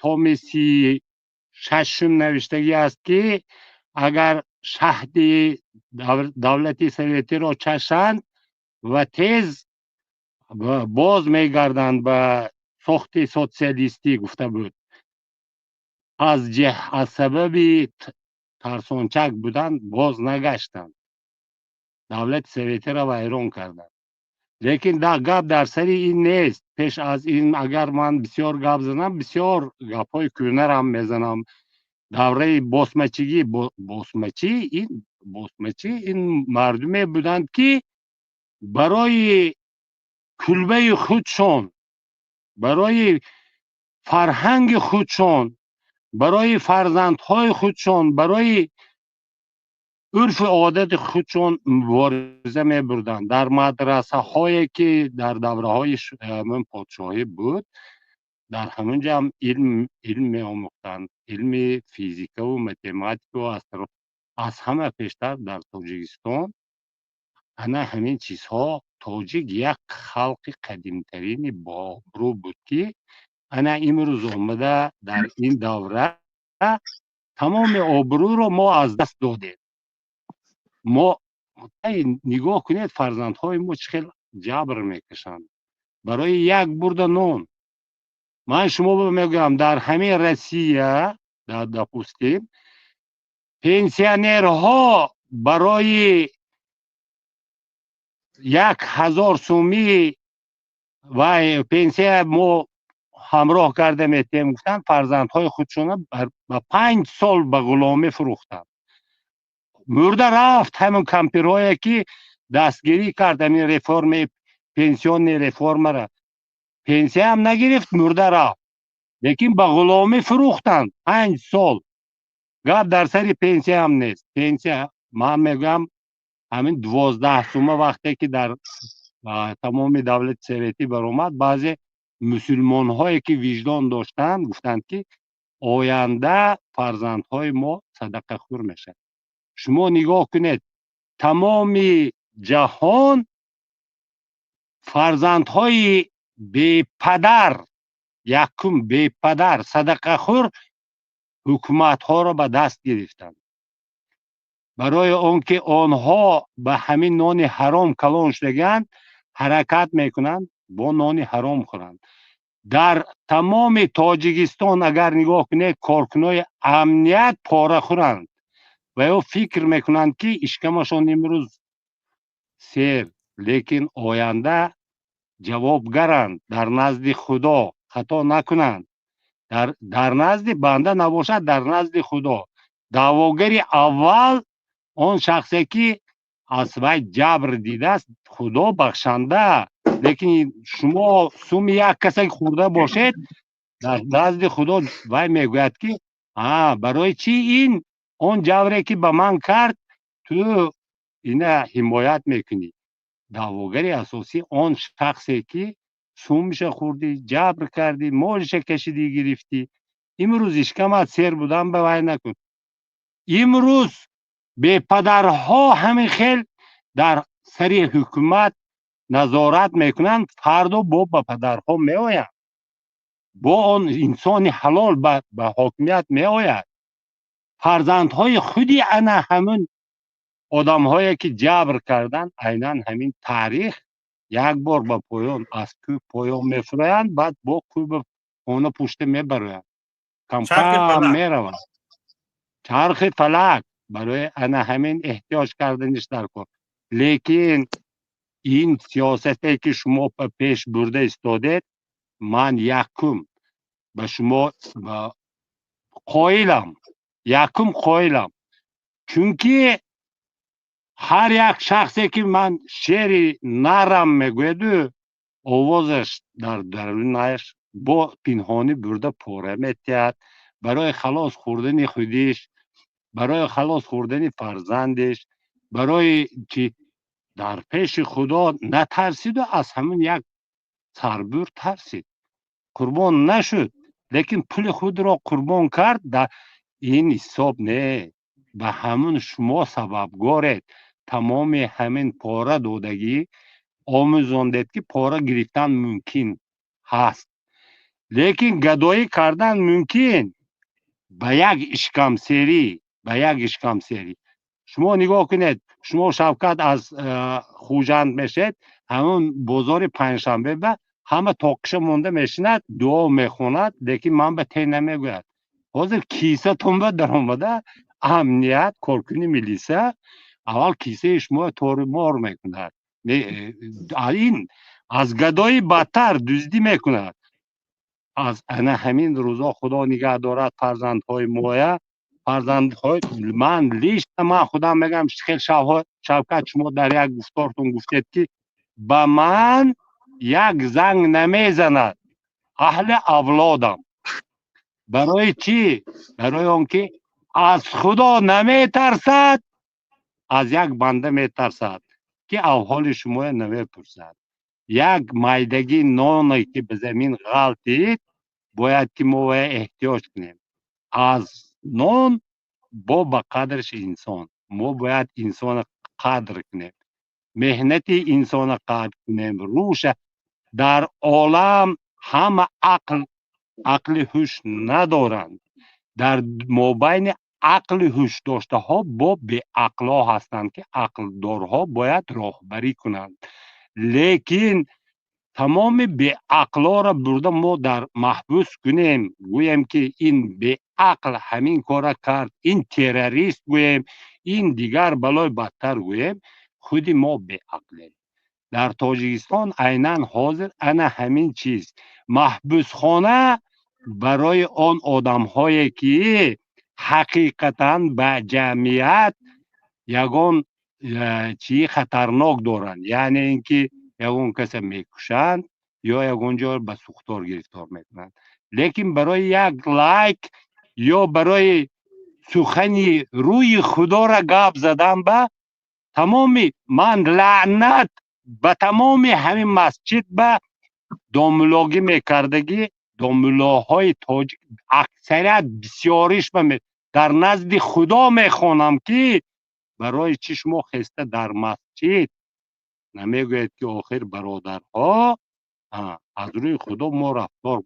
томи 36-ум навиштагӣ аст, ки агар шаҳди давлати советиро чашанд ва тез боз мегарданд ба сохти социалистӣ, гуфта буд. Аз сабаби тарсончак будан боз нагаштанд, давлати советиро вайрон карданд. Лекин гап дар сари ин нест. Пеш аз ин агар ман бисёр гап занам, бисёр гапҳои кӯҳнарам мезанам. Давраи босмачигӣ, босмачӣ, ин босмачӣ ин мардуме буданд, ки барои кулбаи худшон, барои фарҳанги худшон, барои фарзандҳои худшон, барои урфу одати худшон мубориза мебурданд. Дар мадрасаҳое ки дар давраҳои подшоҳӣ буд, дар ҳамон ҷо ҳам илм меомӯхтанд, илми физикаву математикаву. Аз ҳама пештар дар Тоҷикистон ана ҳамин чизҳо. Тоҷик як халқи қадимтарини бообрӯ буд, ки ана имрӯз омада дар ин давра тамоми обрӯро мо аз даст додем. Мо нигоҳ кунед, фарзандҳои мо чӣ хел ҷабр мекашанд барои як бурда нон. Ман шумо мегӯям, дар ҳамин Россия, допустим, пенсионерҳо барои 1000 сумӣ вай пенсия мо ҳамроҳ карда метиҳем гуфтанд, фарзандҳои худшона ба 5 сол ба ғуломӣ фурӯхтанд. Мурда рафт ҳамон кампирҳое, ки дастгирӣ кард ҳамин реформаи пенсионный реформара. Пенсияам нагирифт, мурда рафт, лекин ба ғуломӣ фурӯхтанд 5 сол. Гап дар сари пенсияам нест. Пенсия ман мегӯям, ҳамин 12 сума вақте ки дар тамоми давлати советӣ баромад, баъзе мусулмонҳое ки виҷдон доштанд, гуфтанд, ки оянда фарзандҳои мо садақахӯр мешавад. Шумо нигоҳ кунед, тамоми ҷаҳон фарзандҳои бепадар, якум бепадар, садақахӯр ҳукуматҳоро ба даст гирифтанд, барои он ки онҳо ба ҳамин нони ҳаром калон шудагианд, ҳаракат мекунанд бо нони ҳаром хӯранд. Дар тамоми Тоҷикистон агар нигоҳ кунед, коркунои амният порахӯранд ва ё фикр мекунанд, ки ишкамашон имрӯз сер, лекин оянда ҷавобгаранд дар назди Худо. Хато накунанд, дар назди банда набошад, дар назди Худо даъвогари аввал он шахсе, ки аз вай ҷабр дидааст. Худо бахшанда, лекин шумо суми як касе хӯрда бошед, дар назди Худо вай мегӯяд, ки а барои чӣ ин он ҷавре, ки ба ман кард, ту ина ҳимоят мекунӣ? Даъвогари асосӣ он шахсе, ки сумша хӯрдӣ, ҷабр кардӣ, молиша кашидӣ, гирифтӣ. Имрӯз ишкамат сер будан ба вай накун. Имрӯз бепадарҳо ҳамин хел дар сари ҳукумат назорат мекунанд, фардо бо ба падарҳо меоянд, бо он инсони ҳалол ба ҳокимият меояд. Фарзандҳои худи ана ҳамин одамҳое, ки ҷабр карданд, айнан ҳамин таърих як бор ба поён аз кӯҳ поён мефуроянд, баъд бо кӯҳ ба хона пушта мебароянд. Камкам меравад чархи фалак. Барои ана ҳамин эҳтиёҷ карданиш дар кор. Лекин ин сиёсате, ки шумо ба пеш бурда истодед, ман якум ба шумо қоилам, якум қоилам, чунки ҳар як шахсе, ки ман шери нарам мегӯяду, овозаш дар дарунаш бо пинҳонӣ бурда пора метиҳад барои халос хӯрдани худиш, барои халос хӯрдани фарзандиш, барои ки дар пеши Худо натарсиду аз ҳамин як сарбур тарсид, қурбон нашуд, лекин пули худро қурбон кард. Ин ҳисоб не, ба ҳамун шумо сабабгоред. Тамоми ҳамин пора додагӣ омӯзондед, ки пора гирифтан мумкин ҳаст, лекин гадоӣ кардан мумкин ба як ишкамсерӣ, ба як ишкамсерӣ. Шумо нигоҳ кунед, шумо, Шавкат, аз Хуҷанд мешед, ҳамун бозори Панҷшанбе ба ҳама тоқиша монда мешинад, дуо мехонад, лекин ман ба те намегӯяд. Ҳозир кисатон ба даромада амният, коркуни милиса аввал кисаи шумо торумор мекунад. Ин аз гадоӣ бадтар дуздӣ мекунад. Аз ана ҳамин рӯзо Худо нигаҳ дорад фарзандҳои моя. Фарзандҳои ман, лично ман худам мегӯям, хел Шавкат, шумо дар як гуфтортон гуфтед, ки ба ман як занг намезанад аҳли авлодам. Барои чӣ? Барои он ки аз Худо наметарсад, аз як банда метарсад, ки авҳоли шумоя намепурсад. Як майдагӣ ноне, ки ба замин ғалтид, бояд ки мо вая эҳтиёҷ кунем. Аз нон бо ба қадрш инсон. Мо бояд инсона қадр кунем, меҳнати инсона қадр кунем, рӯша. Дар олам ҳама ақл, ақли ҳуш надоранд. Дар мобайни ақли ҳуш доштаҳо бо беақлҳо ҳастанд, ки ақлдорҳо бояд роҳбарӣ кунанд. Лекин тамоми беақлҳоро бурда мо дар маҳбус кунем, гӯем, ки ин беақл ҳамин кора кард, ин террорист гӯем, ин дигар балои бадтар гӯем, худи мо беақлем. Дар Тоҷикистон айнан ҳозир ана ҳамин чиз. Маҳбусхона барои он одамҳое, ки ҳақиқатан ба ҷамъият ягон чии хатарнок доранд, яъне ин ки ягон каса мекушанд ё ягон ҷо ба сӯхтор гирифтор мекунанд. Лекин барои як лайк ё барои сухани рӯи Худоро гап задан ба тамоми ман лаънат ба тамоми ҳамин масҷид, ба домулогӣ мекардагӣ домулоҳои тоҷик, аксарият бисёриш ба дар назди Худо мехонам, ки барои чӣ шумо хеста дар масҷид намегӯед, ки охир, бародарҳо, аз рӯи Худо мо рафтор.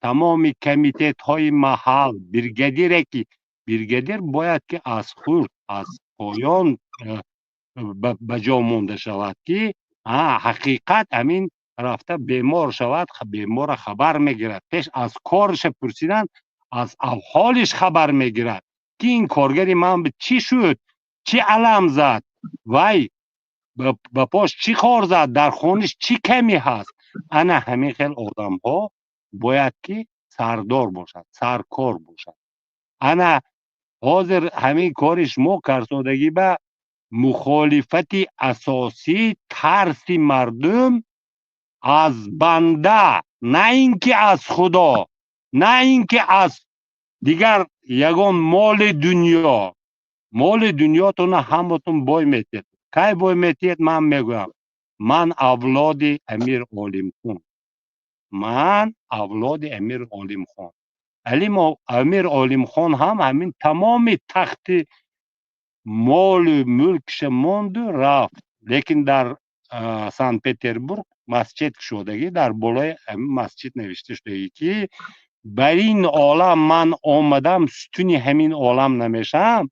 Тамоми комитетҳои маҳал, бригадире, ки бригадир бояд, ки аз хурд, аз поён ба ҷо монда шавад, ки ҳақиқат ҳамин рафта бемор шавад, беморро хабар мегирад, пеш аз корша пурсидан аз авҳолиш хабар мегирад, ки ин коргари ман чӣ шуд, чӣ алам зад, вай ба пош чӣ хор зад, дар хониш чӣ ками ҳаст. Ана ҳамин хел одамҳо бояд, ки сардор бошад, саркор бошад. Ана ҳозир ҳамин кори шумо карсодагӣ ба мухолифати асосӣ тарси мардум аз банда, на ин ки аз Худо, на ин ки аз дигар ягон моли дунё. Моли дунётона ҳаматон бой метиҳед. Кай бой метиҳед? Ман мегӯям, ман авлоди Амир Олимхон, ман авлоди Амир Олимхон. Амир Олимхон ҳам ҳамин тамоми тахти молу мулкша монду рафт, лекин дар Санкт Петербург масҷид кушодагӣ, дар болои ҳамин масҷид навишта шудагӣ, ки бар ин олам ман омадам, сутуни ҳамин олам намешавам,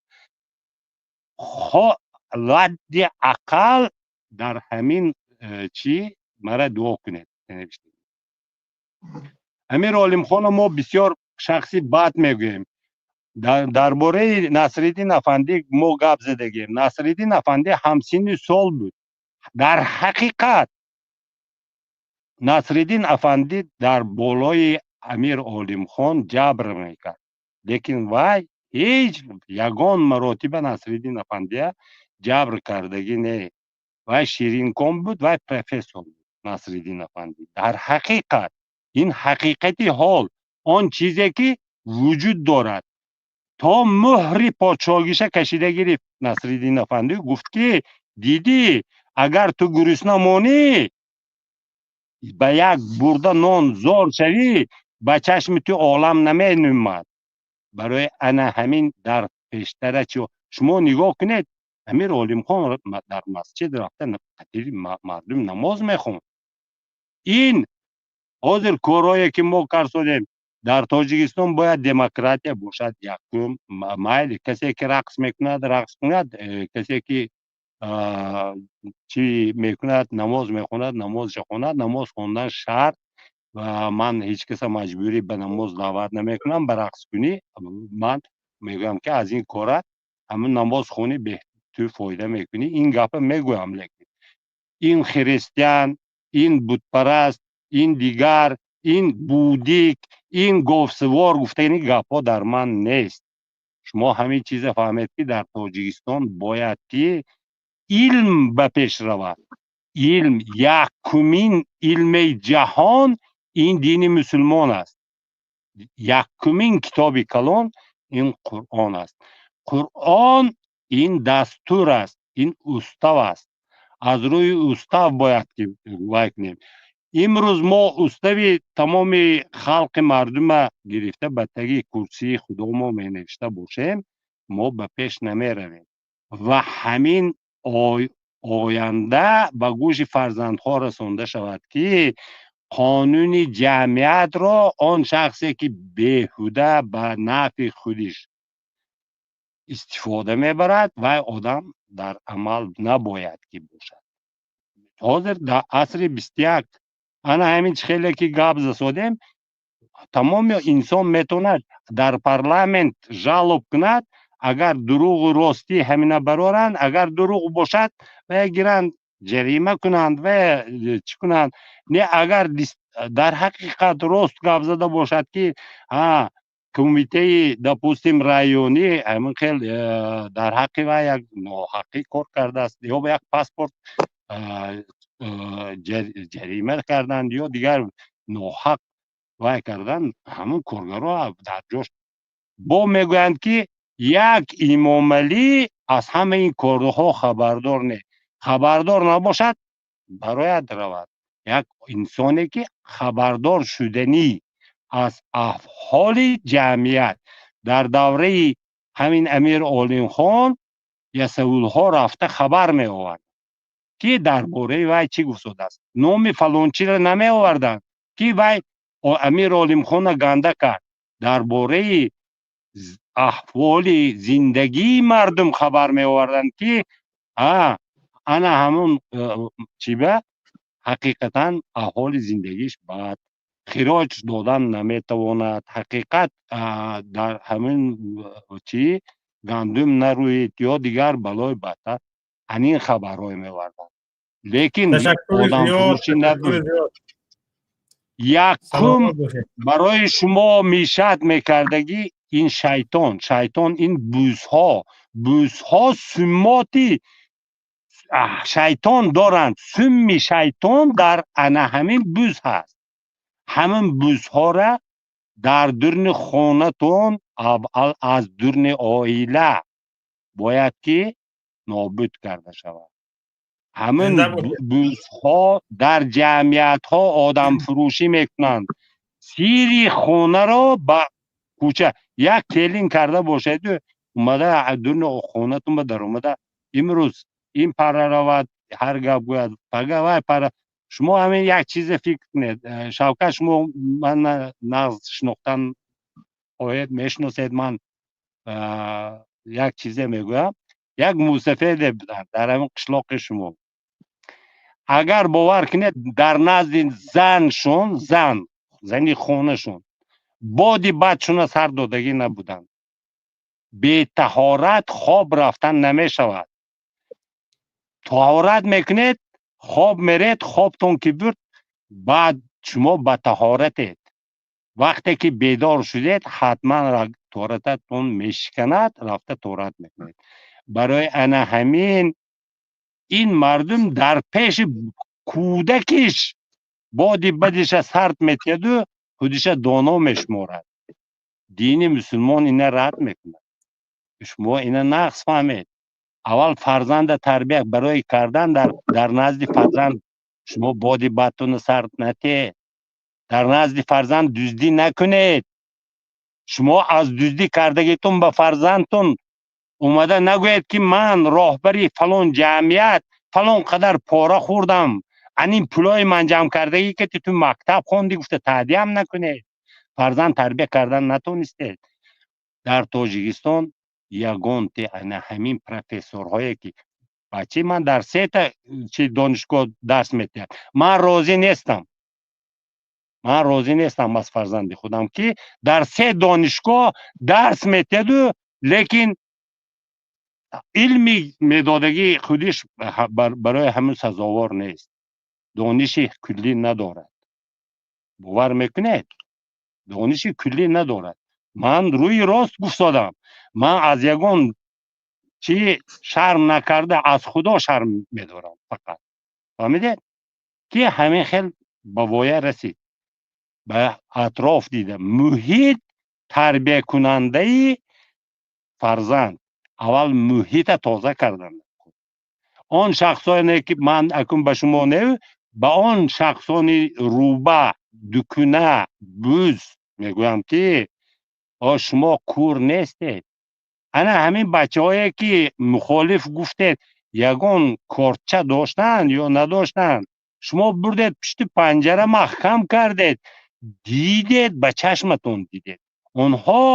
ладди ақал дар ҳамин чӣ мара дуо кунед. Амир Олимхона мо бисёр Шахси бад мегӯем. Дар бораи Насриддин Афандӣ мо гап задагем. Насриддин Афандӣ ҳамсинни сол буд. Дар ҳақиқат Насриддин Афандӣ дар болои Амир Олимхон ҷабр мекард, лекин вай ҳеҷ ягон маротиба Насриддин Афандия ҷабр кардагӣ не. Вай ширинком буд, вай профессор буд. Насриддин Афандӣ дар ҳақиқат, ин ҳақиқати ҳол, он чизе ки вуҷуд дорад, то муҳри подшоҳиша кашида гирифт. Насриддин Афандӣ гуфт, ки дидӣ, агар ту гурусна монӣ, ба як бурда нон зор шавӣ, ба чашми ту олам наменумад. Барои ана ҳамин дар пештара чи шумо нигоҳ кунед, Амир Олимхон дар масҷид рафта қатири мардум намоз мехонд. Ин ҳозир корҳое ки мо карсодем дар Тоҷикистон, бояд демократия бошад. Якум, майли, касе ки рақс мекунад, рақс кунад, касе ки чӣ мекунад, намоз мехонад, намозша хонад. Намоз хондан шарт ва ман ҳеҷ каса маҷбурӣ ба намоз даъват намекунам, ба рақскунӣ. Ман мегӯям, ки аз ин кора ҳамин намоз хонӣ ту фоида мекунӣ. Ин гапа мегӯям, лекин ин христиан, ин бутпараст, ин дигар, ин будик, ин говсувор гуфтани гапҳо дар ман нест. Шумо ҳамин чиза фаҳмед, ки дар Тоҷикистон бояд ки илм ба пеш равад. Илм, якумин илми ҷаҳон ин дини мусулмон аст. Якумин китоби калон ин Қуръон аст. Қуръон ин дастур аст, ин устав аст. Аз рӯи устав бояд ки вай кунем. Имрӯз мо устави тамоми халқи мардума гирифта ба таги курсии худомо менавишта бошем, мо ба пеш намеравем ва ҳамин оянда ба гӯши фарзандҳо расонда шавад, ки қонуни ҷамъиятро он шахсе ки беҳуда ба нафъи худиш истифода мебарад, вай одам дар амал набояд ки бошад. Ҳозир дар асри 21 ана ҳамин хеле ки гап засодем, тамоми инсон метавонад дар парламент жалоб кунад. Агар дурӯғу ростӣ ҳамина бароранд, агар дурӯғ бошад, вая гиранд, ҷарима кунанд, вая чӣ кунанд. Не, агар дар ҳақиқат рост гап зада бошад, ки ҳа, кумитаи, допустим, районӣ ҳамин хел дар ҳаққи вай як ноҳаққӣ кор кардааст ё як паспорт ҷарима карданд ё дигар ноҳақ вай карданд, ҳамун коргаро дар ҷош. Бо мегӯянд, ки як Имомалӣ аз ҳамаи ин корҳо хабардор не. Хабардор набошад, барояд равад. Як инсоне ки хабардор шуданӣ аз аҳволи ҷамъият, дар давраи ҳамин Амир Олимхон ясавулҳо рафта хабар меовард, ки дар бораи вай чӣ гуфтодааст. Номи фалончиро намеоварданд, ки вай Амир Олимхона ганда кард. Дар бораи аҳволи зиндагии мардум хабар меоварданд, ки ана ҳамун чиба ҳақиқатан аҳволи зиндагиш бад, хироҷ додан наметавонад, ҳақиқат дар ҳамин чӣ гандум нарӯед ё дигар балои бадтар, ҳамин хабарҳое меоварданд. Лекин одамфурӯшӣ набуд. Якум, барои шумо мешать мекардагӣ ин шайтон. Шайтон ин бузҳо. Бузҳо сумоти шайтон доранд. Сумми шайтон дар ана ҳамин буз ҳаст. Ҳамин бузҳора дар дурни хонатон, аввал аз дурни оила бояд ки нобуд карда шавад. Ҳамин бузҳо дар ҷамъиятҳо одамфурӯшӣ мекунанд. Сири хонаро ба кӯча як келин карда бошеду омада дурни хонатон ба даромада, имрӯз ин пара равад, ҳар гап гӯяд, пага вай пара. Шумо ҳамин як чизе фикр кунед. Шавкат, шумо ман нағз шинохтан хоҳед, мешиносед. Ман як чизе мегӯям. Як мусафеде буданд дар ҳамин қишлоқи шумо. Агар бовар кунед, дар назди заншон, зан, зани хонашон. Боди бадшуна сар додагӣ набуданд. Бетаҳорат хоб рафтан намешавад. Таҳорат мекунед, хоб меред, хобтон ки бурд, баъд шумо ба таҳоратед. Вақте ки бедор шудед, ҳатман таҳорататон мешиканад, рафта таҳорат мекунед. Барои ана ҳамин ин мардум дар пеши кӯдакиш боди бадиша сард метиҳаду худиша доно мешуморад. Дини мусулмон ина рад мекунад. Шумо ина нақс фаҳмед. Аввал фарзанда тарбия барои кардан дар назди фарзанд шумо боди бадтона сард натиҳед. Дар назди фарзанд дуздӣ накунед. Шумо аз дуздӣ кардагитон ба фарзандтон омада нагӯед, ки ман роҳбари фалон ҷамъият фалон қадар пора хӯрдам, анин пулои ман ҷамъ кардагӣ, ки ту мактаб хондӣ, гуфта таъдиям накунед. Фарзанд тарбия кардан натонистед. Дар Тоҷикистон ягонте ана ҳамин профессорҳое, ки бачаи ман дар сета чи донишгоҳ дарс метиҳад, ман розӣ нестам. Ман розӣ нестам аз фарзанди худам, ки дар се донишгоҳ дарс метиҳаду, лекин илми медодагии худиш барои ҳамин сазовор нест, дониши куллӣ надорад. Бовар мекунед, дониши куллӣ надорад. Ман рӯи рост гуфтодам, ман аз ягон чи шарм накарда, аз Худо шарм медорам фақат. Фаҳмидед, ки ҳамин хел ба воя расид. Ба атроф дида, муҳит тарбиякунандаи фарзанд. Аввал муҳита тоза кардан. Он шахсоне, ки ман акун ба шумо не, ба он шахсони рӯба дукуна буз мегӯям, ки о шумо кур нестед. Ана ҳамин бачаҳое, ки мухолиф гуфтед, ягон корча доштанд ё надоштанд? Шумо бурдед, пушти панҷара маҳкам кардед, дидед, ба чашматон дидед. Онҳо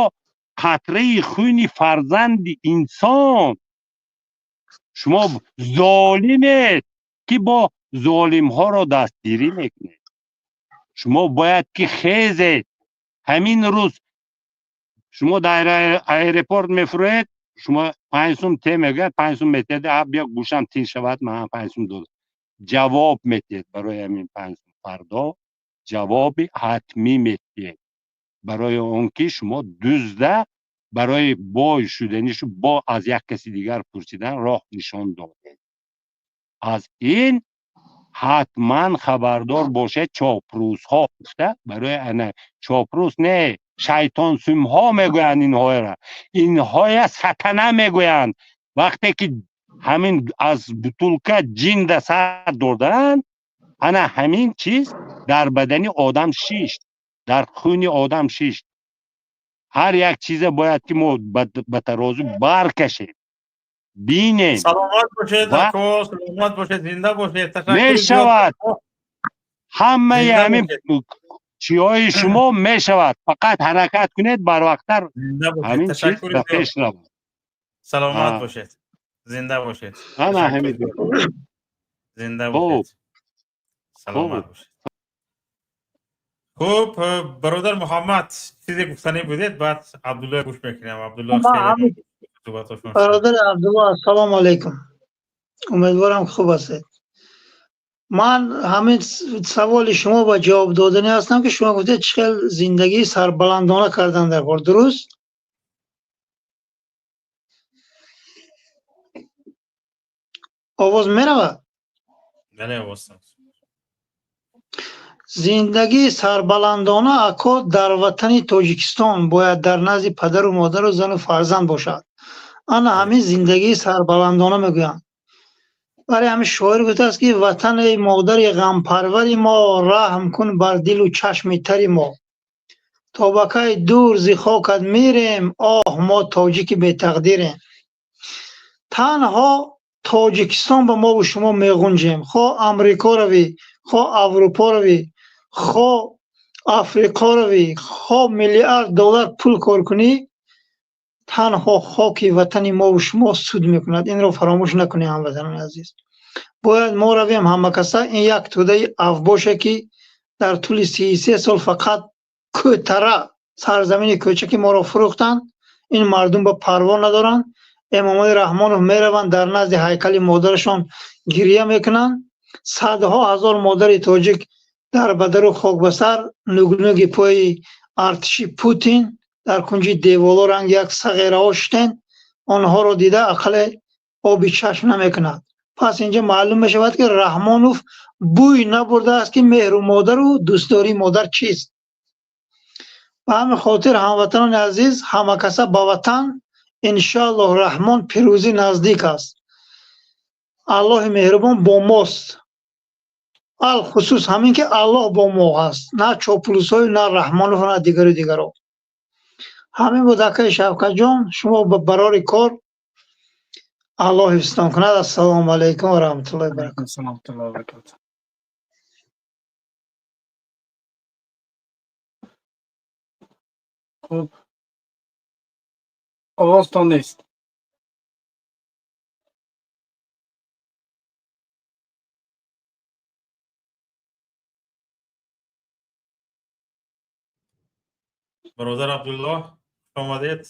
қатраи хуни фарзанди инсон. Шумо золимед, ки бо золимҳоро дастгирӣ мекунед. Шумо бояд ки хезед. Ҳамин рӯз шумо дар аэропорт мефуроед, шумо 5 сум те мегӯяд, 5 сум метиҳед. А биё, гӯшам тин шавад, ман 5 сум додам. Ҷавоб метиҳед барои ҳамин 5 сум. Фардо ҷавоби ҳатмӣ метиҳед, барои он ки шумо дузда барои бой шуданишу бо аз як каси дигар пурсидан роҳ нишон додед. Аз ин ҳатман хабардор бошед. Чопрӯзҳо гуфта, барои ана чопрӯз не, шайтонсумҳо мегӯянд инҳояра, инҳоя сатана мегӯянд. Вақте ки ҳамин аз бутулка ҷинда сар доданд, ана ҳамин чиз дар бадани одам шишт, дар хуни одам шишт. Ҳар як чизе бояд ки мо ба тарозу баркашем, бинем. Саломат бошед, ако, саломат бошед, зинда бошед. Мешавад ҳамаи ҳамин чиҳои шумо, мешавад. Фақат ҳаракат кунед, барвақттар ҳамин чиз ба пеш равад. Саломат бошед, зинда бошед. Ана ҳамин. Зинда бошед, саломат бошед. Хуб, бародар Муҳаммад, чизе гуфтанӣ будед? Баъд Абдулло гӯш мекунем. Абдулло. Бародар Абдулло, ассалому алайкум, умедворам хуб ҳастед. Ман ҳамин саволи шумо ба ҷавоб додани ҳастам, ки шумо гуфтед, чӣ хел зиндагии сарбаландона кардан дар кор, дуруст? Овоз меравад? Бале, овоз. Зиндагии сарбаландона, ако, дар ватани Тоҷикистон бояд дар назди падару модару зану фарзанд бошад. Ана ҳамин зиндагии сарбаландона мегӯянд. Барои ҳамин шоир гуфтааст, ки ватани модари ғампарвари мо, раҳм кун бар дилу чашми тари мо, то ба кай дур зи хокат мирем, оҳ, мо тоҷики бетақдирем. Танҳо Тоҷикистон ба мову шумо меғунҷем. Хо Амрико равӣ, хо Аврупо равӣ, хо Африқо равӣ, хо миллиард доллар пул кор кунӣ, танҳо хоки ватани мову шумо суд мекунад. Инро фаромӯш накунем, ҳамватанони азиз. Бояд мо равем ҳамакаса. Ин як тӯдаи авбоше, ки дар тӯли 33 сол фақат кӯтара. Сарзамини кӯчаки моро фурӯхтанд. Ин мардум ба парво надоранд. Эмомали Раҳмонов мераванд, дар назди ҳайкали модарашон гиря мекунанд. Садҳо ҳазор модари тоҷик дар бадару хокбасар, нугнуги пои артиши Путин дар кунҷи деволо ранги як сағираҳо шитен. Онҳоро дида ақале оби чашм намекунад. Пас инҷа маълум мешавад, ки Раҳмонов бӯй набурдааст, ки меҳру модару дӯстдории модар чист. Ба ҳамин хотир, ҳамватанони азиз, ҳамакаса ба ватан. Иншоаллоҳ, Раҳмон, пирӯзӣ наздик аст. Аллоҳи меҳрубон бо мост. Алхусус ҳамин ки Аллоҳ бо мо ҳаст, на чоплусҳою, на Раҳмонов, на дигару дигаро. Ҳамин буд, акаи Шавкатҷон. Шумо ба барори кор, Аллоҳ ҳифзтон кунад. Ассалому алайкум ва раҳматуллоҳи ва баракатуҳ. Хуб, овозтон нест. Бародар Абдуллоҳ, хуш омадед.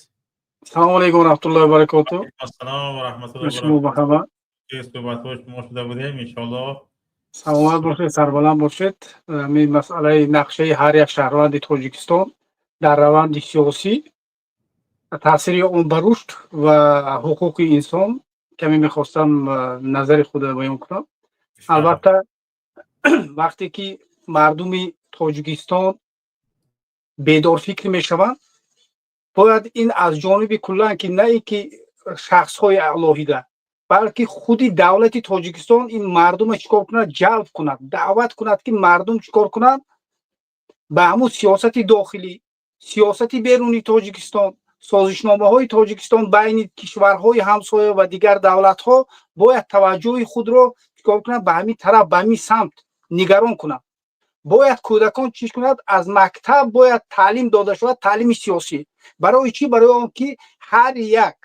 Салому алайкум ва раҳматуллоҳи ва баракотуҳ. Ассалом ва раҳматуллоҳи. Шумо ба хабар. Суҳбатҳои шумо шуда будем, иншоаллоҳ. Саломат бошед, сарбаланд бошед. Ҳамин масъалаи нақшаи ҳар як шаҳрванди Тоҷикистон дар раванди сиёсӣ, таъсири он ба рушд ва ҳуқуқи инсон, каме мехостам назари худро баён кунам. Албатта, вақте ки мардуми Тоҷикистон бедорфикр мешаванд, бояд ин аз ҷониби куллан, ки на ин ки шахсҳои алоҳида, балки худи давлати Тоҷикистон ин мардума чӣ кор кунад? Ҷалб кунад, даъват кунад, ки мардум чӣ кор кунанд? Ба ҳамун сиёсати дохилӣ, сиёсати берунии Тоҷикистон, созишномаҳои Тоҷикистон байни кишварҳои ҳамсоя ва дигар давлатҳо бояд таваҷҷӯҳи худро чӣ кор кунад? Ба ҳамин тараф, ба ҳамин самт нигарон кунад. Бояд кӯдакон чӣ кунад? Аз мактаб бояд таълим дода шавад, таълими сиёсӣ. Барои чӣ? Барои он ки ҳар як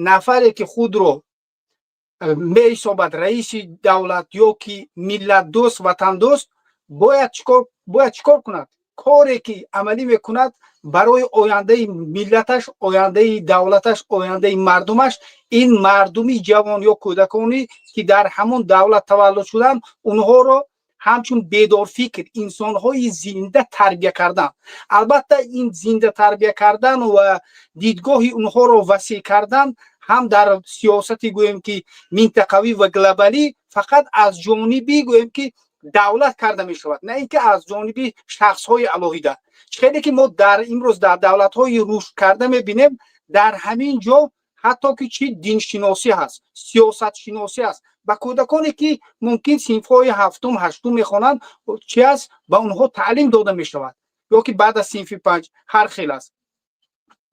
нафаре ки худро меҳисобад раиси давлат ё ки миллатдӯст, ватандӯст, бояд чикор кунад? Коре ки амалӣ мекунад барои ояндаи миллаташ, ояндаи давлаташ, ояндаи мардумаш, ин мардуми ҷавон ё кӯдаконе ки дар ҳамон давлат таваллуд шуданд, онҳоро ҳамчун бедорфикр, инсонҳои зинда тарбия кардан. Албатта, ин зинда тарбия кардан ва дидгоҳи онҳоро васеъ кардан ҳам дар сиёсати, гӯем ки, минтақавӣ ва глобалӣ фақат аз ҷониби, гӯем ки, давлат карда мешавад, на ин ки аз ҷониби шахсҳои алоҳида. Хеле ки мо дар имрӯз дар давлатҳои рушд карда мебинем, дар ҳамин ҷо ҳатто ки чӣ диншиносӣ ҳаст, сиёсатшиносӣ ҳаст. Ба кӯдаконе ки мумкин синфҳои ҳафтум, ҳаштум мехонанд, чи аст, ба онҳо таълим дода мешавад ё ки баъд аз синфи панҷ, ҳар хел аст.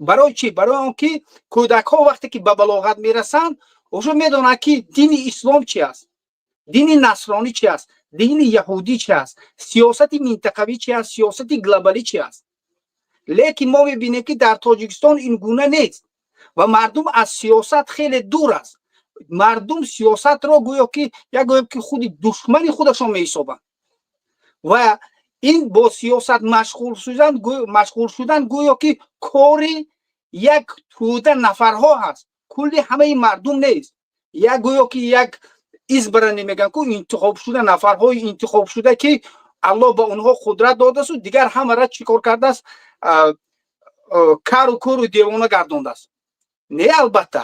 Барои чӣ? Барои он ки кӯдакҳо вақте ки ба балоғат мерасанд, уже медонанд, ки дини ислом чи аст, дини насронӣ чи аст, дини яҳудӣ чи аст, сиёсати минтақавӣ чи аст, сиёсати глобалӣ чи аст. Лекин мо мебинем, ки дар Тоҷикистон ин гуна нест ва мардум аз сиёсат хеле дур аст. Мардум сиёсатро гӯё ки як, гӯем ки, худи душмани худашон меҳисобанд ва ин бо сиёсат машғул шудан гӯё ки кори як тӯда нафарҳо ҳаст, кулли ҳамаи мардум нест. Як гӯё ки як избранный мегӯянд ку, интихобшуда, нафарҳои интихобшуда, ки Аллоҳ ба онҳо қудрат додасту дигар ҳамара чӣ кор кардааст? Кару куру девона гардондааст. Не, албатта,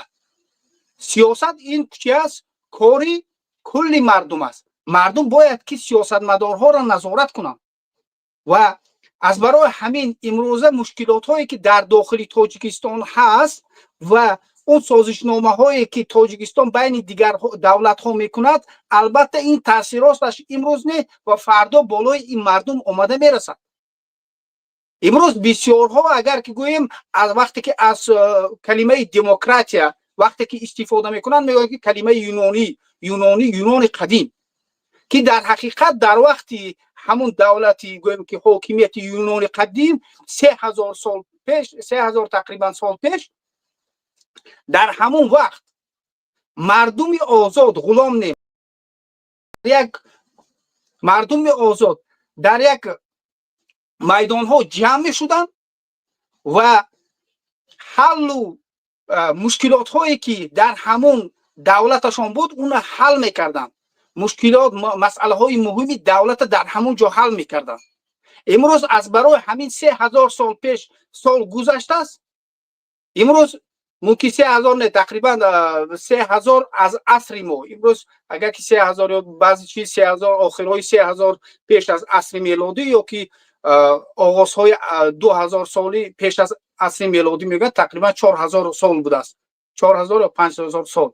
сиёсат ин чи аст? Кори кулли мардум аст. Мардум бояд ки сиёсатмадорҳоро назорат кунанд ва аз барои ҳамин имрӯза мушкилотҳое ки дар дохили Тоҷикистон ҳаст ва он созишномаҳое ки Тоҷикистон байни дигар давлатҳо мекунад, албатта, ин таъсироташ имрӯз не ва фардо болои ин мардум омада мерасад. Имрӯз бисёрҳо, агар ки гӯем, аз вақте ки аз калимаи демократия вақте ки истифода мекунанд, мегӯянд, ки калимаи юнонӣ, Юнони қадим, ки дар ҳақиқат дар вақти ҳамун давлати, гӯем ки, ҳокимияти Юнони қадим 3000 сол пеш, 3000 тақрибан сол пеш, дар ҳамун вақт мардуми озод, ғулом не, як мардуми озод дар як майдонҳо ҷамъ мешуданд. Ва ҳаллу мушкилотҳое, ки дар ҳамон давлаташон буд, уна ҳал мекарданд. Мушкилот, масъалаҳои муҳими давлата дар ҳамон ҷо ҳал мекарданд. Имрӯз аз барои ҳамин 3000 сол пеш сол гузаштааст. Имрӯз мумкин 3000 не, тақрибан 3000 аз асри мо. Имрӯз агар ки 3000 ё баъзе чиз 3000, охирҳои 3000 пеш аз асри мелодӣ ё ки оғозҳои 2000 соли пеш аз асри мелодӣ мегӯяд, тақрибан 4000 сол будааст, 4000 ё 5000 сол.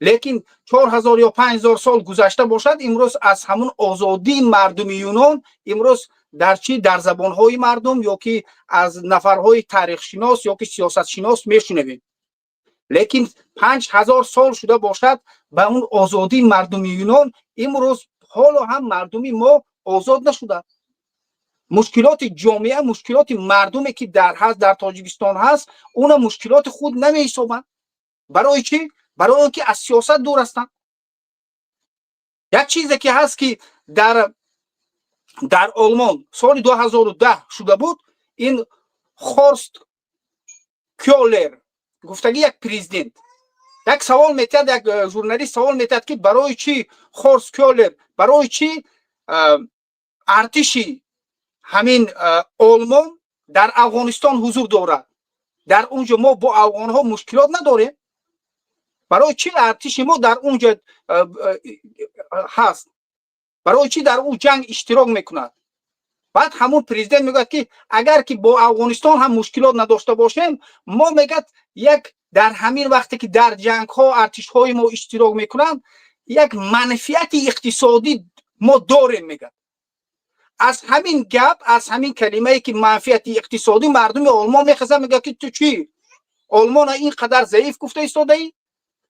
Лекин 4000 ё 5000 сол гузашта бошад, имрӯз аз ҳамун озодии мардуми Юнон имрӯз дар чӣ, дар забонҳои мардум ё ки аз нафарҳои таърихшинос ё ки сиёсатшинос мешунавем. Лекин 5000 сол шуда бошад, ба он озодии мардуми Юнон имрӯз ҳоло ҳам мардуми мо озод нашуда. Мушкилоти ҷомеа, мушкилоти мардуме, ки дар ҳаст, дар Тоҷикистон ҳаст, уна мушкилоти худ намеҳисобанд. Барои чӣ? Барои он ки аз сиёсат дур ҳастанд. Як чизе ки ҳаст, ки дар Олмон соли 2010 шуда буд, ин Хорст Кёлер гуфтагӣ як президент як савол метиҳад, як журналист савол метиҳад, ки барои чӣ Хорст Кёлер, барои чӣ артиши ҳамин Олмон дар Афғонистон ҳузур дорад? Дар он ҷо мо бо афғонҳо мушкилот надорем. Барои чӣ артиши мо дар он ҷо ҳаст? Барои чӣ дар он ҷанг иштирок мекунад? Баъд ҳамун президент мегӯяд, ки агар ки бо Афғонистон ҳам мушкилот надошта бошем, мо, мегӯяд, як дар ҳамин вақте ки дар ҷангҳо артишҳои мо иштирок мекунанд, як манфиати иқтисодӣ мо дорем, мегӯяд. Аз ҳамин гап, аз ҳамин калимае, ки манфиати иқтисодӣ, мардуми Олмон мехезад, мегӯяд, ки ту чӣ, Олмона ин қадар заиф гуфта истодаӣ,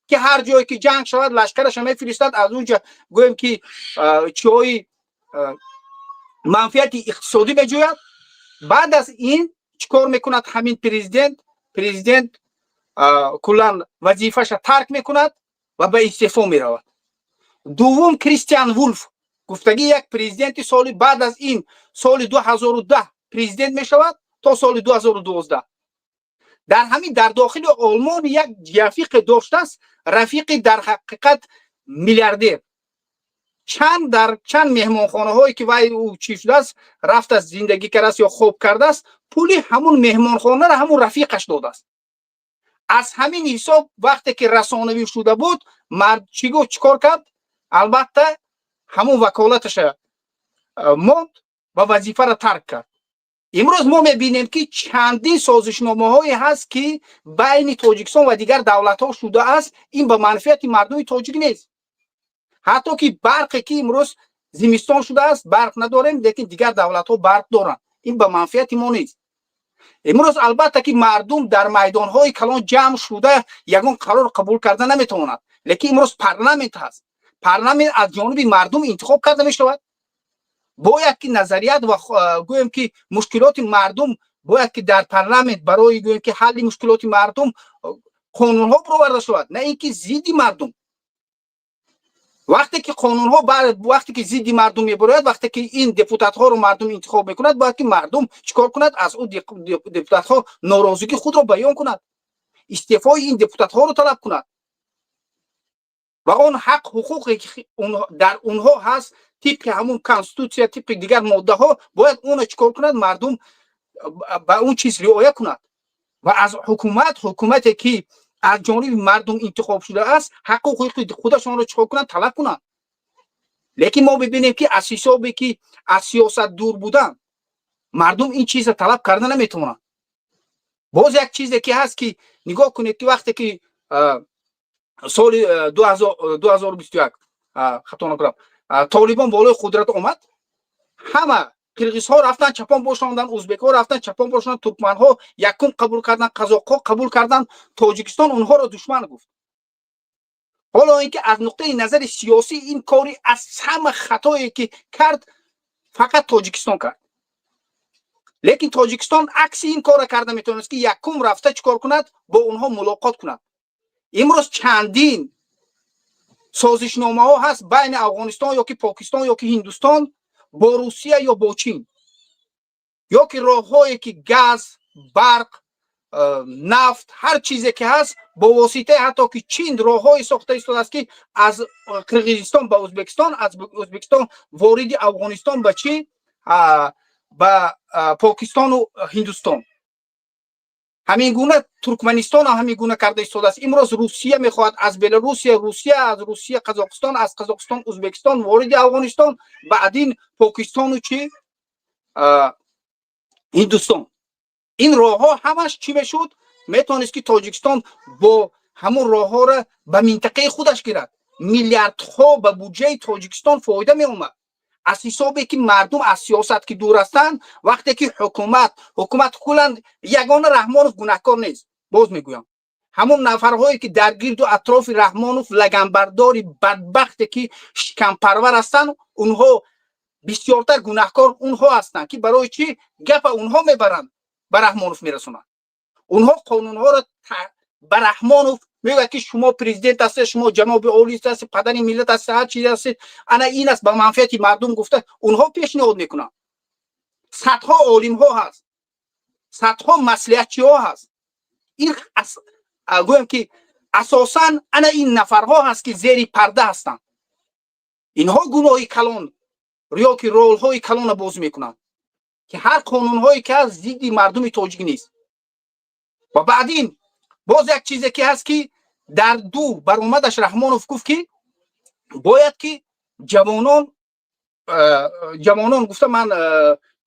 ки ҳар ҷое ки ҷанг шавад, лашкараша мефиристад, аз он ҷо, гӯем ки, чиҳои манфиати иқтисодӣ меҷӯяд. Баъд аз ин чӣ кор мекунад ҳамин президент? Президент куллан вазифаша тарк мекунад ва ба истеъфо меравад. Дуввум, Кристиан Вулф гуфтагӣ як президенти соли баъд аз ин, соли 2010 президент мешавад то соли 2012. Дар ҳамин дар дохили Олмон як рафиқе доштааст, рафиқи дар ҳақиқат миллиардер. Чанд дар чанд меҳмонхонаҳое ки вай ӯ чӣ шудааст, рафтааст, зиндагӣ кардааст ё хоб кардааст, пули ҳамун меҳмонхонаро ҳамун рафиқаш додааст. Аз ҳамин ҳисоб, вақте ки расонавӣ шуда буд, мард чӣ гуфт, чӣ кор кард? Албатта, ҳамун ваколаташа монд ва вазифаро тарк кард. Имрӯз мо мебинем, ки чандин созишномаҳое ҳаст, ки байни Тоҷикистон ва дигар давлатҳо шудааст, ин ба манфиати мардуми тоҷик нест. Ҳатто ки барқе, ки имрӯз зимистон шудааст, барқ надорем, лекин дигар давлатҳо барқ доранд, ин ба манфиати мо нест. Имрӯз, албатта, ки мардум дар майдонҳои калон ҷамъ шуда ягон қарор қабул карда наметавонад, лекин имрӯз парламент ҳаст. Парламент аз ҷониби мардум интихоб карда мешавад. Бояд ки назарият ва, гӯем ки, мушкилоти мардум бояд ки дар парламент барои, гӯем ки, ҳалли мушкилоти мардум қонунҳо бароварда шавад, на ин ки зидди мардум. Вақте ки қонунҳо, вақте ки зидди мардум мебарояд, вақте ки ин депутатҳоро мардум интихоб мекунад, бояд ки мардум чӣ кор кунад? Аз ӯ депутатҳо норозигии худро баён кунад, истеъфои ин депутатҳоро талаб кунад ва он ҳақ ҳуқуқе, ки дар онҳо ҳаст, тибқи ҳамун конститутсия, тибқи дигар моддаҳо, бояд онро чӣ кор кунад? Мардум ба он чиз риоя кунад ва аз ҳукумат, ҳукумате ки аз ҷониби мардум интихоб шудааст, ҳаққу ҳуқуқи худашонро чӣ кор кунанд? Талаб кунанд. Лекин мо бибинем, ки аз ҳисобе ки аз сиёсат дур будан, мардум ин чизро талаб карда наметавонанд. Боз як чизе ки ҳаст, ки нигоҳ кунед, ки вақте ки соли 2021, хато накунам, Толибон болои қудрат омад, ҳама қирғизҳо рафтан чапон бошондан, узбекҳо рафтан чапон бошондан, туркманҳо якум қабул кардан, қазоқҳо қабул кардан. Тоҷикистон онҳоро душман гуфт. Ҳоло ин ки аз нуқтаи назари сиёсӣ ин кори аз ҳама хатое ки кард, фақат Тоҷикистон кард. Лекин Тоҷикистон акси ин корро карда метавонист, ки якум рафта чӣ кор кунад? Бо онҳо мулоқот кунад. Имрӯз чандин созишномаҳо ҳаст байни Афғонистон ё ки Покистон ё ки Ҳиндустон бо Русия ё бо Чин, ё ки роҳҳое ки газ, барқ. Нафт, ҳар чизе ки ҳаст, бо воситаи ҳатто ки Чин роҳҳое сохта истодааст, ки аз Қирғизистон ба Ӯзбекистон, аз Ӯзбекистон вориди Афғонистон, ба чӣ, ба Покистону Ҳиндустон. Ҳамин гуна Туркманистон ҳам ҳамин гуна карда истодааст. Имрӯз Русия мехоҳад аз Беларусия Русия, аз Русия Қазоқистон, аз Қазоқистон Ӯзбекистон, вориди Афғонистон, баъдин Покистону чӣ, Ҳиндустон. Ин роҳҳо ҳамаш чӣ мешуд? Метавонист, ки Тоҷикистон бо ҳамун роҳҳоро ба минтақаи худаш гирад. Миллиардҳо ба буҷаи Тоҷикистон фоида меомад, аз ҳисобе ки мардум аз сиёсат ки дур ҳастанд. Вақте ки ҳукумат куллан, ягона Раҳмонов гунаҳкор нест, боз мегӯям, ҳамон нафарҳое ки дар гирду атрофи Раҳмонов, лаганбардори бадбахте ки шикампарвар ҳастанд, онҳо бисёртар гунаҳкор онҳо ҳастанд, ки барои чӣ гапа онҳо мебаранд, ба Раҳмонов мерасонанд. Онҳо қонунҳоро ба Раҳмонов мегӯяд, ки шумо президент ҳастед, шумо ҷаноби олӣ ҳастед, падари миллат ҳастед, ҳар чизе ҳастед, ана ин аст ба манфиати мардум гуфта, онҳо пешниҳод мекунанд. Садҳо олимҳо ҳаст, садҳо маслиҳатчиҳо ҳаст. Ин гӯям, ки асосан ана ин нафарҳо ҳаст, ки зери парда ҳастанд. Инҳо гуноҳи калон ё ки ролҳои калонро бозӣ мекунанд, ки ҳар қонунҳое ки ҳаст, зидди мардуми тоҷик нест. Ва баъдин боз як чизе ки ҳаст, ки дар ду баромадаш Раҳмонов гуфт, ки бояд ки ҷавонон гуфта ман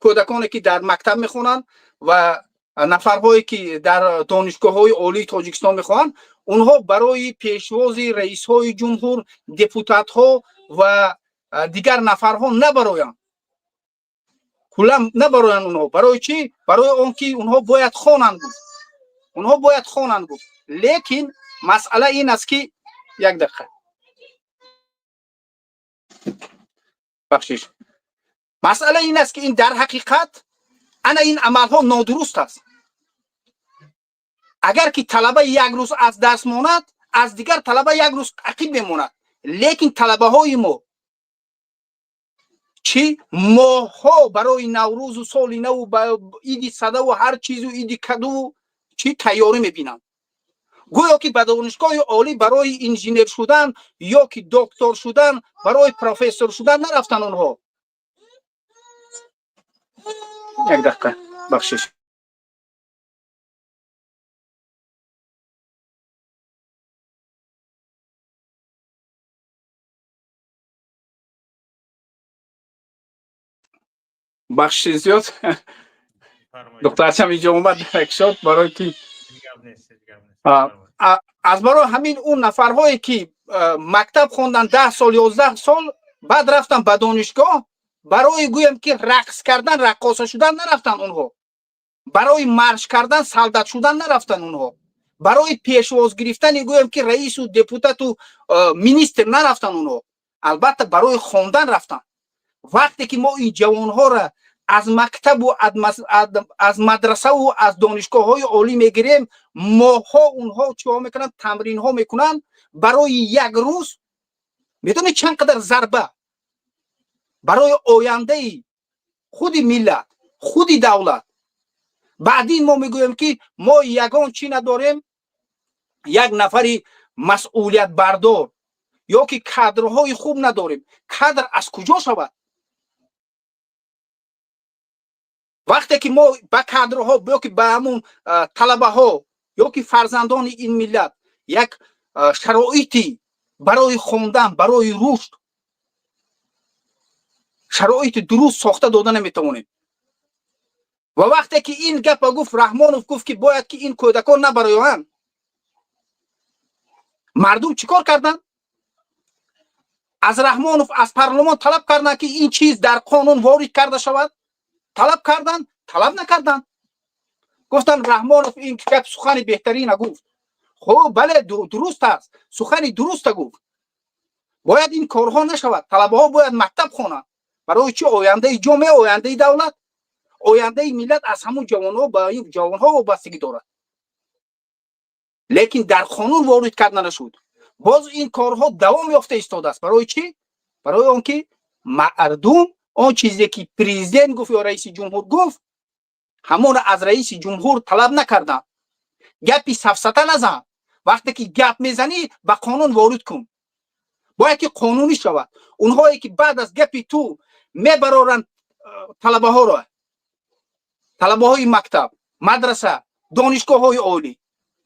кӯдаконе ки дар мактаб мехонанд ва нафарҳое ки дар донишгоҳҳои олии Тоҷикистон мехонанд, онҳо барои пешвози раисҳои ҷумҳур, депутатҳо ва дигар нафарҳо набароянд, куллан набароянд онҳо. Барои чӣ? Барои он ки онҳо бояд хонанд, гуфт, онҳо бояд хонанд, гуфт. Лекин масъала ин аст, ки, як дақиқа, бахшиш, масъала ин аст, ки ин дар ҳақиқат ана ин амалҳо нодуруст аст. Агар ки талаба як рӯз аз дарс монад, аз дигар талаба як рӯз ақиб мемонад. Лекин талабаҳои мо чӣ, моҳҳо барои Наврӯзу соли наву иди садаву ҳар чизу иди кадуву чӣ тайёрӣ мебинанд, гӯё ки ба донишгоҳи олӣ барои инженер шудан ё ки доктор шудан, барои профессор шудан нарафтан онҳо. Як дақиқа, бахшиш. Бахшиши зиёд, духтарчам инҷо омад шод, барои ки аз барои ҳамин он нафарҳое ки мактаб хондан 10 сол, 11 сол, баъд рафтан ба донишгоҳ, барои гӯям ки рақс кардан, раққоса шудан нарафтан онҳо, барои марш кардан, солдат шудан нарафтан онҳо, барои пешвоз гирифтани гӯям ки раису депутату министр нарафтан онҳо, албатта барои хондан рафтан. Вақте ки мо ин ҷавонҳоро аз мактабу аз мадрасаву аз донишгоҳҳои олӣ мегирем, моҳҳо онҳо чиҳо мекунанд, тамринҳо мекунанд барои як рӯз, медонед чанд қадар зарба барои ояндаи худи миллат, худи давлат. Баъдин мо мегӯем, ки мо ягон чӣ надорем, як нафари масъулиятбардор ё ки кадрҳои хуб надорем. Кадр аз куҷо шавад, вақте ки мо ба кадрҳо ё ки ба ҳамун талабаҳо ё ки фарзандони ин миллат як шароити барои хондан, барои рушд шароити дуруст сохта дода наметавонем? Ва вақте ки ин гапа гуфт Раҳмонов, гуфт ки бояд ки ин кӯдакон набароянд, мардум чӣ кор карданд? Аз Раҳмонов, аз парлумон талаб карданд, ки ин чиз дар қонун ворид карда шавад. Талаб карданд? Талаб накарданд. Гуфтанд, Раҳмонов ин гап сухани беҳтарина гуфт. Хуб, бале, дуруст аст, сухани дуруста гуфт, бояд ин корҳо нашавад, талабаҳо бояд мактаб хонанд. Барои чӣ? Ояндаи ҷомеа, ояндаи давлат, ояндаи миллат аз ҳамун ҷавонҳо, ба ин ҷавонҳо вобастагӣ дорад. Лекин дар қонун ворид карда нашуд. Боз ин корҳо давом ёфта истодааст. Барои чӣ? Барои он ки мардум он чизе ки президент гуфт ё раиси ҷумҳур гуфт, ҳамонро аз раиси ҷумҳур талаб накарданд. Гапи сафсата назан. Вақте ки гап мезанӣ, ба қонун ворид кун. Бояд ки қонунӣ шавад. Онҳое ки баъд аз гапи ту мебароранд талабаҳоро, талабаҳои мактаб, мадраса, донишгоҳҳои олӣ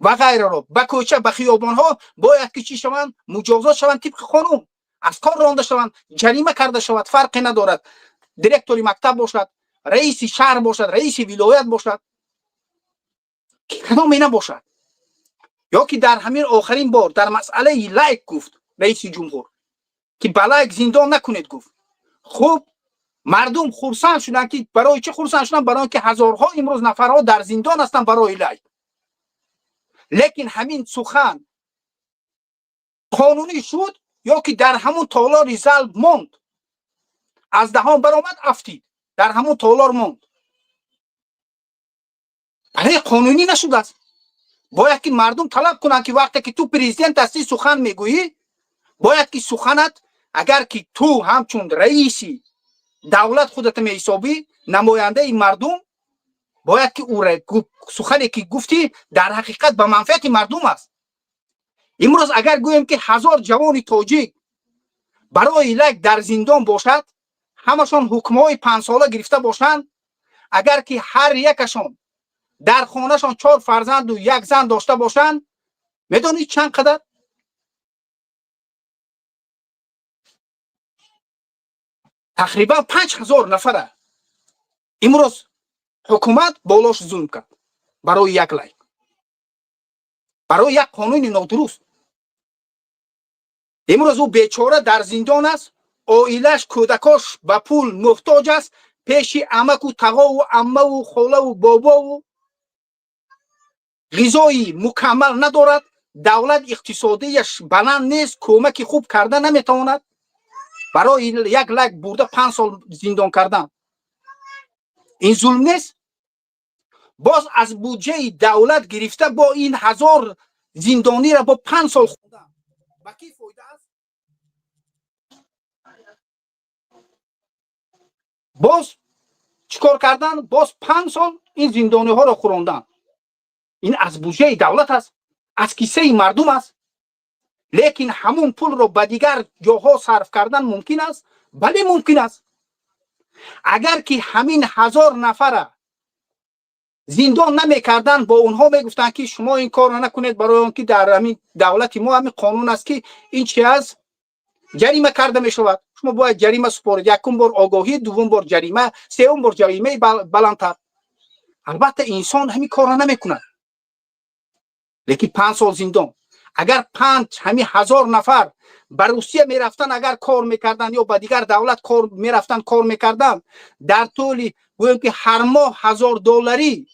ва ғайраро ба кӯча, ба хиёбонҳо, бояд ки чӣ шаванд? Муҷозот шаванд тибқи қонун, аз кор ронда шаванд, ҷарима карда шавад. Фарқе надорад, директори мактаб бошад, раиси шаҳр бошад, раиси вилоят бошад, кадоме набошад. Ё ки дар ҳамин охирин бор дар масъалаи лайк гуфт раиси ҷумҳур, ки ба лайк зиндон накунед, гуфт. Хуб, мардум хурсанд шуданд. Ки барои чӣ хурсанд шуданд? Барои он ки ҳазорҳо имрӯз нафарҳо дар зиндон ҳастанд барои лайк. Лекин ҳамин сухан қонунӣ шуд ё ки дар ҳамун толори зал монд? Аз даҳон баромад, афтид, дар ҳамун толор монд. Бале, қонунӣ нашудааст. Бояд ки мардум талаб кунанд, ки вақте ки ту президент ҳастӣ, сухан мегӯӣ, бояд ки суханат, агар ки ту ҳамчун раиси давлат худата меҳисобӣ, намояндаи мардум, бояд ки сухане ки гуфтӣ, дар ҳақиқат ба манфиати мардум аст. Имрӯз агар гӯем, ки 1000 ҷавони тоҷик барои лайк дар зиндон бошад, ҳамашон ҳукмҳои 5сола гирифта бошанд, агар ки ҳар якашон дар хонашон чор фарзанду як зан дошта бошанд, медонед чанд қадар? Тақрибан 5000 нафара имрӯз ҳукумат болош зулм кард барои як лайк, барои як қонуни нодуруст. Имрӯз ӯ бечора дар зиндон аст, оилаш, кӯдакош ба пул муҳтоҷ аст, пеши амаку тағову аммаву холаву бобову ғизои мукаммал надорад, давлат иқтисодияш баланд нест, кӯмаки хуб карда наметавонад. Барои як лайк бурда 5 сол зиндон кардан, ин зулм нест? Боз аз буҷаи давлат гирифта бо ин 1000 зиндонира бо 5 сол хӯрдан ба кӣ фоида аст? Боз чӣ кор кардан? Боз 5 сол ин зиндониҳоро хӯрондан. Ин аз буҷаи давлат аст, аз киссаи мардум аст. Лекин ҳамун пулро ба дигар ҷоҳо сарф кардан мумкин аст? Бале, мумкин аст. Агар ки ҳамин 1000 нафара зиндон намекарданд, бо онҳо мегуфтанд, ки шумо ин корро накунед, барои он ки дар ҳамин давлати мо ҳамин қонун аст, ки ин чи аст, ҷарима карда мешавад, шумо бояд ҷарима супоред. Якум бор огоҳӣ, дуввум бор ҷарима, сеюм бор ҷаримаи баландтар. Албатта, инсон ҳамин корро намекунад. Лекин 5 сол зиндон, агар панҷ ҳамин 1000 нафар ба Русия мерафтанд, агар кор мекарданд, ё ба дигар давлат кор мерафтанд, кор мекарданд, дар тӯли, гӯем ки, ҳар моҳ 1000 долларӣ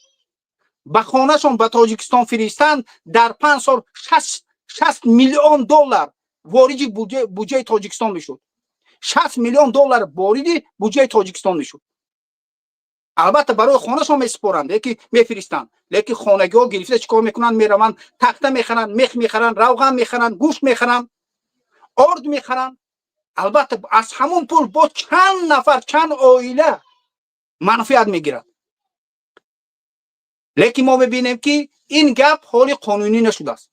ба хонашон, ба Тоҷикистон фиристанд, дар 5 сол 60 миллион доллар вориди буҷаи Тоҷикистон мешуд. 60 миллион доллар вориди буҷаи Тоҷикистон мешуд. Албатта, барои хонашон месупоранд, лекин мефиристанд. Лекин хонагиҳо гирифта чӣ кор мекунанд? Мераванд, тахта мехаранд, мех мехаранд, равған мехаранд, гӯшт мехаранд, орд мехаранд. Албатта, аз ҳамон пул бо чанд нафар, чанд оила манфиат мегирад. Лекин мо мебинем, ки ин гап ҳоли қонунӣ нашудааст.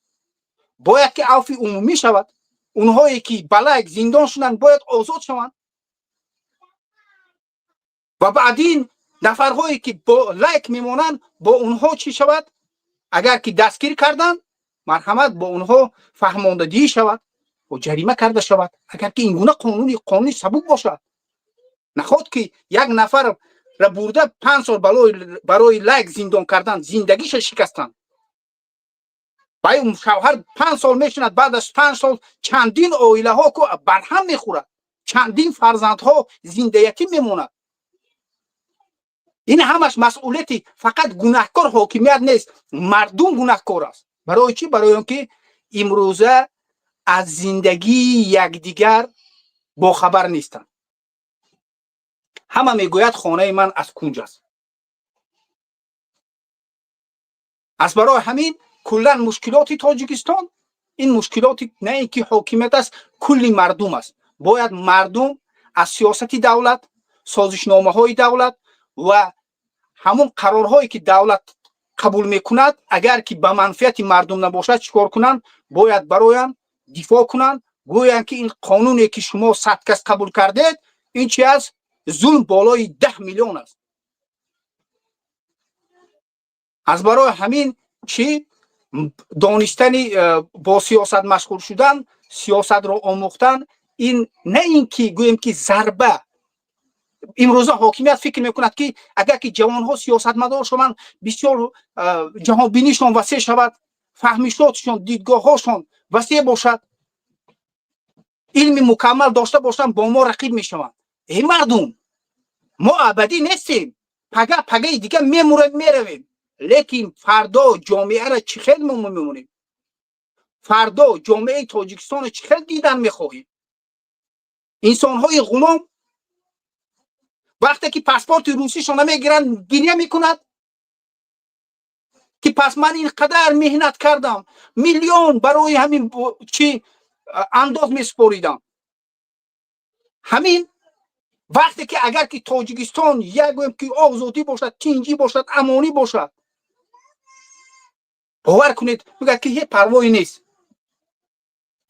Бояд ки авфи умумӣ шавад. Онҳое ки ба лайк зиндон шуданд, бояд озод шаванд ва баъдин нафарҳое ки бо лайк мемонанд, бо онҳо чӣ шавад? Агар ки дастгир карданд, марҳамат, бо онҳо фаҳмондадиҳӣ шавад, бо ҷарима карда шавад. Агар ки ин гуна қонуни сабук бошад, наход ки як нафарра бурда 5 сол барои лайк зиндон кардан, зиндагиша шикастанд. Баъд шавҳар 5 сол мешинад, баъд аз 5 сол чандин оилаҳо ку барҳам мехӯрад, чандин фарзандҳо зиндаятим мемонад. Ин ҳамаш масъулияти, фақат гунаҳкор ҳокимият нест, мардум гунаҳкор аст. Барои чӣ? Барои он ки имрӯза аз зиндагии якдигар бохабар нестанд. Ҳама мегӯяд, хонаи ман аз кунҷ аст. Аз барои ҳамин куллан мушкилоти Тоҷикистон ин мушкилоти на ин ки ҳокимият аст, кулли мардум аст. Бояд мардум аз сиёсати давлат, созишномаҳои давлат ва ҳамон қарорҳое ки давлат Қабул мекунад, агар ки ба манфиати мардум набошад, чӣ кор кунанд? Бояд бароянд, дифоъ кунанд, гӯянд, ки ин қонуне, ки шумо 100 кас қабул кардед, ин чи аст? Зулм болои 10 миллион аст. Аз барои ҳамин чӣ донистани, бо сиёсат машғул шудан, сиёсатро омӯхтан, ин на ин ки гӯем, ки зарба. Имрӯза ҳокимият фикр мекунад, ки агар ки ҷавонҳо сиёсатмадор шаванд, бисёр ҷаҳонбинишон васеъ шавад, фаҳмишотшон, дидгоҳҳошон васеъ бошад, илми мукаммал дошта бошанд, бо мо рақиб мешаванд. Эй мардум, мо абадӣ нестем. Пага, пагаи дига мемурем, меравем, лекин фардо ҷомеаро чӣ хел мо мемонем? Фардо ҷомеаи Тоҷикистонро чӣ хел дидан мехоҳем? Инсонҳои ғулом вақте ки паспорти русишона мегиранд, гиря мекунад, ки пас ман ин қадар меҳнат кардам, миллион барои ҳамин чӣ андоз месупоридам. Ҳамин вақте ки агар ки Тоҷикистон як гӯем, ки озодӣ бошад, тинҷӣ бошад, амонӣ бошад, бовар кунед, мегӯяд, ки ҳеҷ парвое нест.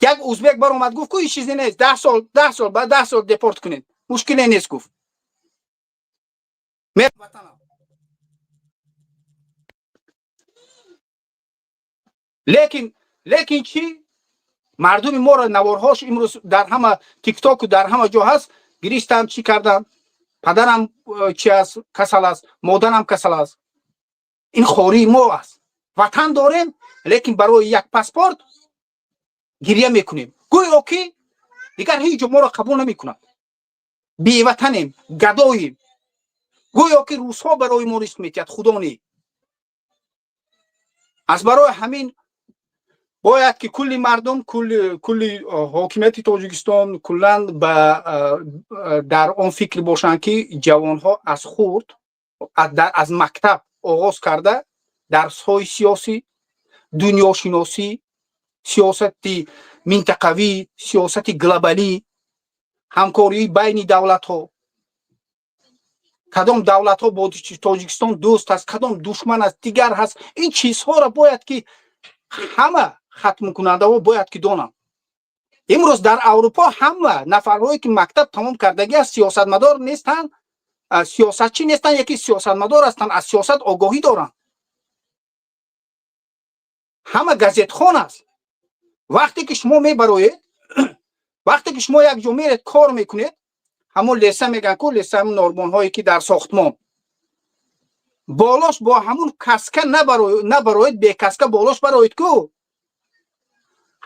Як узбек баромад, гуфт, ку ҳеҷ чизе нест, 10 сол, 10 сол ба 10 сол депорт кунед, мушкиле нест, гуфт. Ватанам. Лекин чӣ мардуми моро наворҳош имрӯз дар ҳама Тиктоку, дар ҳама ҷо ҳаст. Гиристам, чӣ кардам? Падарам чи аст, касал аст, модарам касал аст. Ин хории мо аст. Ватан дорем, лекин барои як паспорт гиря мекунем, гӯё ки дигар ҳеҷ ҷо моро қабул намекунад, беватанем, гадоем, гӯё ки русҳо барои мо ризқ метиҳад, худо не. Аз барои ҳамин бояд ки кулли мардум, кулли ҳокимияти Тоҷикистон куллан ба дар он фикр бошанд, ки ҷавонҳо аз хурд, аз мактаб оғоз карда, дарсҳои сиёсӣ, дунёшиносӣ, сиёсати минтақавӣ, сиёсати глобалӣ, ҳамкории байни давлатҳо, кадом давлатҳо бо Тоҷикистон дӯст аст, кадом душман аст, дигар ҳаст, ин чизҳоро бояд ки ҳама хатмкунандаҳо бояд ки донанд. Имрӯз дар Аврупо ҳама нафарҳое, ки мактаб тамом кардагӣ аст, сиёсатмадор нестанд, сиёсатчӣ нестанд, яки сиёсатмадор ҳастанд, аз сиёсат огоҳӣ доранд, ҳама газетхон аст. Вақте ки шумо мебароед, вақте ки шумо як ҷо меред, кор мекунед, ҳамон леса мегӯянд ку, леса, ҳамон норбонҳое, ки дар сохтмон болош бо ҳамун каска набароед, бекаска болош бароед ку,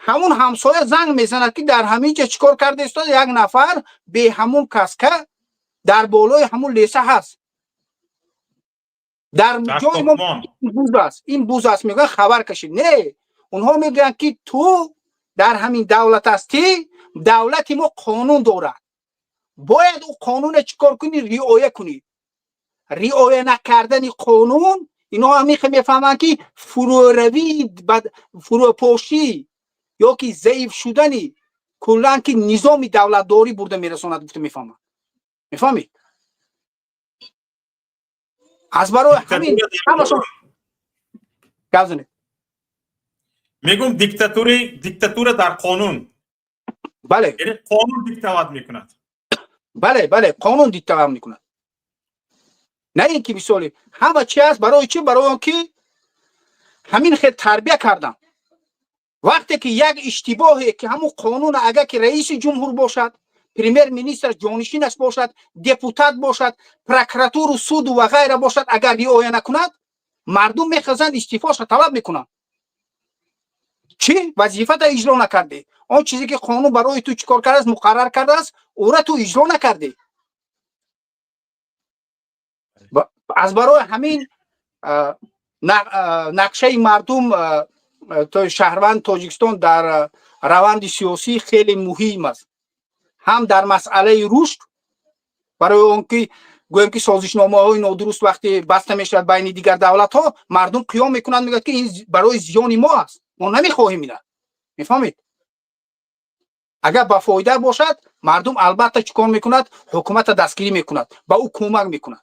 ҳамун ҳамсоя занг мезанад, ки дар ҳамин ҷа чӣ кор карда истода, як нафар бе ҳамун каска дар болои ҳамун леса ҳаст. Дар ҷои мо буз аст, ин буз аст, мегӯянд, хабар кашид. Не, онҳо мегӯянд, ки ту дар ҳамин давлат ҳастӣ, давлати мо қонун дорад, бояд ӯ қонуне чӣ кор кунӣ? Риоя кунӣ. Риоя накардани қонун, инҳо ҳамин мефаҳманд, ки фурӯравӣ, фурӯпошӣ ё ки заиф шудани куллан ки низоми давлатдорӣ бурда мерасонад, гуфта мефаҳманд. Мефаҳмед? Аз барои ҳамин ҳамашон гап занед. Мегӯм, диктатура дар қонун. Бале. Яъне қонун диктовать мекунад. Бале, қонун диктовать мекунад, на ин ки мисоли ҳама чи аст. Барои чӣ? Барои он ки ҳамин хел тарбия кардам. Вақте ки як иштибоҳе, ки ҳамун қонун, агар ки раиси ҷумҳур бошад, премьер-министр ҷонишинаш бошад, депутат бошад, прокуратуру, суду ва ғайра бошад, агар риоя накунад, мардум мехезанд, истеъфоша талаб мекунанд. Чӣ вазифата иҷро накардӣ? Он чизе, ки қонун барои ту чӣ кор кардааст, муқаррар кардааст, ӯра ту иҷро накардӣ. Аз барои ҳамин нақшаи мардум, шаҳрванд Тоҷикистон дар раванди сиёсӣ хеле муҳим аст, ҳам дар масъалаи рушд, барои он ки гӯем, ки созишномаҳои нодуруст вақте баста мешавад байни дигар давлатҳо, мардум қиём мекунанд, мегӯяд, ки ин барои зиёни мо аст, мо намехоҳем ина. Мефаҳмед? Агар ба фоида бошад, мардум албатта чӣ кор мекунад? Ҳукумата дастгирӣ мекунад, ба ӯ кӯмак мекунад.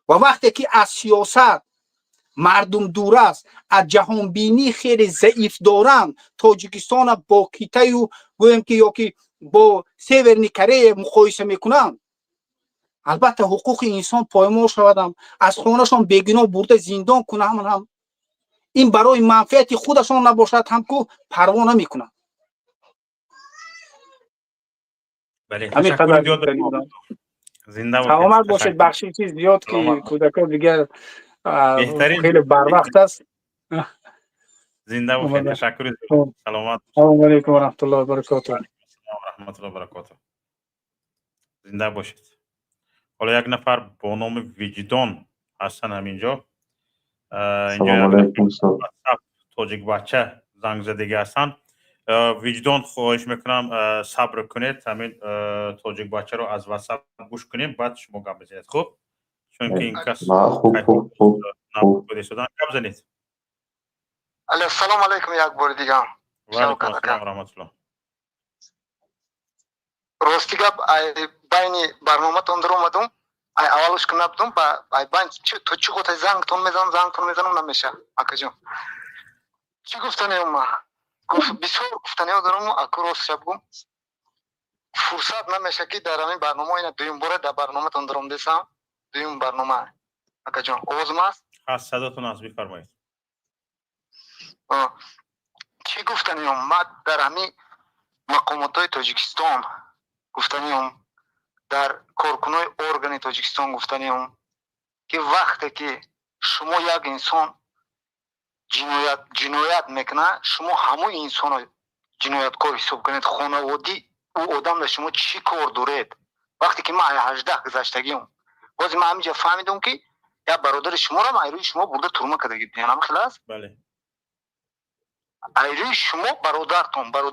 Ва вақте ки аз сиёсат Мардум дур аст аз ҷаҳонбинӣ, хеле заиф доранд. Тоҷикистона бо Китаю, гӯем ки, ё ки бо Северный Корея муқоиса мекунанд. Албатта, ҳуқуқи инсон поймол шавадам, аз хонашон бегуноҳ бурда зиндон кунам ҳам, ин барои манфиати худашон набошад ҳам ку парво намекунанд. Саломат бошед, бахшиши зиёд, ки кӯдакҳо дигар хеле барвақт аст. Зинда бошед, ташаккури, саломат. Салому алайкум ва раҳматуллоҳи ва баракотуҳ. Раҳматуллоҳи ва баракотуҳ. Зинда бошед. Ҳоло як нафар бо номи Виҷдон ҳастан ҳаминҷо. Инҷо тоҷикбача занг задагӣ ҳастанд. Виҷдон, хоҳиш мекунам, сабр кунед, ҳамин тоҷикбачаро аз ватсап гӯш кунем, баъд шумо гап мезанед. Хуб, чунки ин кас гап занед. Ассалому алайкум як бори дигар. Ва алайкум ассалом раҳматуллоҳ. Рости гап, байни барноматон даромадум, ай аввалуш ки набудум, ай байн то чӣ гота зангтон мезанам, зангтон мезанам, намеша. Акаҷон, чӣ гуфтанеам ма? Бисёр гуфтаниҳо дорам, аку ростша бигум, фурсат намеша, ки дар ҳамин барнома, ина дуюм бора дар барноматон даром десам, дуюм барнома. Акаҷон, овозум аст? Ҳаст, садотон аст, бифармоед. Чӣ гуфтаниём ма дар ҳамин мақомотҳои Тоҷикистон гуфтаниём, дар коркунои органи Тоҷикистон гуфтаниём, ки вақте ки шумо як инсон ҷиноят мекунад, шумо ҳамун инсонро ҷинояткор ҳисоб кунед. Хонаводи ӯ одам дар шумо чӣ кор доред? Вақте ки ман 18 гузаштагиам, боз ман ҳаминҷа фаҳмидам, ки як бародари шуморо айрӯи шумо бурда турма кардаги будем. Ҳам хел аст? Айрӯи шумо бародартон дар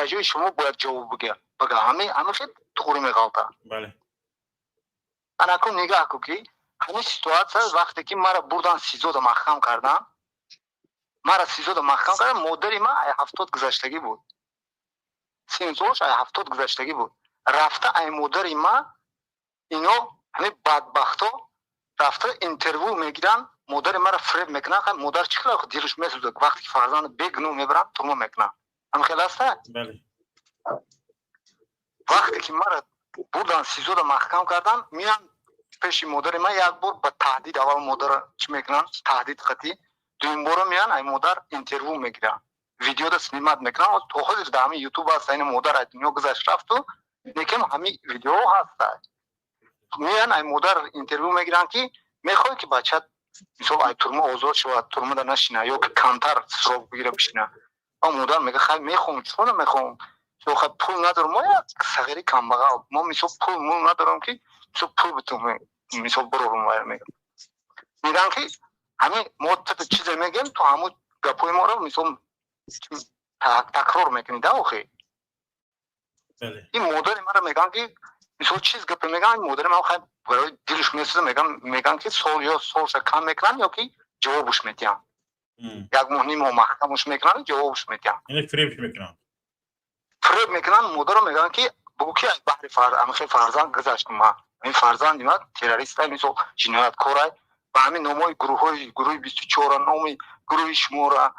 ҷои шумо бояд ҷавоб бигӯяд. Бага ҳамин хел туғри меғалта. Анакун нигаҳ ку, ки ҳамин ситуация, вақте ки мара бурдан СИЗОда маҳкам кардан, мара СИЗОда маҳкам кардан, модари ман ай 70 гузаштагӣ буд, сину солаш ай 70 гузаштагӣ буд. Рафта ай модари ман ино, ҳамин бадбахто, рафта интервю мегиранд, модари мара фиреб мекунанд. Модар чӣ хел дилаш месӯзад, вақте ки фарзанд бегуноҳ мебаранд, турма мекунанд. Ҳамин хел аста? Вақте ки мара бурдан СИЗОда маҳкам кардан, меянд пеши модари ман як бор ба таҳдид. Аввал модара чӣ мекунанд? Таҳдид қатӣ. Дуюм бора меянд, ай модар интервю мегиранд, видеода снимать мекунанд. То ҳозир дар ҳамин Ютуб аст. Айн модар аз дунё гузашт, рафту, лекин ҳамин видео ҳаст. Меянд, ай модар интервю мегиранд, ки мехоҳӣ, ки бачат, мисол, ай турма озод шавад, турмада нашина ё ки камтар срок бигира, бишина? Модар мега: «Хай, мехоҳам, чиро намехоҳам? Хай, пул надорам, мо як сағири камбағал, мо, мисол, пул мул надорам, ки, мисол, пул битум, мисол, бурорум». Мегам, меган, ки ҳамин мо чизе мегем, ту ҳамун гапҳои моро, мисол, такрор мекунӣ да. Охи, ин модари мара меган, ки, мисол, чиз гапе меган, модари ман хай барои дилш месӯза. Меган, ки сол ё солша кам мекунанд, ё ки ҷавобуш метиҳанд, як моҳ, ним моҳ маҳкамуш мекунанд, ҷавобуш метиҳанд. Фиребш мекунанд. Фиреб мекунанд модаро. Мегӯянд, ки бугӯ, ки баҳри амихел фарзанд гузаштум ман, ин фарзанди ман террорист, мисол, ҷинояткорай, ба ҳамин номҳои гурӯҳҳои, гурӯҳи 24-а, номи гурӯҳи шумора,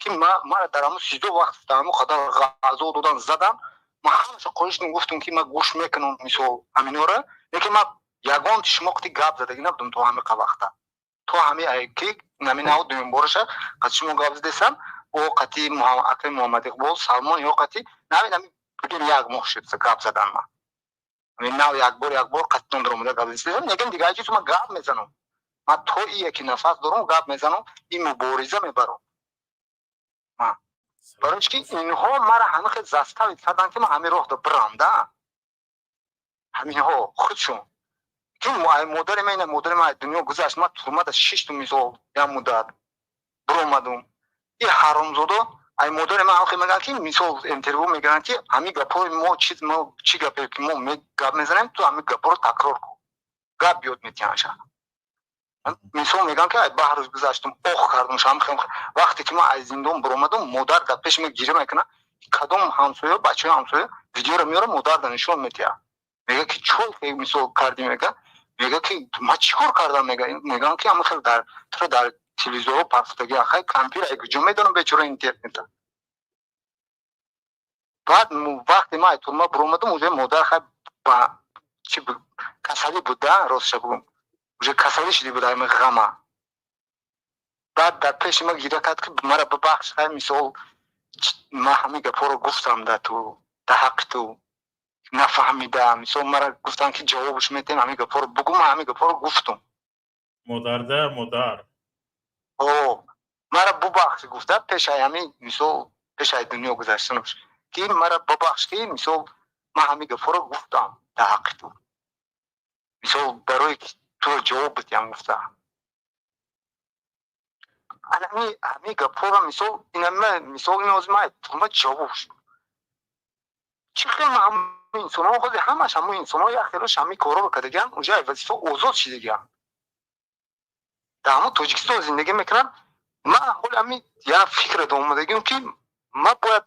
ки мара дар ҳамун СИЗО вақт дар ҳамун қадар ғазо додан, задан, ман ҳамаша қоишдум, гуфтум, ки ман гӯш мекунам, мисол, ҳаминора. Лекин ман ягон шумо қити гап задагӣ набудум то ҳамин вақта, то ҳами ки нами нав дуюм бораша қати шумо гап задесам, о қати акаи Муҳаммад Иқбол Салмон, ё қати нави нами бигем, як моҳ шуд гап задан. Ман нав як бор, як бор қатитон даромада гап задесам, лекин дигар чиз ман гап мезанам. Ман то ие ки нафас дорам, гап мезанам, ин мубориза мебарам. Барои ки инҳо мара ҳамин хел заставить карданд, ки ман ҳамин роҳ бирам да. Ҳаминҳо худшон, ки модари ман, модари ман дунё гузашт, ман турмада шиштум, мисол, як муддат биромадум. И ҳаромзодо ай модари ман ҳамхел мегӯянд, ки, мисол, интервю мегиранд, ки ҳамин гапҳои мо, чиз мо, чӣ гапе ки мо гап мезанем, ту ҳамин гапҳоро такрор кун, гап ёд метиҳанша. Мисол, мегӯям, ки ай баҳрӯз гузаштум, ох кардум. Вақте ки ман аз зиндон биромадум, модар дар пеши ман гиря мекунад. Кадом ҳамсоя, бачаҳои ҳамсоя видеоро меёрад, модар да нишон метиҳад, мега, ки чой, мисол, кардӣ, мега. Мега ки ман чӣ кор кардам? Мегӯям ки ҳама хел дар туро дар телевизорҳо пафтагӣ. Хай, кампир ай куҷо медонам, бечора, интернета. Баъд вақте ман ай турма биромадам, уже модар хай ба чи касалӣ буд да, ростша бугум, уже касалӣ шуди буд ами ғама. Баъд дар пеши ман гиря кард ки мара бибахш, хай, мисол, ман ҳамин гапҳоро гуфтам да ту, да ҳаққи ту нафаҳмида. Мисол, мара гуфтам ки ҷавобш метем, ҳамин гапҳоро бугу, ман ҳамин гапҳоро гуфтум. Модарда, модар. О, мара бубахш гуфта, пешай ҳамин, мисол, пешай дунё гузаштанаш, ки мара бубахш, ки мисол ман ҳамин гапҳоро гуфтам да ҳаққи ту, мисол, барои туро ҷавоб бидиҳам гуфта. Ҳамин гапҳоро, мисол, инама, мисол, ин ҳозир ман тума ҷавоб чӣ хел ҳамин инсонҳо, ҳозир ҳамаш ҳамон инсонҳо, як хелош ҳамин корҳоро кардагиан, уже ай вазифа озод шидагиан, дар ҳамон Тоҷикистон зиндагӣ мекунанд. Ман ҳоли ҳамин як фикре омадагиам, ки ман бояд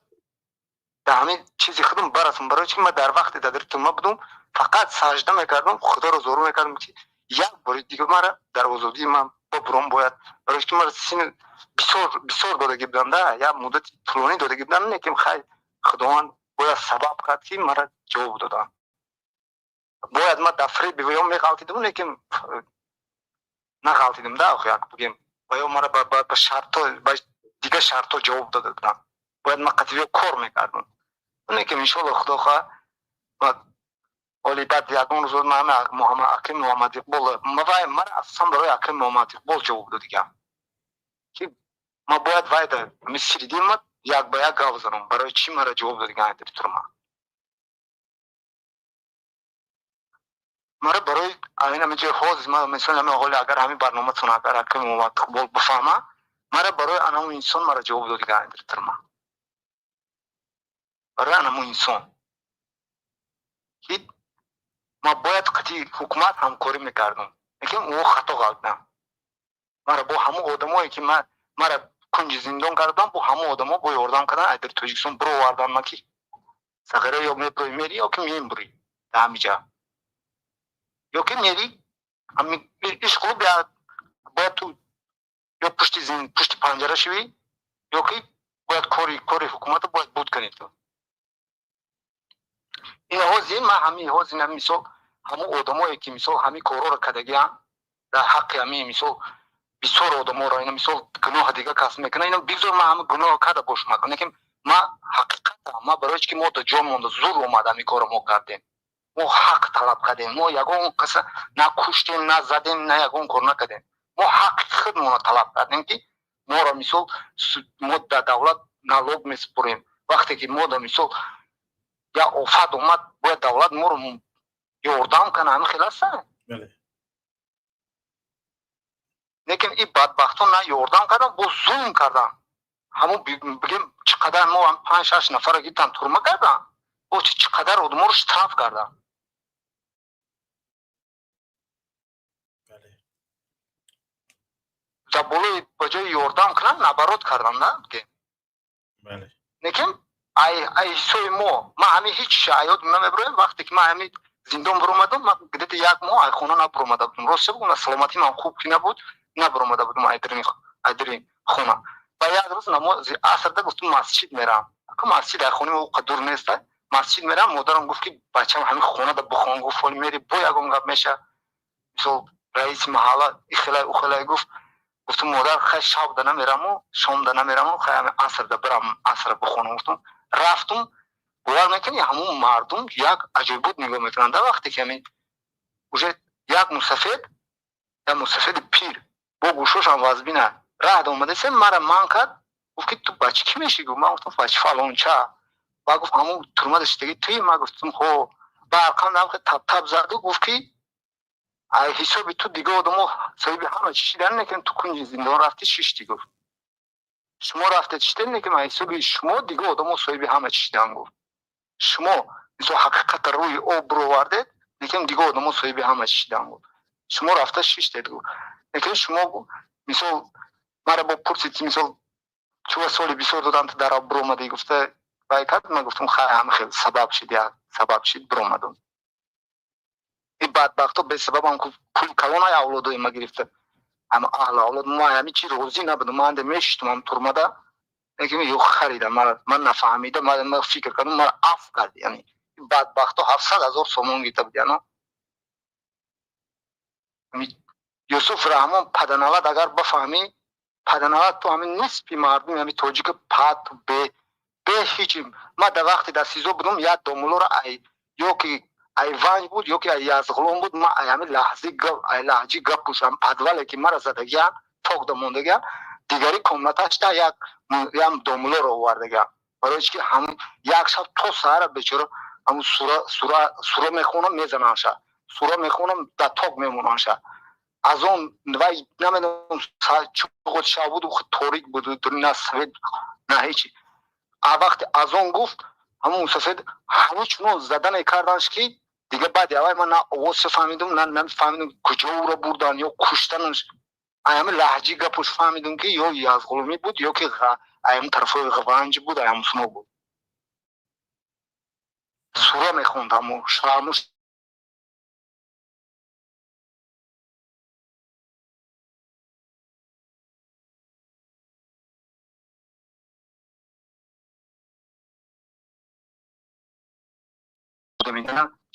дар ҳамин чизи худам барасам, барои чи ман дар вақте дар тума будум, фақат сажда мекардам, Худоро зору мекардам, ки як бори дига мара дар озодии ман бобуром бояд, барои ки мара сини бисёр бисёр додагӣ будам да, як муддати тӯлонӣ додагӣ будам. Лекин хай, Худованд бояд сабаб кард, ки мара ҷавоб додам. Бояд ман дар фреби ё меғалтидам, лекин нағалтидам да. Охи, як бигем, ва ё мара ба шартҳо, ба дигар шартҳо ҷавоб дода будам, бояд ман қатъиё кор мекардам. Лекин иншолло, Худо хоҳад, оли баъд ягон рӯз ман Аким Муҳаммад Иқбол, вай мара асосан барои Аким Муҳаммад Иқбол ҷавоб додигам, ки ман бояд вай да сиридин ма як ба як гап занам, барои чӣ мара ҷавоб додиган айдари турма. Мара барои айн ҳамин ҷои ҳозир ман, мисол, ҳамин ҳоли, агар ҳамин барноматон, агар Аким Муҳаммад Иқбол бифаҳма, мара барои анамун инсон мара ҷавоб додиган айдари турма, барои анамун инсон, ки ман бояд қатъи ҳукумат ҳамкорӣ мекардам, лекин ӯ хато ғалтидам. Мара бо ҳамон одамое ки мара кунҷи зиндон кардам, бо ҳамон одамо бо ёрдам кардан, айдар Тоҷикистон бировардан ма, ки сағира ё мебурӣ мери, ё ки мембурӣ дар ҳамиҷа, ё ки мери ишқулу бояд ту ё пушти панҷара шавӣ, ё ки бояд кори ҳукуматро бояд буд кунӣ ту. Ин ҳозир ман ҳамин ҳозир, мисол, ҳамон одамое ки, мисол, ҳамин корҳоро кардагиам дар ҳаққи ҳамин, мисол, бисёр одаморо, ина, мисол, гуноҳ дига кас мекунад, ина бигзор ман ҳама гуноҳ карда бошам, лекин ман ҳақиқата ман барои чи ки мо да ҷон монда зур омада, ҳамин корро мо кардем, мо ҳақ талаб кардем, мо ягон каса на куштем, на задем, на ягон кор накардем, мо ҳаққи худмонро талаб кардем, ки моро, мисол, мо дар давлат налог месупорем, вақте ки мо да, мисол, як офат омад, бояд давлат моро ёрдам кана. Ҳамин хел аста. Лекин ин бадбахтон на ёрдам кардан, бо зулм кардан. Ҳамон бигем, чӣ қадар мо панҷ шаш нафарро гирифтан, турма кардан, бо чӣ қадар одаморо штраф кардан. Дар болои ба ҷои ёрдам кунан, наоборот кардан да, бигем. Лекин ай ҳисоби мо, ман ҳамин ҳеҷ аёд намебироям. Вақте ки ман ҳамин зиндон биромадам, ман где-то як моҳ ай хона набиромада будам. Рост бигӯям, саломатии ман хуб ки набуд, набиромада будам айдири хона. Ба як рӯз намози асрда гуфтам, масҷид мерам. Масҷид ай хонаи мо дур нест, масҷид мерам. Модарам гуфт, ки бачам, ҳамин хонада бихон, гуфт, ҳоли мери, бо ягон гап меша, мисол, раиси маҳалла ихелай ухелай гуфт. Гуфтам, модар, хай, шабда намераму, шомда намераму, хай, ҳамин асрда бирам, асра бихонам, гуфтам. Рафтум, бовар мекунӣ, ҳамон мардум як аҷоибот нигоҳ мекунанд. Дар вақте ки ҳамин уже як мусафед, як мусафеди пир, бо гӯшошам вазбина раҳд омадасем, мара ман кард, гуфт ки ту бачи кӣ мешӣ? Гуфт, ман гуфтам, бачи фалонча. Ба гуфт, ҳамон турмада шидаги туи? Ман гуфтам, хо. Ба арқам намхе тап-тап заду гуфт, ки ай ҳисоби ту дига одамо соҳиби ҳама чӣ шидан, лекин ту кунҷи зиндон рафти шишти. Гуфт, шумо рафтед шидан, лекин ай ҳисоби шумо дига одамо соҳиби ҳама чӣ шидан. Гуфт, шумо, мисол, ҳақиқатро рӯи об бировардед, лекин дига одамо соҳиби ҳама чӣ шидан. Гуфт, шумо рафта шиштед, гуфт, лекин шумо, мисол, мара бо пурсид, ки, мисол, чува соли бисёр додам, ту дар об биромадӣ, гуфта вай кард. Ман гуфтам, хай, ҳама хел сабаб шид, як сабаб шид, биромадам. Ин Бадбахто бесабабам пул калонай авлодои ма гирифта. Ама аҳлу авлод ма ҳами чи розӣ набудам. Ман анда мешиштум ам турмада. Лекин ё харида мара, ман нафаҳмида, ман фикр кардам, мара аф кард. Яъне бадбахто 700 000 сомон гирифта буд. Яно Юсуф Раҳмон паданавад, агар бафаҳмӣ, паданавад, ту ҳамин нисфи мардуми ҳами тоҷика пат бе ҳеҷ. Ман дар вақте дар СИЗО будум, як домулоро ай ё ки ай Ванҷ буд, ё ки ай Язғулом буд, ман ай ҳамин лаҳзи ай лаҳҷи гап пӯшам, подвале ки мара задагиям, ток да мондагиям, дигари комнаташда як ям домулоро овардагиям, барои чи ки ҳамун як шаб то саҳара бечора ҳамун сура сура сура мехонам, мезанамша, сура мехонам, дар ток мемонамша. Аз он вай намедонам чуғот шаб буд, торик буд, на свет, на ҳечи. А вақте азон гуфт, ҳамун мусафед ҳамин чунон задане карданш, ки дига баъди аввай ман на овозша фаҳмидум, на нафаҳмидум, куҷо ӯро бурдан ё куштанаш. Ҳамин лаҳҷи гапош фаҳмидум, ки ё Язғулумӣ буд, ё ки ҳамин тарафҳои Ванҷ буд, ҳамсуно буд. Сура мехонд ҳамо шармуш.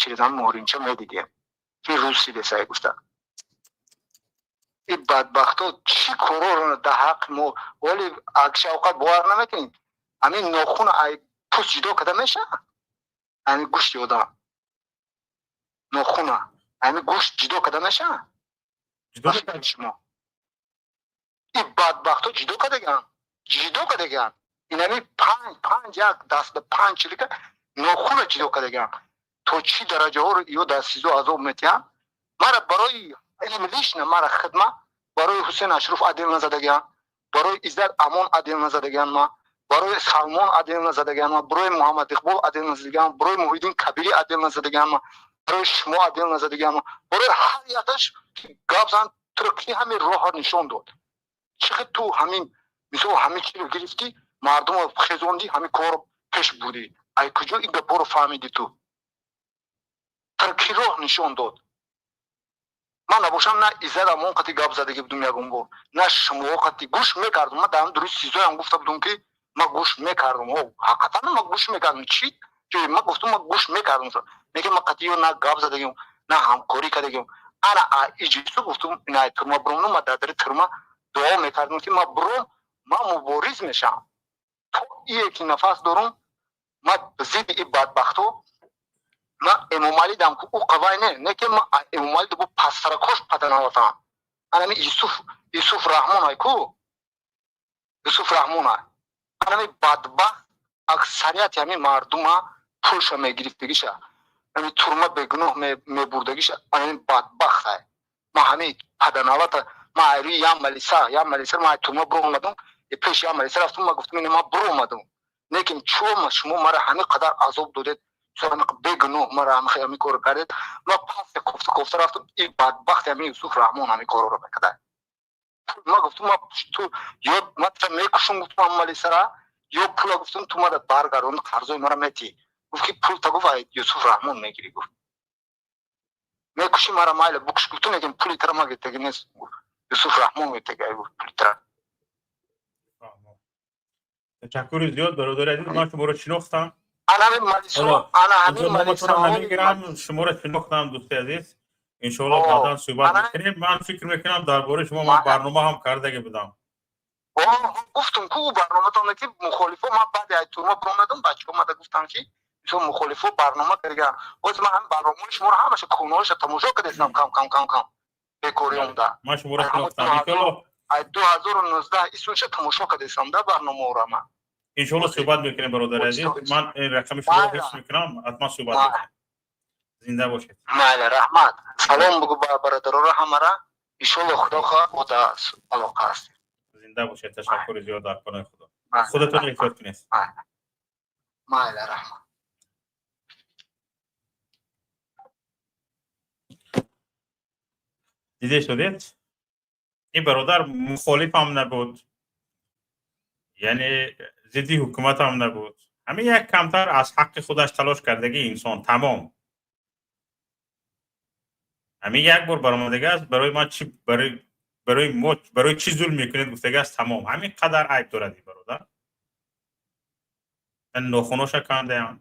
Через ҳамин муҳринча медидем, ки руси десай гуфта. И бадбахто чӣ короро дар ҳаққи мо, вале Шавқат, бовар намекунед, ҳамин нохун ай пӯст ҷудо карда мешавад? Ҳамин гӯшти одам, нохуна ҳамин гӯшт ҷудо карда мешавад? Шумо и бадбахто ҷудо кардагиан, ҷудо кардагиан. Инами панҷ панҷ як даст ба панҷ чилика нохуна ҷудо кардагиан. То чӣ дараҷаҳоро ё дар СИЗО азоб метиҳанд. Мара барои илм лично мара хидма барои Ҳусен Ашруф адил назадагиан, барои Иззат Амон адил назадагиан, ма барои Салмон адил назадагиан, ма барои Муҳаммад Иқбол адил назадагиан, барои Муҳиддин Кабирӣ адил назадагиан, ма барои шумо адил назадагиан, ма барои ҳар якаш гап зан. Туро ки ҳамин роҳро нишон дод? Чӣ хел ту ҳамин мисол ҳамин чиро гирифтӣ, мардумро хезондӣ, ҳамин корро пеш бурдӣ? Ай куҷо ин гапҳоро фаҳмидӣ ту? Туро ки роҳ нишон дод? Ман набошам, на Иззат Амон қати гап задагӣ будум ягон бор, на шумоҳо қати гӯш мекардум. Ман дар дуруст СИЗОям гуфта будум, ки ман гӯш мекардум. Ҳақиқатан ман гӯш мекардум. Чӣ ман гуфтум? Ман гӯш мекардум, лекин ман қатиё на гап задагим, на ҳамкорӣ кардагим. Ана иҷису гуфтум, ина турма бурумну, ман дар дари турма дуо мекардум, ки ман бурум, ман мубориз мешавам, то ие ки нафас дорум, ман зидди и бадбахто. Ман Эмомалӣ дам ку ӯ қавай не ки ман Эмомалӣ бо пастракош паданаватам. Анами Юсуф Раҳмон ай ку, Юсуф Раҳмон ай, анами бадбахт аксарияти ҳамин мардума пулша мегирифтагиша, ҳамин турма бегуноҳ мебурдагиша, анами бадбахт ай. Ман ҳамин паданавата, ман айрӯи як малиса, як малиса ман турма биромадум, пеши як малиса рафтум, ман гуфтум: ина ман биромадум, лекин чӯ шумо мара ҳамин қадар азоб додед, бегуноҳ мара ҳамин корро кардед? Ман пас кофта кофта рафтум, и бадбахти ҳамин Юсуф Раҳмон ҳамин корро мекард. Ман гуфтум: ма ту ё ман тура мекушум, гуфтум, ҳам малисара, ё пула, гуфтум, ту мара баргардон, қарзои мара метӣ. Гуфт ки пул та, гуфт, ай Юсуф Раҳмон мегирӣ. Гуфт: мекушӣ мара, майла, букуш, гуфтум, лекин пули тара ма гирифтаги нест, гуфт, Юсуф Раҳмон гирифтаги, гуфт, пули тара. Ташаккури зиёд, бародари азиз, ман шуморо шинохтам. Намегирам, шуморо шинохтам, дӯсти азиз. Иншоалло, баъдан суҳбат мекунем. Ман фикр мекунам, дар бораи шумо ман барнома ҳам кардаги будам. Гуфтум ку барноматон ки мухолифо. Ман баъди ай турма биромадам, бачаҳо омада гуфтам, ки мисол мухолифо барнома кардаган. Боз ман ҳам барномаи шуморо ҳамаша куноша тамошо кардастам, кам кам кам кам бекорӣ омда. Ман шуморо шинохтам, иншоалло. Ай 2019 исунша тамошо кардастам да барномаора ман. Иншоалло, суҳбат мекунем, бародари азиз. Ман ин рақами шуморо ҳифз мекунам, ҳатман суҳбат мекунем. Зинда бошед. Майли, раҳмат. Салом бугу ба бародароро ҳамара. Иншоалло, худо хоҳад, мо дар алоқа ҳастем. Зинда бошед, ташаккури зиёд, дар паноҳи Худо. Худатон эҳтиёт кунед. Майли, раҳмат. Диде шудед, ин бародар мухолифам набуд, яъне зидди ҳукуматам набуд, ҳамин як камтар аз ҳаққи худаш талош кардагӣ инсон, тамом. Ҳамин як бор баромадага аст, барои ман чӣ, барои мо, барои чӣ зулм мекунед гуфтага аст, тамом. Ҳамин қадар айб дорад ин бародар. Нохуноша кандаям,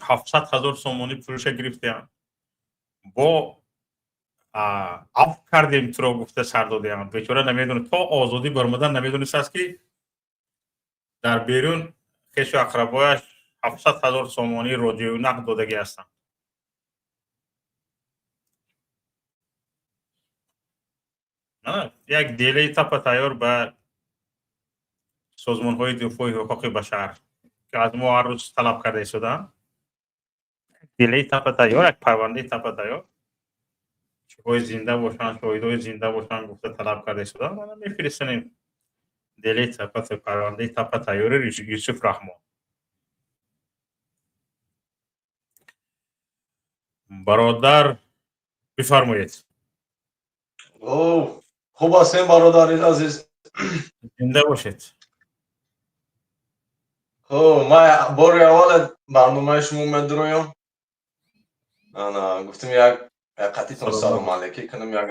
700 000 сомонӣ пулша гирифтаям, бо афв кардем туро гуфта сар додаям. Бечора намедонад, то озодӣ баромадан намедонистааст, ки дар берун хешу ақрабояш 700 000 сомонӣ роҷеу нақд додагӣ ҳастанд. Як делаи тапа тайёр ба созмонҳои дифои ҳуқуқи башар, ки аз мо ҳар рӯз талаб карда истодаанд, делаи тапа тайёр, як парвандаи тапа тайёр, чиҳои зинда бошанд, шоҳидҳои зинда бошанд гуфта талаб карда истодаанд. Мана мефиристанем делаи тапа, парвандаи тапа тайёри Юсуф Раҳмон. Бародар, бифармоед. Хуб ҳастем, бародари азиз. Зинда бошед. Хуб, ман бори аввал барномаи шумо медуроям. Ана гуфтем, як қатитон салом алейкум кунам, як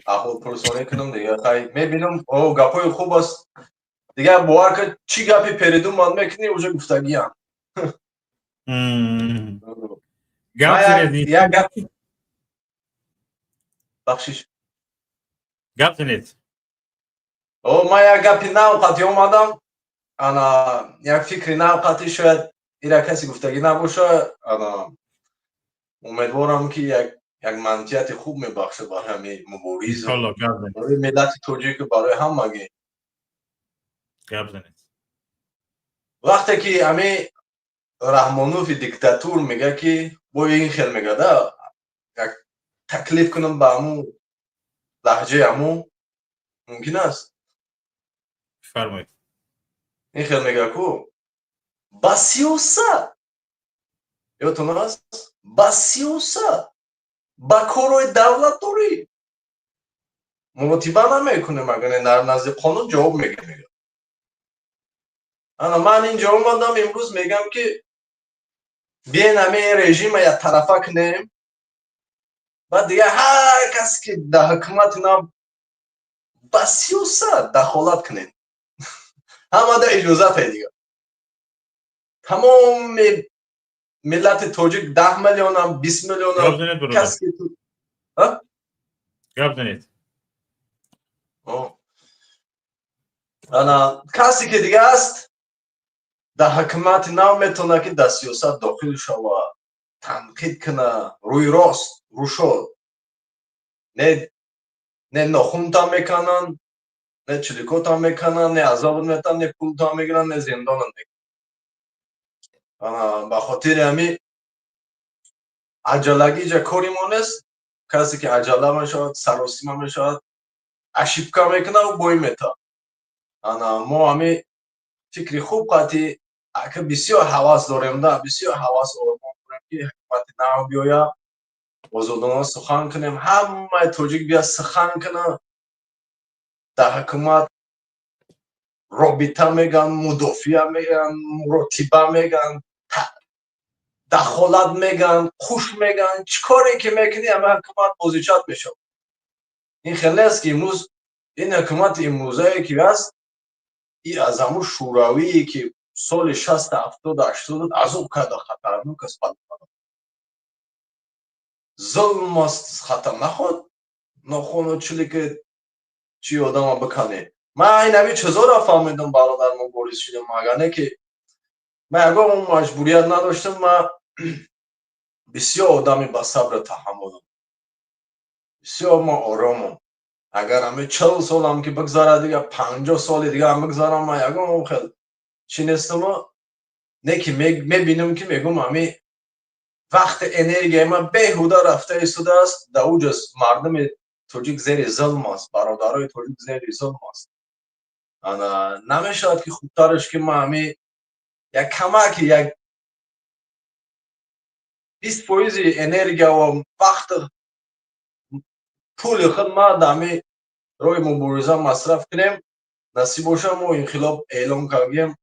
аҳволпурсонӣ кунам. Дига хай мебинам, о, гапҳои хуб аст. Дига бовар кун, чӣ гапи передум ман мекунӣ, уже гуфтагиам. Як гап, бахшиш. Гап занед. О, ман як гапи нав қатӣ омадам. Ана як фикри нав қатӣ, шояд ира касе гуфтагӣ набоша. Ана умедворам, ки як манфиати хуб мебахшад барои ҳамин мубориз, барои миллати тоҷику барои ҳамагӣ. Гап занед. Вақте ки ҳамин Раҳмонови диктатур мега, ки бо ин хел мега, як таклиф кунам ба ҳамун лаҳҷаи ҳамун, мумкин аст? Фармоед. Ин хел мега ку ба сиёсат, ёдтон аст, ба сиёсат, ба корҳои давлатдорӣ муботиба намекунем, агар дар назди қонун ҷавоб мегӯем. Ана ман инҷо омадам имрӯз, мегам, ки биен ҳамин режима яктарафа кунем, баъд дига ҳар касе ки дар ҳукумати нав ба сиёсат дахолат кунем, ҳамада иҷозате. Дига тамоми миллати тоҷик, 10 миллионам, 20 миллионам, касе гап занед. Ана касе ки дига аст дар ҳукумати нав, метавонад ки дар сиёсат дохил шавад, танқид кунад рӯи рост, рӯшод. Не нохунтам мекананд, не чиликотам мекананд, не азобат метаванд, не пултам мегиранд, не зиндонат мекунанд. Ба хотири ҳамин аҷалагӣ иҷа кори мо нест. Касе ки аҷала мешавад, саросима мешавад, ошибка мекунад, ӯ бой метавад. Ана мо ҳамин фикри хуб қатӣ, ака, бисёр ҳавас дорем да, бисёр ҳавас ормон дорем, ки ҳукумати нав биёяд, озодона сухан кунем, ҳамаи тоҷик бия сухан кунад. Дар ҳукумат робита меган, мудофиа меган, муротиба меган, дахолат меган, қуш меган, чӣ коре ки мекунӣ, ҳама ҳукумат бозичат мешавад. Ин хеле аст, ки имрӯз ин ҳукумати имрӯзае ки аст, и аз ҳамун шӯравие ки соли 60, 70, 80 азоб карда, хатарнок аст, зулм аст, хатар наход нохуну чилики чи одама биканӣ. Ман ин ҳамин чизоро фаҳмидам, бародар, мубориз шудам. Агар не ки ман ягон маҷбурият надоштам, ман бисёр одами ба сабру таҳаммулам, бисёр ман оромам. Агар ҳамин 40 солам ки бигзарад, дига 50 соли дигарам бигзарам, ман ягон хел чӣ нестаму. Не ки мебинам, ки мегӯм, ҳамин вақти энергияи ман беҳуда рафта истодааст. Дар уҷа мардуми тоҷик зери зулм аст, бародарои тоҷик зери зулм аст. Ана намешавад, ки хубтараш ки ман ҳамин як камаки, як 20 фоизи энергия ва вақту пули худ ман дар ҳамин роҳи мубориза масраф кунем. Насиб боша, мо инқилоб эълон кардем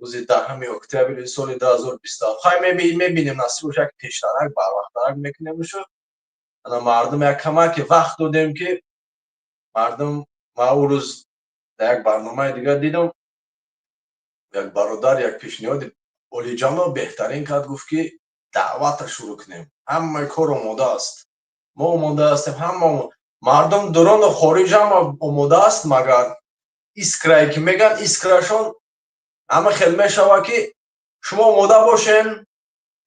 рӯзи 10 октябри соли 2027. Хай, мебинем, насиб боша, як пештарак, барвақттарак мекунем. Шу Ана мардум як камаке вақт додем, ки мардум. Ман ӯ рӯз дар як барномаи дигар дидам, як бародар як пешниҳоди олиҷаноб, беҳтарин кард, гуфт, ки даъватро шурӯъ кунем. Ҳамаи кор омода аст, мо омода ҳастем, ҳама мардум дурону хориҷ ҳама омода аст, магар искрае ки мегӯянд, искрашон ҳама хел мешавад, ки шумо омода бошен,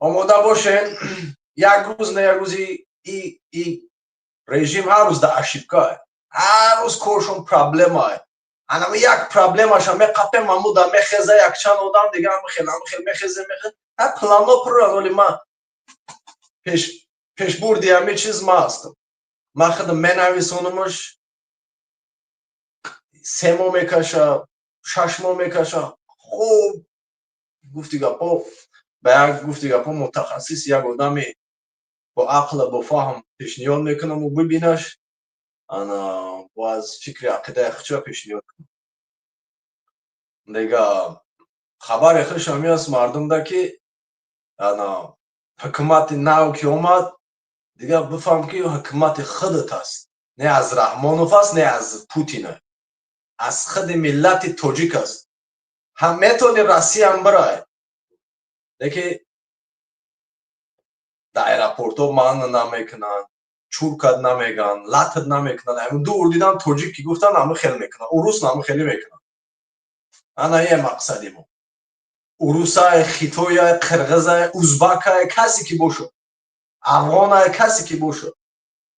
омода бошен. Як рӯз на як рӯзи и режим ҳар рӯз дар ошибка, ҳар рӯз коршон проблема. Анама як проблемаша меқапем, амуда мехеза якчанд одам дига, ҳама хел, ҳама хел мехезе, мехез, ҳа, плано пурран. Оли ма пешбурди ҳами чиз ма ҳастам, ман худам менависонамаш. 3 моҳ мекаша, 6 моҳ мекаша. Хуб, гуфти гапо, ба як гуфти гапо мутахассис, як одами бо ақла, бо фаҳм пешниҳод мекунаму бибинаш, ана бо аз фикри ақидаи худша пешниҳод кунам. Дига хабари хуш ҳами аст мардумда, ки ана ҳукумати нав ки омад, дигар бифаҳм, ки ҳукумати худат аст, не аз Раҳмонов аст, не аз Путина, аз худи миллати тоҷик аст. Ҳам метавони Россиям бирай, лекин дар аэропортҳо манъ намекунанд, чуркат намегӯянд, латат намекунанд. Ҳамин дур дидан тоҷик ки гуфтан, ҳама хел мекунанд, урус ҳама хеле мекунанд. Ана е мақсади мо: урусай, хитояй, қирғизай, узбакай, касе ки бошад, афғонай, касе ки бошад,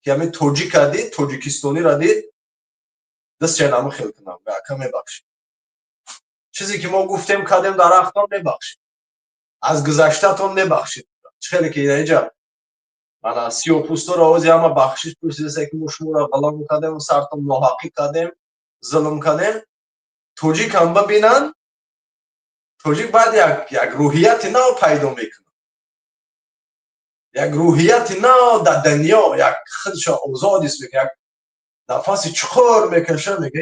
ки ҳамин тоҷика дид, тоҷикистониро дид, дастча ҳама хел кунам: ака, мебахшед, чизе ки мо гуфтем, кардем, дарахтон мебахшед, аз гузаштатон мебахшед. Чӣ хеле ки инҷа ана сиёҳпӯсторо ози ҳама бахшиш пурсидасе, ки мо шуморо ғалам кардем, сартон ноҳақӣ кардем, зулм кардем. Тоҷикам бибинанд, тоҷик баъд як рӯҳияти нав пайдо мекунад, як рӯҳияти нав дар дунё, як худшо озод ҳис мекунад, як нафаси чуқур мекаша, мега: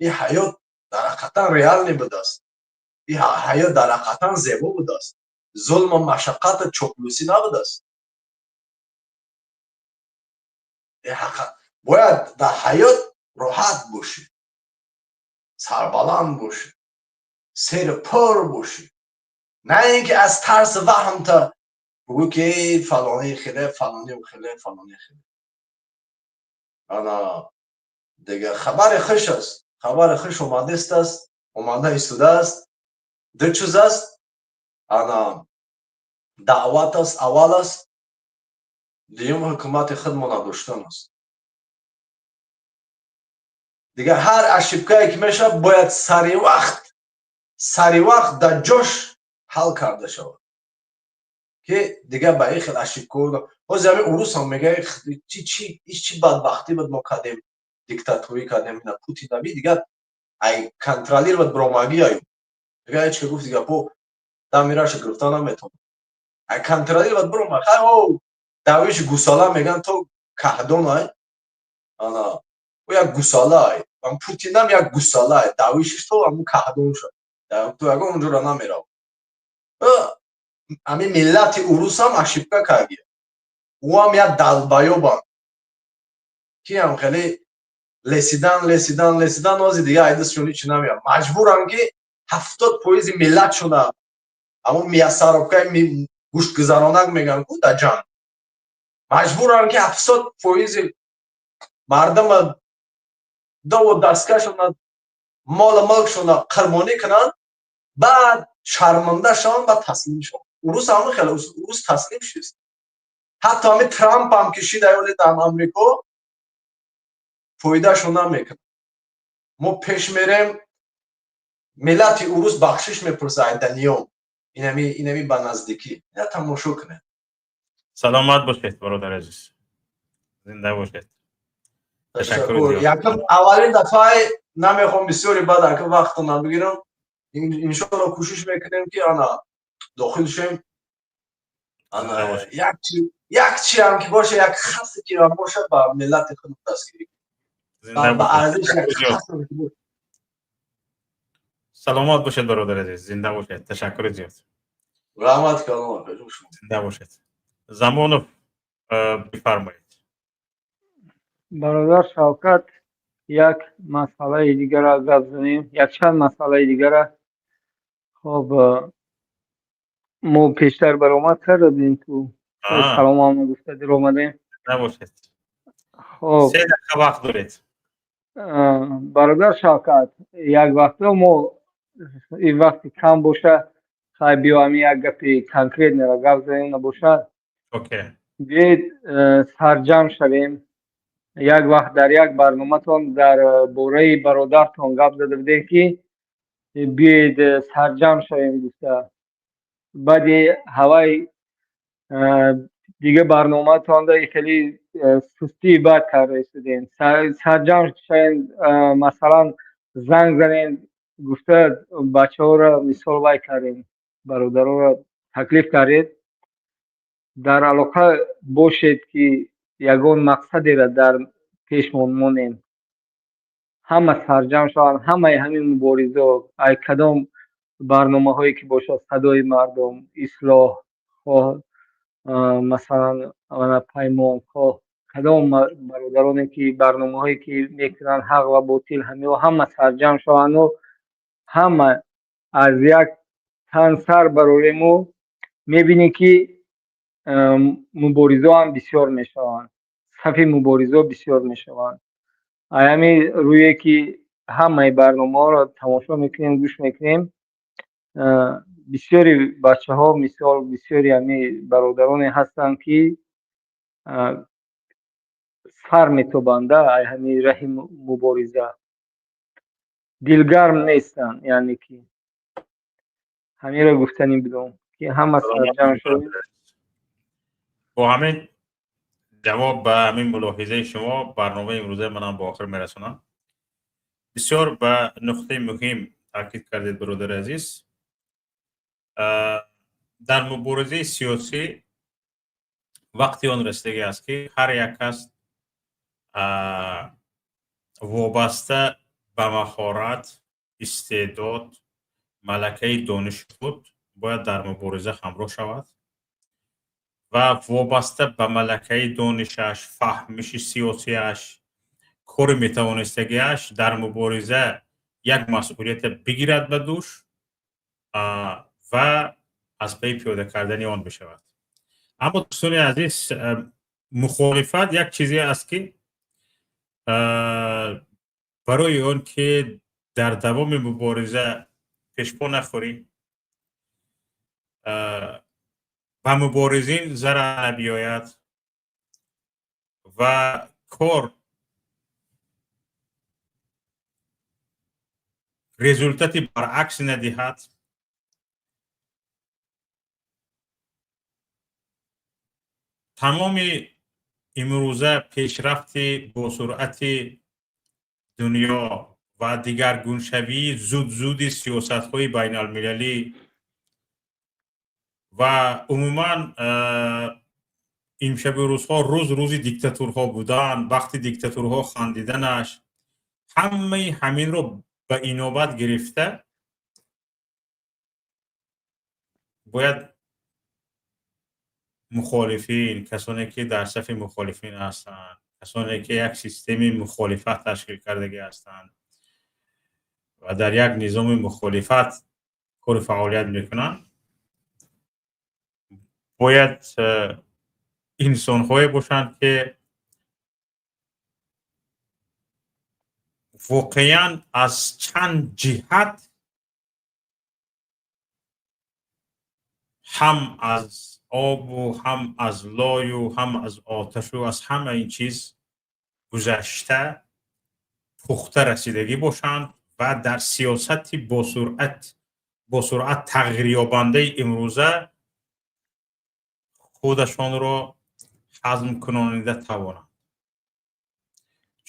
«Ин ҳаёт дар ҳақиқатан реальный будааст, ин ҳаёт дар ҳақиқатан зебо будааст, зулму машаққату чоплусӣ набудааст». Бояд дар ҳаёт роҳат бошӣ, сарбаланд бошӣ, сери пур бошӣ, на ин ки аз тарси ваҳмта бугӯ, ки фалони хеле, фалони хеле, фалони хеле. Ана дига хабари хуш аст, хабари хуш омадест аст, омада истодааст. Ду чиз аст: ана даъват аст, аввал аст, дуюм ҳукумати худмо надоштан аст. Дигар ҳар ошибкае ки мешавад, бояд сари вақт, сари вақт дар ҷош ҳал карда шавад, ки дигар ба ин хел ошибка. Ҳозир ҳамин урусам мега: «Чи, чи, иш чи бадбахтӣ буд, мо кардем, диктатурӣ кардем, ина Путин аби дигар ай контролировать биромагӣ аю». Дигар ҳеч ка, гуфти гапо, дамираша гирифта наметавонад, ай контролировать бирома. Хай, о давиши гусала меган, то каҳдон ай, ана ӯ як гусала ай, Путинам як гусала ай, давишиш то ҳамун каҳдон шуд, то ягон онҷоро намерав. Ҳамин миллати урусам ошибка кардия, ӯам як долбоёбанд, киам хеле лесидан, лесидан, лесидан, ози дига айдасшон ҳичи намеяд. Маҷбурам, ки 70 фоизи миллатшона ҳамун мясорубкаи гӯштгузаронак мегӯянд ку дар ҷанг, маҷбурам, ки 70 фоизи мардума дову дасткашона, молу мулкшона қурбонӣ кунанд, баъд шарманда шаванд, баъд таслим шаванд. Урус ҳама хеле, урус таслим шист. Ҳатто ҳамин Трампам ки шид аёли дар Амрико, фоидаашон намекунад. Мо пеш мерем, миллати урус бахшиш мепурса айданиём, инами ба наздикӣ я тамошо кунед. Саломат бошед, бародари азиз, зинда бошед. Ташаккур. Якум, аввалин дафъае намехоҳам бисёре баъд ака вақтро набигирам. Иншоалло, кӯшиш мекунем, ки ана дохил шем. Ана як чиам ки боша, як хасе ки боша, ба миллати худ дастгирӣ ба арзиш як хасе ки боша. Саломат бошед, бародари азиз, зинда бошед, ташаккури зиёд. Раҳмат калом. Зинда бошед. Замонов, бифармоед. Бародар Шавкат, як масъалаи дигара гап занем, якчанд масъалаи дигара. Хоб, мо пештар баромад карда будем, ту саломам гуфта дир омадем. Набошед. Хоб. 3 дақиқа вақт доред. Бародар Шавкат, як вақтро мо ин вақти кам боша, хай, биё, ҳамин як гапи конкретный ро гап занем, набошад. Окей. Биёед, сарҷамъ шавем. Як вақт дар як барноматон дар бораи бародартон гап зада будем, ки биёед, сарҷамъ шавем гуфта. Баъди ҳавай дига барномаатонда хеле сустии бад карда истодем. Сарҷамъ шавем, масалан, занг занем гуфта, бачаҳоро мисол вай кардем, бародароро таклиф кардед, дар алоқа бошед, ки ягон мақсадеро дар пешмон монем, ҳама сарҷамъ шаванд, ҳамаи ҳамин муборизо, ай кадом барномаҳое ки бошад, Садои мардум, Ислоҳ, хоҳ масалан Паймон, хоҳ кадом бародароне ки барномаҳое ки мекунанд, Ҳақ ва ботил, ҳамиҳо ҳама сарҷамъ шаванду ҳама аз як тан сар барорему, мебинӣ ки муборизо ҳам бисёр мешаванд, сафи муборизо бисёр мешаванд. Ай ҳамин рӯе ки ҳамаи барномаҳоро тамошо мекунем, гӯш мекунем, бисёри бачаҳо, мисол, бисёри ҳамин бародароне ҳастанд, ки сар метобанда ай ҳамин раҳи мубориза, дилгарм нестанд. Яъне ки ҳаминро гуфтанӣ будам, ки ҳама сарҷамъ шавед. Бо ҳамин ҷавоб ба ҳамин мулоҳизаи шумо барномаи имрӯзаи манам ба охир мерасонам. Бисёр ба нуқтаи муҳим таъкид кардед, бародари азиз. Дар муборизаи сиёсӣ вақти он расидагӣ аст, ки ҳар як кас вобаста ба маҳорат, истеъдод, малакаи дониши худ бояд дар мубориза ҳамроҳ шавад ва вобаста ба малакаи донишаш, фаҳмиши сиёсиаш, кори метавонистагиаш дар мубориза як масъулията бигирад ба дӯш ва аз паи пиёда кардани он бишавад. Аммо, дӯстони азиз, мухолифат як чизе аст, ки барои он ки дар давоми мубориза пешпо нахӯрӣ, ба муборизин зарар набиёяд ва кор результат и баръакс надиҳад, тамоми имрӯза пешрафти босуръати дунё ва дигаргуншавии зуд-зуди сиёсатҳои байналмилалӣ ва умуман имшаби рӯзҳо рӯз рӯзи диктатурҳо будан, вақти диктатурҳо хандиданаш, ҳамаи ҳаминро ба инобат гирифта бояд мухолифин, касоне ки дар сафи мухолифин ҳастанд, касоне ки як системи мухолифат ташкил кардагӣ ҳастанд ва дар як низоми мухолифат кори фаъолият мекунанд, бояд инсонҳое бошанд, ки воқеан аз чанд ҷиҳат, ҳам аз обу ҳам аз лою ҳам аз оташу аз ҳама ин чиз гузашта, пухта расидагӣ бошанд ва дар сиёсати босуръат тағйирёбандаи имрӯза худашонро ҳазм кунонида тавонанд,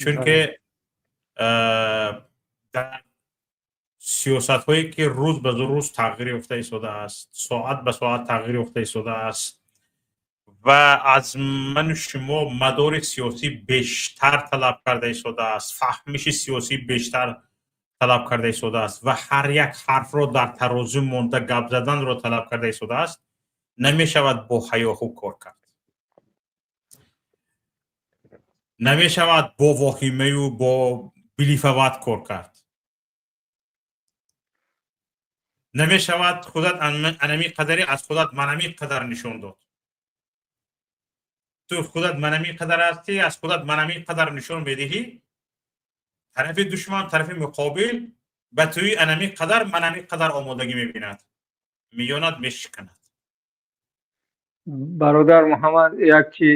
чунки дар сиёсатҳое ки рӯз ба рӯз тағйир ёфта истодааст, соат ба соат тағйир ёфта истодааст ва аз ману шумо мадори сиёсӣ бештар талаб карда истодааст, фаҳмиши сиёсӣ бештар талаб карда истодааст ва ҳар як ҳарфро дар тарозу монда гап заданро талаб карда истодааст, намешавад бо ҳаёҳу кор кард. Намешавад бо воҳимаю бо блефовать кор кард. Намешавад худат анами қадари аз худат манами қадар нишон дод. Ту худат манами қадар ҳастӣ, аз худат манами қадар нишон медиҳӣ, тарафи душман, тарафи муқобил ба туи анами қадар манами қадар омодагӣ мебинад, миёнат мешиканад. Бародар Муҳаммад, як чи,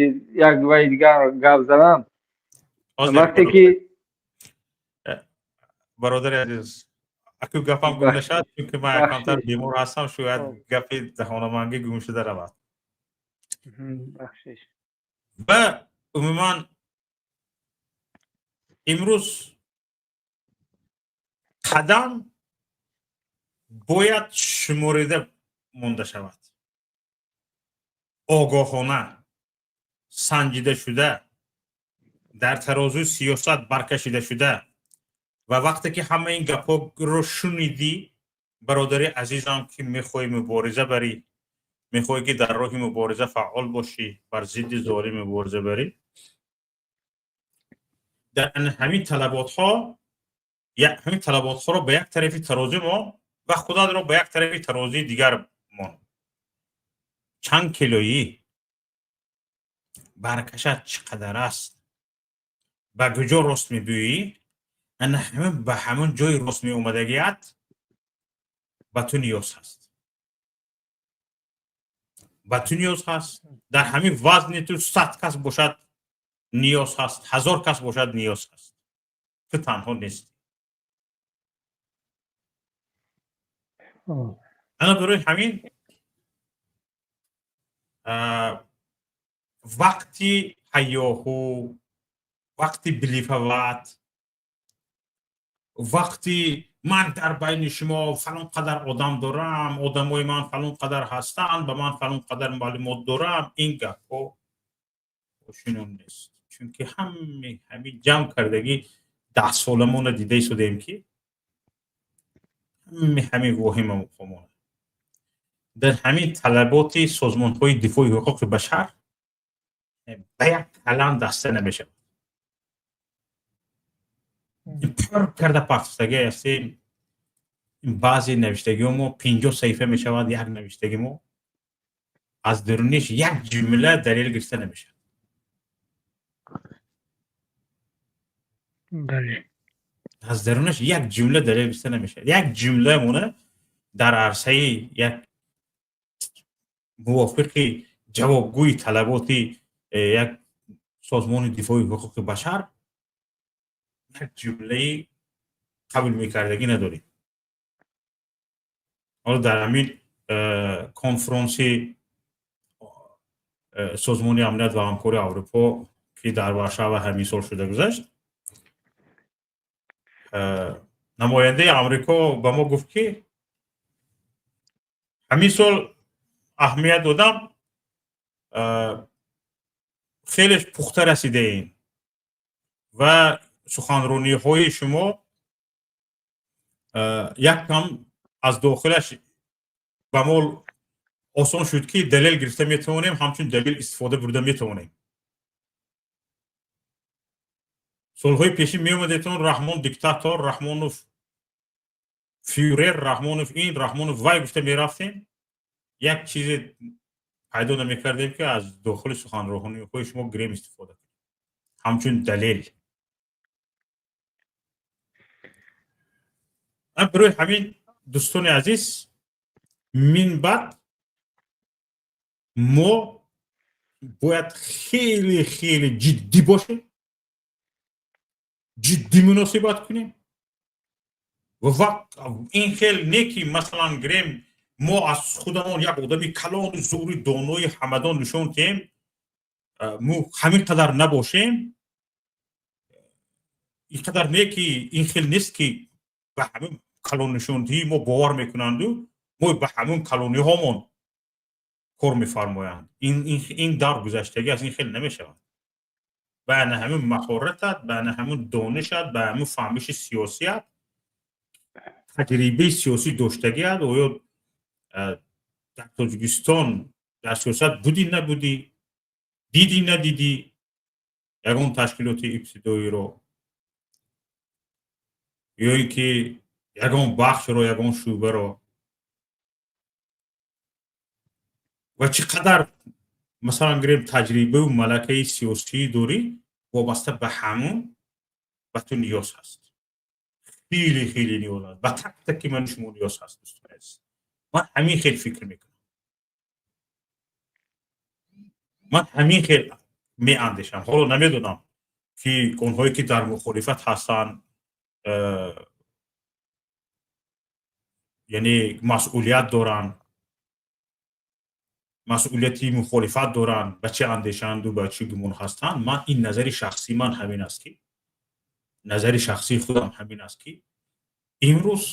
як вай дигар гап задам. Вақте ки Бародари азиз, аку гапам гум нашавад, чунки ман якамтар бемор ҳастам, шояд гапи даҳонамангӣ гум шуда равад. Бахшиш. Ва умуман имрӯз қадам бояд шуморида монда шавад, огоҳона санҷида шуда, дар тарозуи сиёсат баркашида шуда. Ва вақте ки ҳама ин гапҳоро шунидӣ, бародари азизам, ки мехоҳӣ мубориза барӣ, мехоҳӣ ки дар роҳи мубориза фаъол бошӣ, бар зидди золим мубориза барӣ, дар ҳамин талаботҳо, ҳамин талаботҳоро ба як тарафи тарозӣ мон ва худатро ба як тарафи тарозии дигар мон. Чанд килоӣ, баркашат чӣ қадар аст, ба куҷо рост мебӯӣ, ана ҳамин ба ҳамон ҷои рост меомадагият ба ту ниёз ҳаст, ба ту ниёз ҳаст. Дар ҳамин вазни ту 100 кас бошад, ниёз ҳаст, 1000 кас бошад, ниёз ҳаст. Ту танҳо нестӣ. Ана барои ҳамин вақти ҳайёҳу, вақти блефовать, вақти ман дар байни шумо фалон қадар одам дорам, одамои ман фалон қадар ҳастанд, ба ман фалон қадар маълумот дорам, ин гапҳо шинон нест. Чунки ҳамин ҷамъ кардагӣ 10 соламона дида истодаем, ки ҳамин воҳима муқомона дар ҳамин талаботи созмонҳои дифои ҳуқуқи башар ба як калам даста намешавад. Пур карда партофтагӣ ҳастем. Баъзе навиштагиҳо мо 50 саҳифа мешавад, як навиштаги мо аз даруниш як ҷумла далел гирифта намешавад. Аз дарунаш як ҷумла далел гирифта намешавад. Як ҷумла мона дар арсаи як мувофиқи ҷавобгӯи талаботи як созмони дифои ҳуқуқи башар як ҷумлаи қабул мекардагӣ надорем. Ҳоло дар ҳамин конфронси Созмони амният ва ҳамкории Аврупо, ки дар Варшава ҳамин сол шуда гузашт, намояндаи Амрико ба мо гуфт, ки ҳамин сол аҳамият додам, хеле пухта расидаем ва суханрониҳои шумо як кам аз дохилаш ба мо осон шуд, ки далел гирифта метавонем, ҳамчун далел истифода бурда метавонем. Солҳои пешин меомадетон, Раҳмон диктатор, Раҳмонов фюрер, Раҳмонов ин, Раҳмонов вай гуфта мерафтем, як чизе пайдо намекардем, ки аз дохили суханрониҳои шумо гирем, истифода кунем ҳамчун далел. Барои ҳамин, дӯстони азиз, минбаъд мо бояд хеле хеле ҷиддӣ бошем, ҷиддӣ муносибат кунем. Ва ин хел не, ки масалан гирем, мо аз худамон як одами калони зури донои ҳамадон нишон диҳем, мо ҳамин қадар набошем. Ин қадар не, ки ин хел нест, ки ба ҳамин калоннишондиҳии мо бовар мекунанду мо ба ҳамин калониҳомон кор мефармоянд. Ин давр гузаштагӣ аст, ин хел намешавад. Ба ана ҳамин маҳоратат, ба ана ҳамин донишат, ба ҳамин фаҳмиши сиёсият, таҷрибаи сиёсӣ доштагиат, оё дар Тоҷикистон дар сиёсат будӣ, набудӣ, дидӣ, надидӣ. Ягон ташкилоти ибтидоиро ё ин ки ягон бахшро, ягон шӯъбаро, ва чӣ қадар, масалан гирем, таҷрибаву малакаи сиёсӣ дорӣ, вобаста ба ҳамун ба ту ниёз ҳаст. Хеле хеле ниёз аст, ба так таки мани шумо ниёз ҳаст. Дӯстони азиз, ман ҳамин хел фикр мекунам, ман ҳамин хел меандешам. Ҳоло намедонам, ки онҳое ки дар мухолифат ҳастанд, яъне масъулият доранд, масъулияти мухолифат доранд, ба чӣ андешанду ба чӣ гумон ҳастанд. Ман ин назари шахсии ман ҳамин аст, ки назари шахсии худам ҳамин аст, ки имрӯз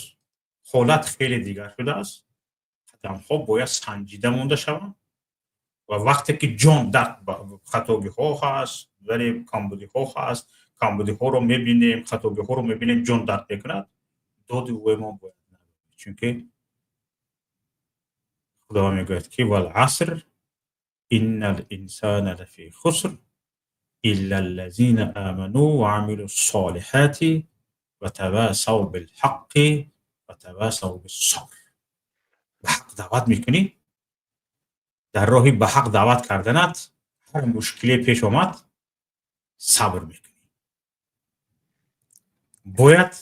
ҳолат хеле дигар шудааст. Қадамҳо бояд санҷида монда шаванд ва вақте ки ҷон дард, хатогиҳо ҳаст, вале камбудиҳо ҳаст, камбудиҳоро мебинем, хатогиҳоро мебинем, ҷон дард мекунад, доди вӯймон бояд, чунки Худованд мегӯяд, ки вал-аср иннал инсана лафи хуср илла аллазина аману ва амилу ссолиҳати ва тавасав билҳаққи ва тавасав биссабр. Ба ҳақ даъват мекунӣ, дар роҳи ба ҳақ даъват карданат ҳар мушкиле пеш омад, сабр мекунӣ. Бояд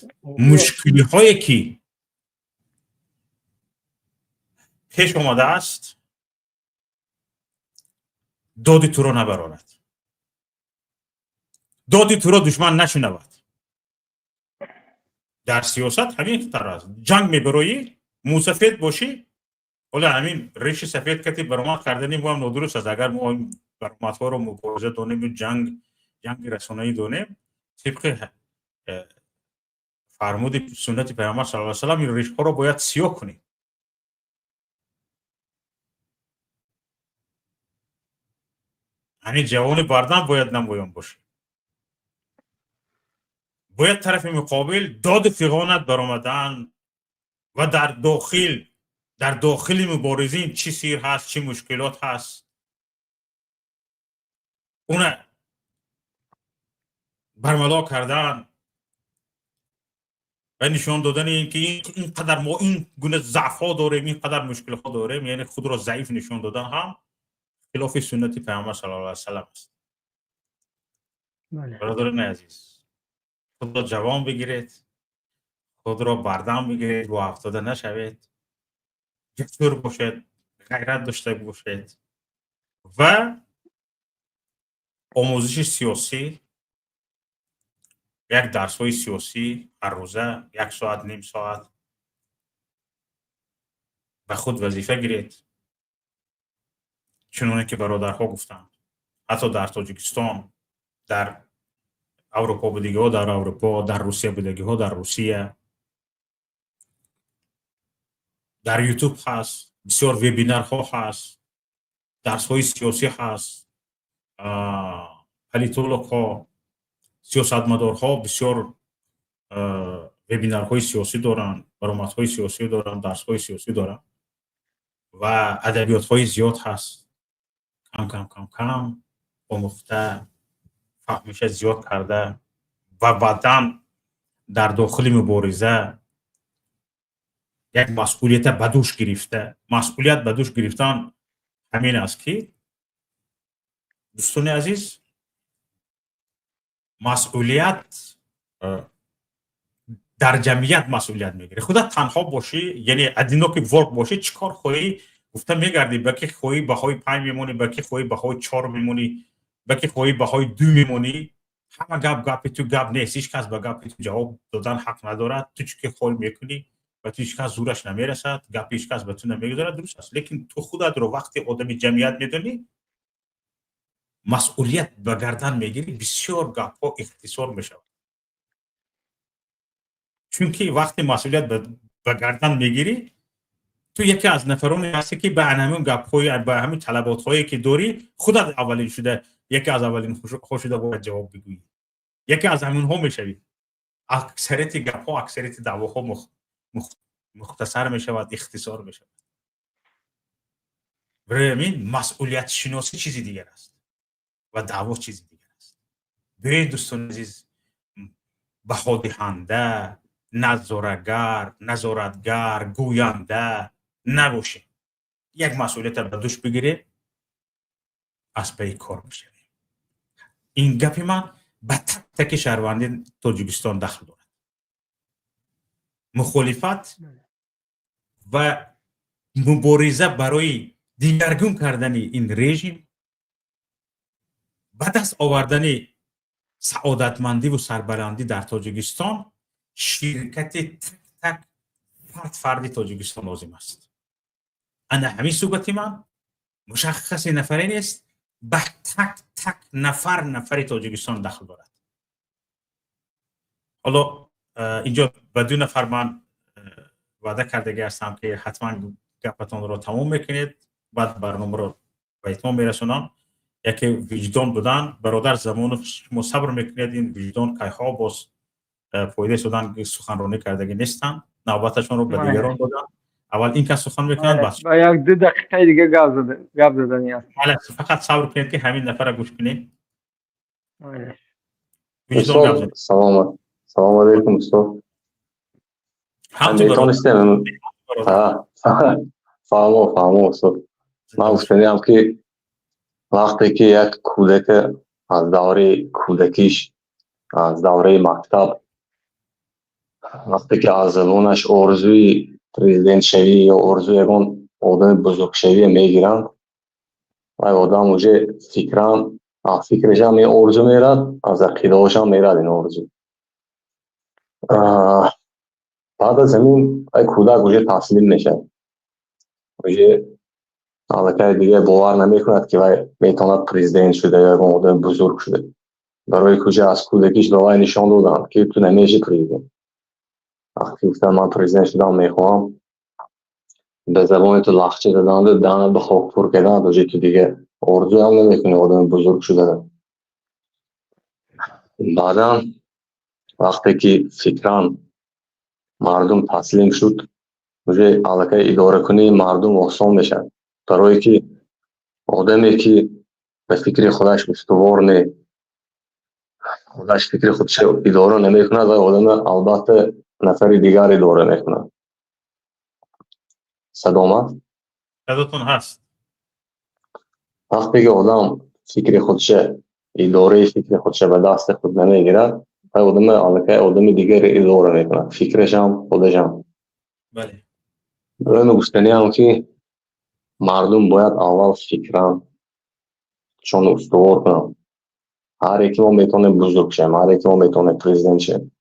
мушкилиҳое ки пеш омадааст, доди туро набарорад, доди туро душман нашунавад. Дар сиёсат ҳамин хатар аст. Ҷанг мебароӣ, мӯсафед бошӣ, ҳола ҳамин риши сафед кати баромад кардани мо ҳам нодуруст аст. Агар мо баромадҳоро мубориза донем, ҷанг, ҷанги расонаӣ донем, тибқи фармуди суннати Пайғамбар саллаллоҳу алайҳи васаллам, ин ришҳоро бояд сиёҳ кунем. Ҳамин ҷавони бардам бояд намоён бошем. Бояд тарафи муқобил доди фиғонат баромадан ва дар дохили муборизин чӣ сир ҳаст, чӣ мушкилот ҳаст, уна бармало кардан ва нишон додани ин ки ин қадар мо ин гуна заъфҳо дорем, ин қадар мушкилҳо дорем, яъне худро заиф нишон додан ҳам хилофи суннати Пайғамбар саллаллоҳу алайҳи васаллам аст. Бародарони азиз, худро ҷавон бигиред, худро бардам бигиред, рӯ афтода нашавед, ҷасур бошед, ғайрат дошта бошед ва омӯзиши сиёсӣ, як дарсҳои сиёсӣ ҳаррӯза як соат, ним соат ба худ вазифа гиред. Чуноне ки бародарҳо гуфтанд, ҳатто дар Тоҷикистон, дар Аврупо будагиҳо дар Аврупо, дар Русия будагиҳо дар Русия, дар Ютуб ҳаст, бисёр вебинарҳо ҳаст, дарсҳои сиёсӣ ҳаст, политологҳо, сиёсатмадорҳо бисёр вебинарҳои сиёсӣ доранд, баромадҳои сиёсӣ доранд, дарсҳои сиёсӣ доранд ва адабиётҳои зиёд ҳаст. Кам кам кам кам омӯхта, фаҳмиша зиёд карда ва баъдан дар дохили мубориза як масъулията ба дӯш гирифта. Масъулият ба дӯш гирифтан ҳамин аст, ки, дӯстони азиз, масъулият дар ҷамъият масъулият мегирӣ. Худат танҳо бошӣ, яъне одинокий волк бошӣ, чӣ кор хоҳӣ гуфта мегардӣ, ба ки хоҳӣ баҳои 5 мемонӣ, ба ки хоҳӣ баҳои 4 мемонӣ, ба ки хоҳӣ баҳои 2 мемонӣ. Ҳама гап гапи ту гап нест, ҳеҷ кас ба гапи ту ҷавоб додан ҳақ надорад. Ту чӣ ки хоҳӣ мекунӣ, ба ту ҳеҷ кас зӯраш намерасад, гапи ҳеҷ кас ба ту намегузарад. Дуруст аст, лекин ту худатро вақте одами ҷамъият медонӣ, масъулият ба гардан мегирӣ, бисёр гапҳо ихтисор мешавад. Чунки вақте масъулият ба гардан мегирӣ, ту яке аз нафароне ҳастӣ, ки ба ҳамин гапҳои, ба ҳамин талаботҳое ки дорӣ, худат аввалин шуда, яке аз аввалин шуда бояд ҷавоб бигӯӣ, яке аз ҳаминҳо мешавӣ. Аксарияти гапҳо, аксарияти даъвоҳо мухтасар мешавад, ихтисор мешавад. Барои ҳамин масъулиятшиносӣ чизи дигар аст ва даъво чизи дигар аст. Биёед, дӯстони азиз, баҳодиҳанда, назорагар, назоратгар, гӯянда набошем, як масъулията ба дӯш бигирем, аз пайи кор бишавем. Ин гапи ман ба так таки шаҳрванди Тоҷикистон дахл дорад. Мухолифат ва мубориза барои дигаргун кардани ин режим, ба даст овардани саодатмандиву сарбаландӣ дар Тоҷикистон ширкати так так фард фарди Тоҷикистон лозим аст. Ана ҳамин суҳбати ман мушаххаси нафаре нест, ба так так нафар нафари Тоҷикистон дахл дорад. Ҳоло инҷо ба ду нафар ман ваъда кардагӣ ҳастам, ки ҳатман гапатонро тамом мекунед, баъд барномаро ба итмом мерасонам. Яке Виҷдон будан. Бародар Замонов, шумо сабр мекунед, ин Виҷдон кайҳо боз фоида истодан, суханронӣ кардагӣ нестанд, навбаташонро ба дигарон доданд. Аввал ин кас сухан мекунанд. Бас, ба як ду дақиқаи дига гап задани аст. Фақат сабр кунед, ки ҳамин нафара гӯш кунем. Салом, салому алейкум, устод. Метонистем? Фаҳмо, фаҳмо, устод. Ман гуфтаниам, ки вақте ки як кӯдака аз давраи кӯдакиш, аз давраи мактаб, вақте ки аз забонаш орзуи президентшавӣ ё орзуи ягон одами бузургшавие мегиранд, вай одам уже фикран, аз фикрашам ин орзу мерад, аз ақидаҳошам мерад ин орзу. Баъд аз ҳамин вай кӯдак уже таслим мешавад, уже аллакай дига бовар намекунад, ки вай метавонад президент шуда ё ягон одами бузург шуда, барои куҷа аз кӯдакиш ба вай нишон доданд, ки ту намеши президент. Вақте гуфтанд, ман президент шудан мехоҳам, ба забони ту лахча заданду данат ба хок пур карданд, уже ту дига орзуам намекунӣ одами бузург шудан. Баъдан вақте ки фикран мардум таслим шуд, уже аллакай идоракунии мардум осон мешавад, барое ки одаме ки ба фикри худаш устувор не, худаш фикри худша идора намекунад, вай одама албатта нафари дигар идора мекунад. Садом аст? Садотон ҳаст. Вақте ки одам фикри худша, идораи фикри худша ба дасти худ намегирад, вай одама аллакай одами дигаре идора мекунад, фикрашам, худашам. Барои гуфтаниам, ки мардум бояд аввал фикран чон устувор кунанд. Ҳар яке мо метавонем бузург шавем, ҳар яке мо метавонем президент шавем.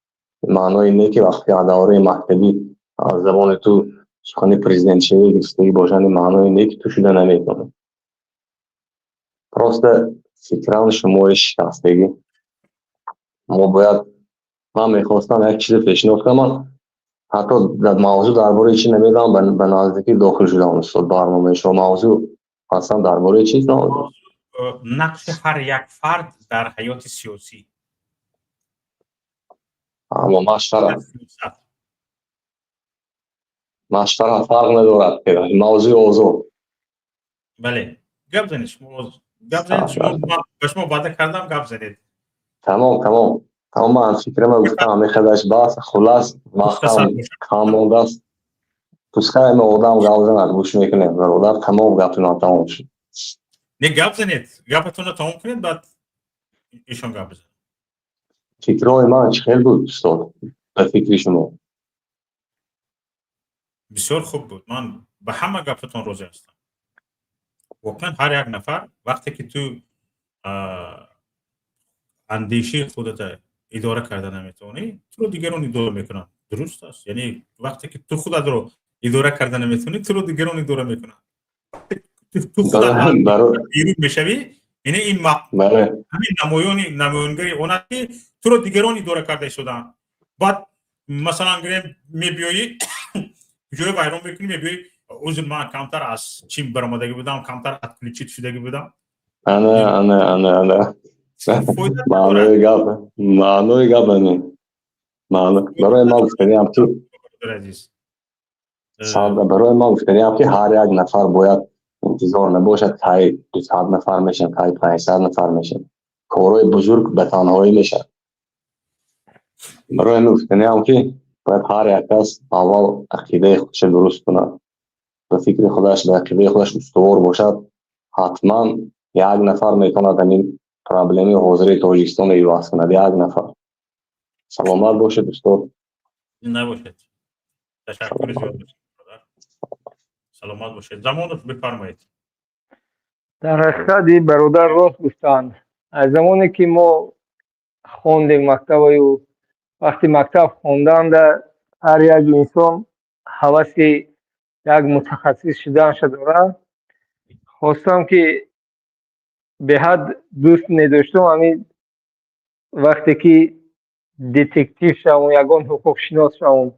Маънои не, ки вақте аз давраи мактабӣ аз забони ту сухани президентшавӣ гирифтагӣ бошанд, маънои не, ки ту шуда наметавонӣ. Просто фикран шумои шикастагӣ мо бояд. Ман мехостам як чизе пешниҳод кунам. Ман ҳатто дар мавзӯъ дар бораи чӣ намедонам, ба наздикӣ дохил шудам, устод, барномаи шумо. Мавзӯъ аслан дар бораи чист мавзӯъ? Нақши ҳар як фард дар ҳаёти сиёсӣ. Аммо маштара фарқ надорад, мавзӯи озод. Бале, гап занед, шумо гап занед. Шумо, ба шумо ваъда кардам, гап занед. Тамом, тамом, тамом. Ман фикрама гуфтам, ҳамин бас, хулас, вақтам кам мондааст. Пускай одам гап занад, гӯш мекунем, бародар. Тамом, гапи ман тамом шуд. Не, гап занед, гапатонро тамом кунед, баъд ишон гап бизанад. Фикрҳои ман чӣ хел буд, устод, ба фикри шумо? Бисёр хуб буд, ман ба ҳама гапатон розӣ ҳастам. Воқеан, ҳар як нафар вақте ки ту андешаи худата идора карда наметавонӣ, туро дигарон идора мекунанд. Дуруст аст. Яъне вақте ки ту худатро идора карда наметавонӣ, туро дигарон идора мекунанд. Ту худат берун мешавӣ, яъне ин ҳамин намоёни намоёнгари он аст, ки туро дигарон идора карда истодаанд. Баъд, масалан, гирем, мебиёӣ, ҷое вайрон мекунӣ, мебиёӣ: узр, ман камтар аз чим баромадагӣ будам, камтар отключить шудагӣ будам. Ана, ана, ана, ана, маънои гап, маънои гап ҳамин. Барои ман гуфтаниам, ки барои ман гуфтаниам, ки ҳар як нафар бояд интизор набошад, кай 200 нафар мешаванд, кай 500 нафар мешаванд. Корҳои бузург ба танҳоӣ мешавад. Барои ҳамин гуфтаниам, ки бояд ҳар як кас аввал ақидаи худша дуруст кунад, ба фикри худаш, ба ақидаи худаш устувор бошад. Ҳатман як нафар метавонад ҳамин проблемаи ҳозираи Тоҷикистонро иваз кунад, як нафар. Саломат бошед, устод. Зинда бошед, ташаккури зиёд, саломат бошед. Замонов, бифармоед. Дар ҳақиқат, ин бародар рост гуфтанд. Аз замоне ки мо хондем мактабаю, вақти мактаб хонданда ҳар як инсон ҳаваси як мутахассис шуданша дорад. Хостам, ки беҳад дӯст медоштам, ҳамин вақте ки детектив шавам, ягон ҳуқуқшинос шавам.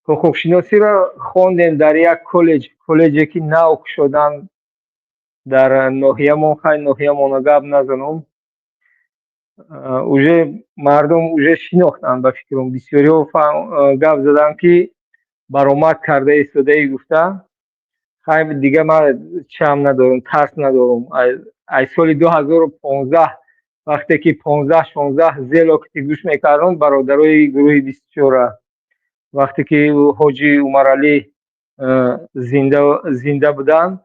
Ҳуқуқшиносиро хондем дар як коллеҷ, коллеҷе ки нав кушоданд дар ноҳиямон. Хай, ноҳиямонро гап назанам, уже мардум уже шинохтанд. Ба фикрам, бисёриҳо гап заданд, ки баромад карда истодаӣ гуфта. Хай, дига ман чам надорам, тарс надорам. Аз соли 2015, вақте ки 15-16 зело ки гӯш мекардам бародарои гурӯҳи 24-а, вақте ки ҳоҷи Умаралӣ зинда буданд.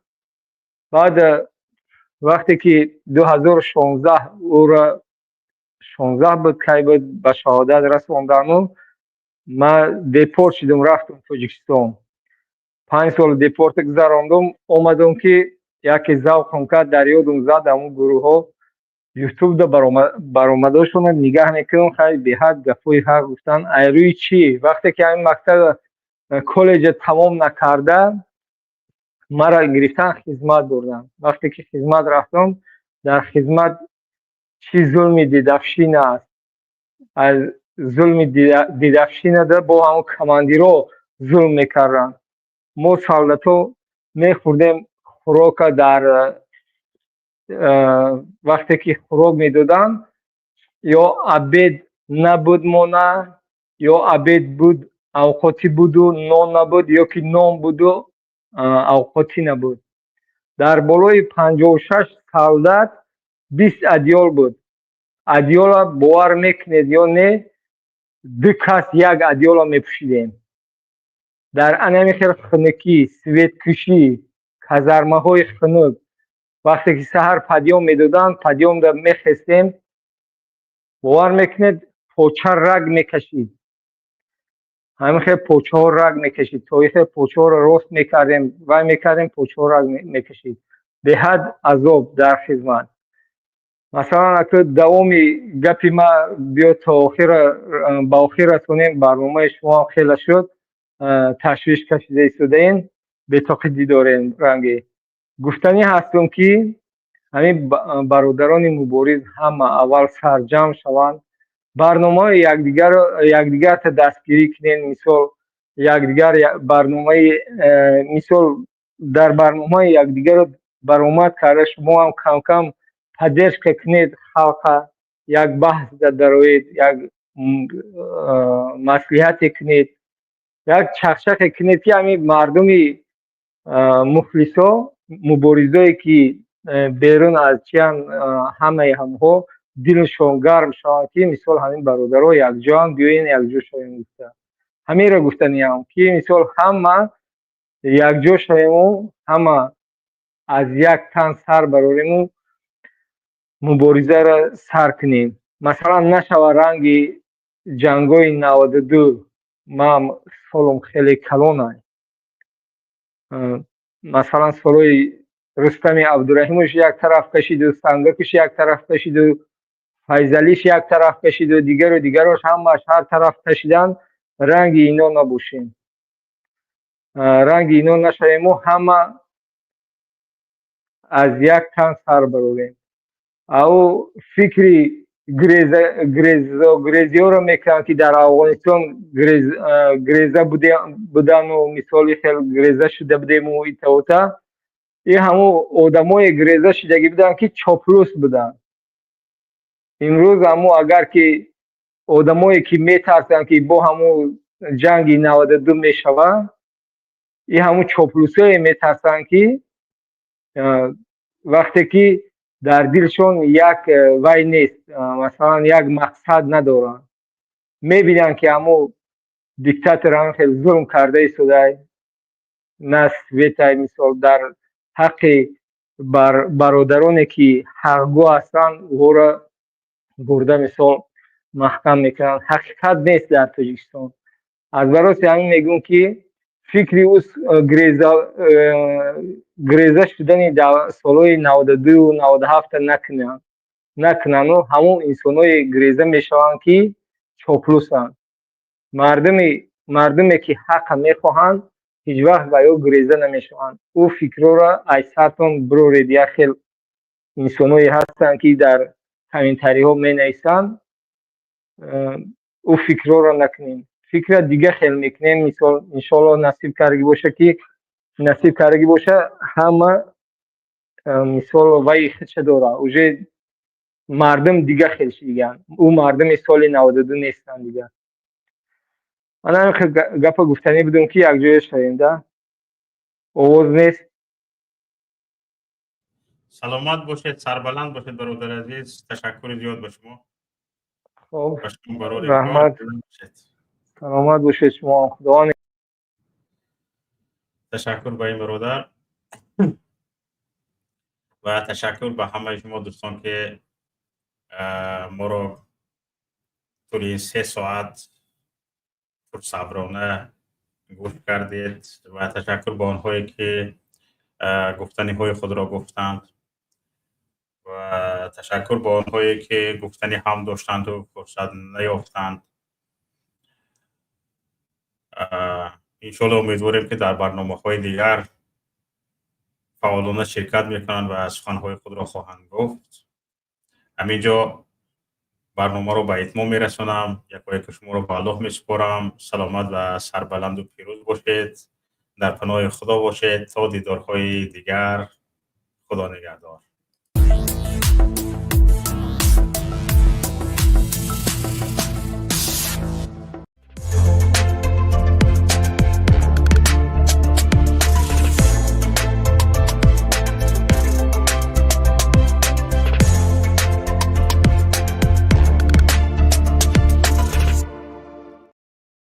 Баъд вақте ки 2016 ӯро, 16 буд, кай буд, ба шаҳодат расондану ман депорт шудам, рафтам Тоҷикистон. 5 сол депорта гузарондум, омадам, ки яке завқам кард, дар ёдум зад ҳамун гурӯҳҳо ютубда баромадошонро нигаҳ мекунам. Хай, беҳад гапҳои ҳақ гуфтанд. Ай рӯи чӣ? Вақте ки ҳамин мактаб, коллеҷа тамом накарда, маро гирифтан, хизмат бурданд. Вақте ки хизмат рафтам, дар хизмат чӣ зулми дедовщина аст! Аз зулми дедовщинада бо ҳамон командирҳо зулм мекарданд. Мо солдатҳо мехӯрдем хӯрока дар вақте ки хӯрок медоданд, ё обед набуд мона, ё обед буд, авқотӣ буду нон набуд, ё ки нон буду авқотӣ набуд. Дар болои 56 солдат 20 одеял буд. Одеяла, бовар мекунед ё не, ду кас як одеяла мепӯшидем. Дар анами хел хунукӣ, светкушӣ, казармаҳои хунук. Вақте ки саҳар подъём медоданд, подъёмда мехестем, бовар мекунед, поча раг мекашид. Ҳамин хел почаҳо раг мекашид. То хел почаҳоро рост мекардем, вай мекардем, почаҳо раг мекашид. Беҳад азоб дар хизмат. Масалан, ако давоми гапи ма биё то охира ба охир расонем. Барномаи шумоам хеле шуд, ташвиш кашида истодаем, бетоқӣ дорем. Ранге гуфтанӣ ҳастам, ки ҳамин бародарони мубориз ҳама аввал сарҷамъ шаванд, барномаҳои якдигарро, якдигарта дастгирӣ кунем. Мисол, якдигар барномаи, мисол, дар барномаи якдигарро баромад карда, шумо ҳам камкам поддержка кунед халқа, як баҳс дароед, як маслиҳате кунед, як чахчахе кунед, ки ҳамин мардуми мухлисо, муборизое ки берун аз чиян, ҳамаи ҳамҳо дилшон гарм шаванд, ки мисол ҳамин бародаро якҷоам, биёен якҷо шавем гуфта. Ҳаминро гуфтаниям, ки мисол ҳама якҷо шавему ҳама аз як тан сар барорему муборизаро сар кунем. Масалан, нашава ранги ҷангҳои 92. Ман солом хеле калона. Масалан, солҳои Рустами Абдураҳимович як тараф кашиду, Сангакиш як тараф кашиду, Файзалиш як тараф кашиду, дигару дигарош ҳамааш ҳар тараф кашиданд. Ранги ино набошем, ранги ино нашавему ҳама аз як тан сар барорем. Ау фикри грезиҳоро мекунанд, ки дар Афғонистон греза будану мисоли хел греза шуда будему итаота. И ҳамун одамои греза шудагӣ буданд, ки чоплус буданд. Имрӯз ҳамун агар ки одамое ки метарсанд, ки бо ҳамун ҷанги 92 мешавад, и ҳамун чоплусое метарсанд, ки вақте ки Дар дилшон як вай нест, масалан, як мақсад надоранд. Мебинанд, ки ҳамо диктатор ҳам хел зулм карда истодай, на светай, мисол, дар ҳаққи бародароне, ки ҳақгӯ ҳастанд, ӯҳоро бурда, мисол, маҳкам мекунанд. Ҳақиқат нест дар Тоҷикистон. Аз бароси ҳамин мегӯм, ки фикри ӯ гиреза шудани солҳои 92 97 накунанд, накунану ҳамон инсонҳое гиреза мешаванд, ки чоплусанд. Мардуме, ки ҳаққа мехоҳанд, ҳеҷ вақт ба ё гиреза намешаванд. Ӯ фикрҳоро аз сартон бироред. Як хел инсонҳое ҳастанд, ки дар комментариҳо менависанд. Ӯ фикрҳоро накунем, фикра дига хел мекунем. Мисол, иншоалло, насиб кардагӣ боша, ки насиб кардагӣ боша, ҳама, мисол, вай худша дора. Уже мардум дига хел шидиган, ӯ мардуми соли 92 нестанд дига. Ман ҳамин гапа гуфтанӣ будум, ки якҷоя шавем да. Овоз нест. Саломат бошед, сарбаланд бошед, бародари азиз. Ташаккури зиёд ба шумо. Хоб, раҳмат, саломат бошед шумо, Худованд. Ташаккур ба ин бародар ва ташаккур ба ҳамаи шумо дӯстон, ки моро тӯли ин 3 соат пурсаброна гӯш кардед ва ташаккур ба онҳое, ки гуфтаниҳои худро гуфтанд, ва ташаккур ба онҳое, ки гуфтанӣ ҳам доштанду фурсат наёфтанд. Иншоалло, умедворем, ки дар барномаҳои дигар фаъолона ширкат мекунанд ва суханҳои худро хоҳанд гуфт. Ҳамин ҷо барномаро ба итмом мерасонам. Якояки шуморо ба Аллоҳ месупорам. Саломат ва сарбаланду пирӯз бошед, дар паноҳи Худо бошед. То дидорҳои дигар, Худо нигаҳдор.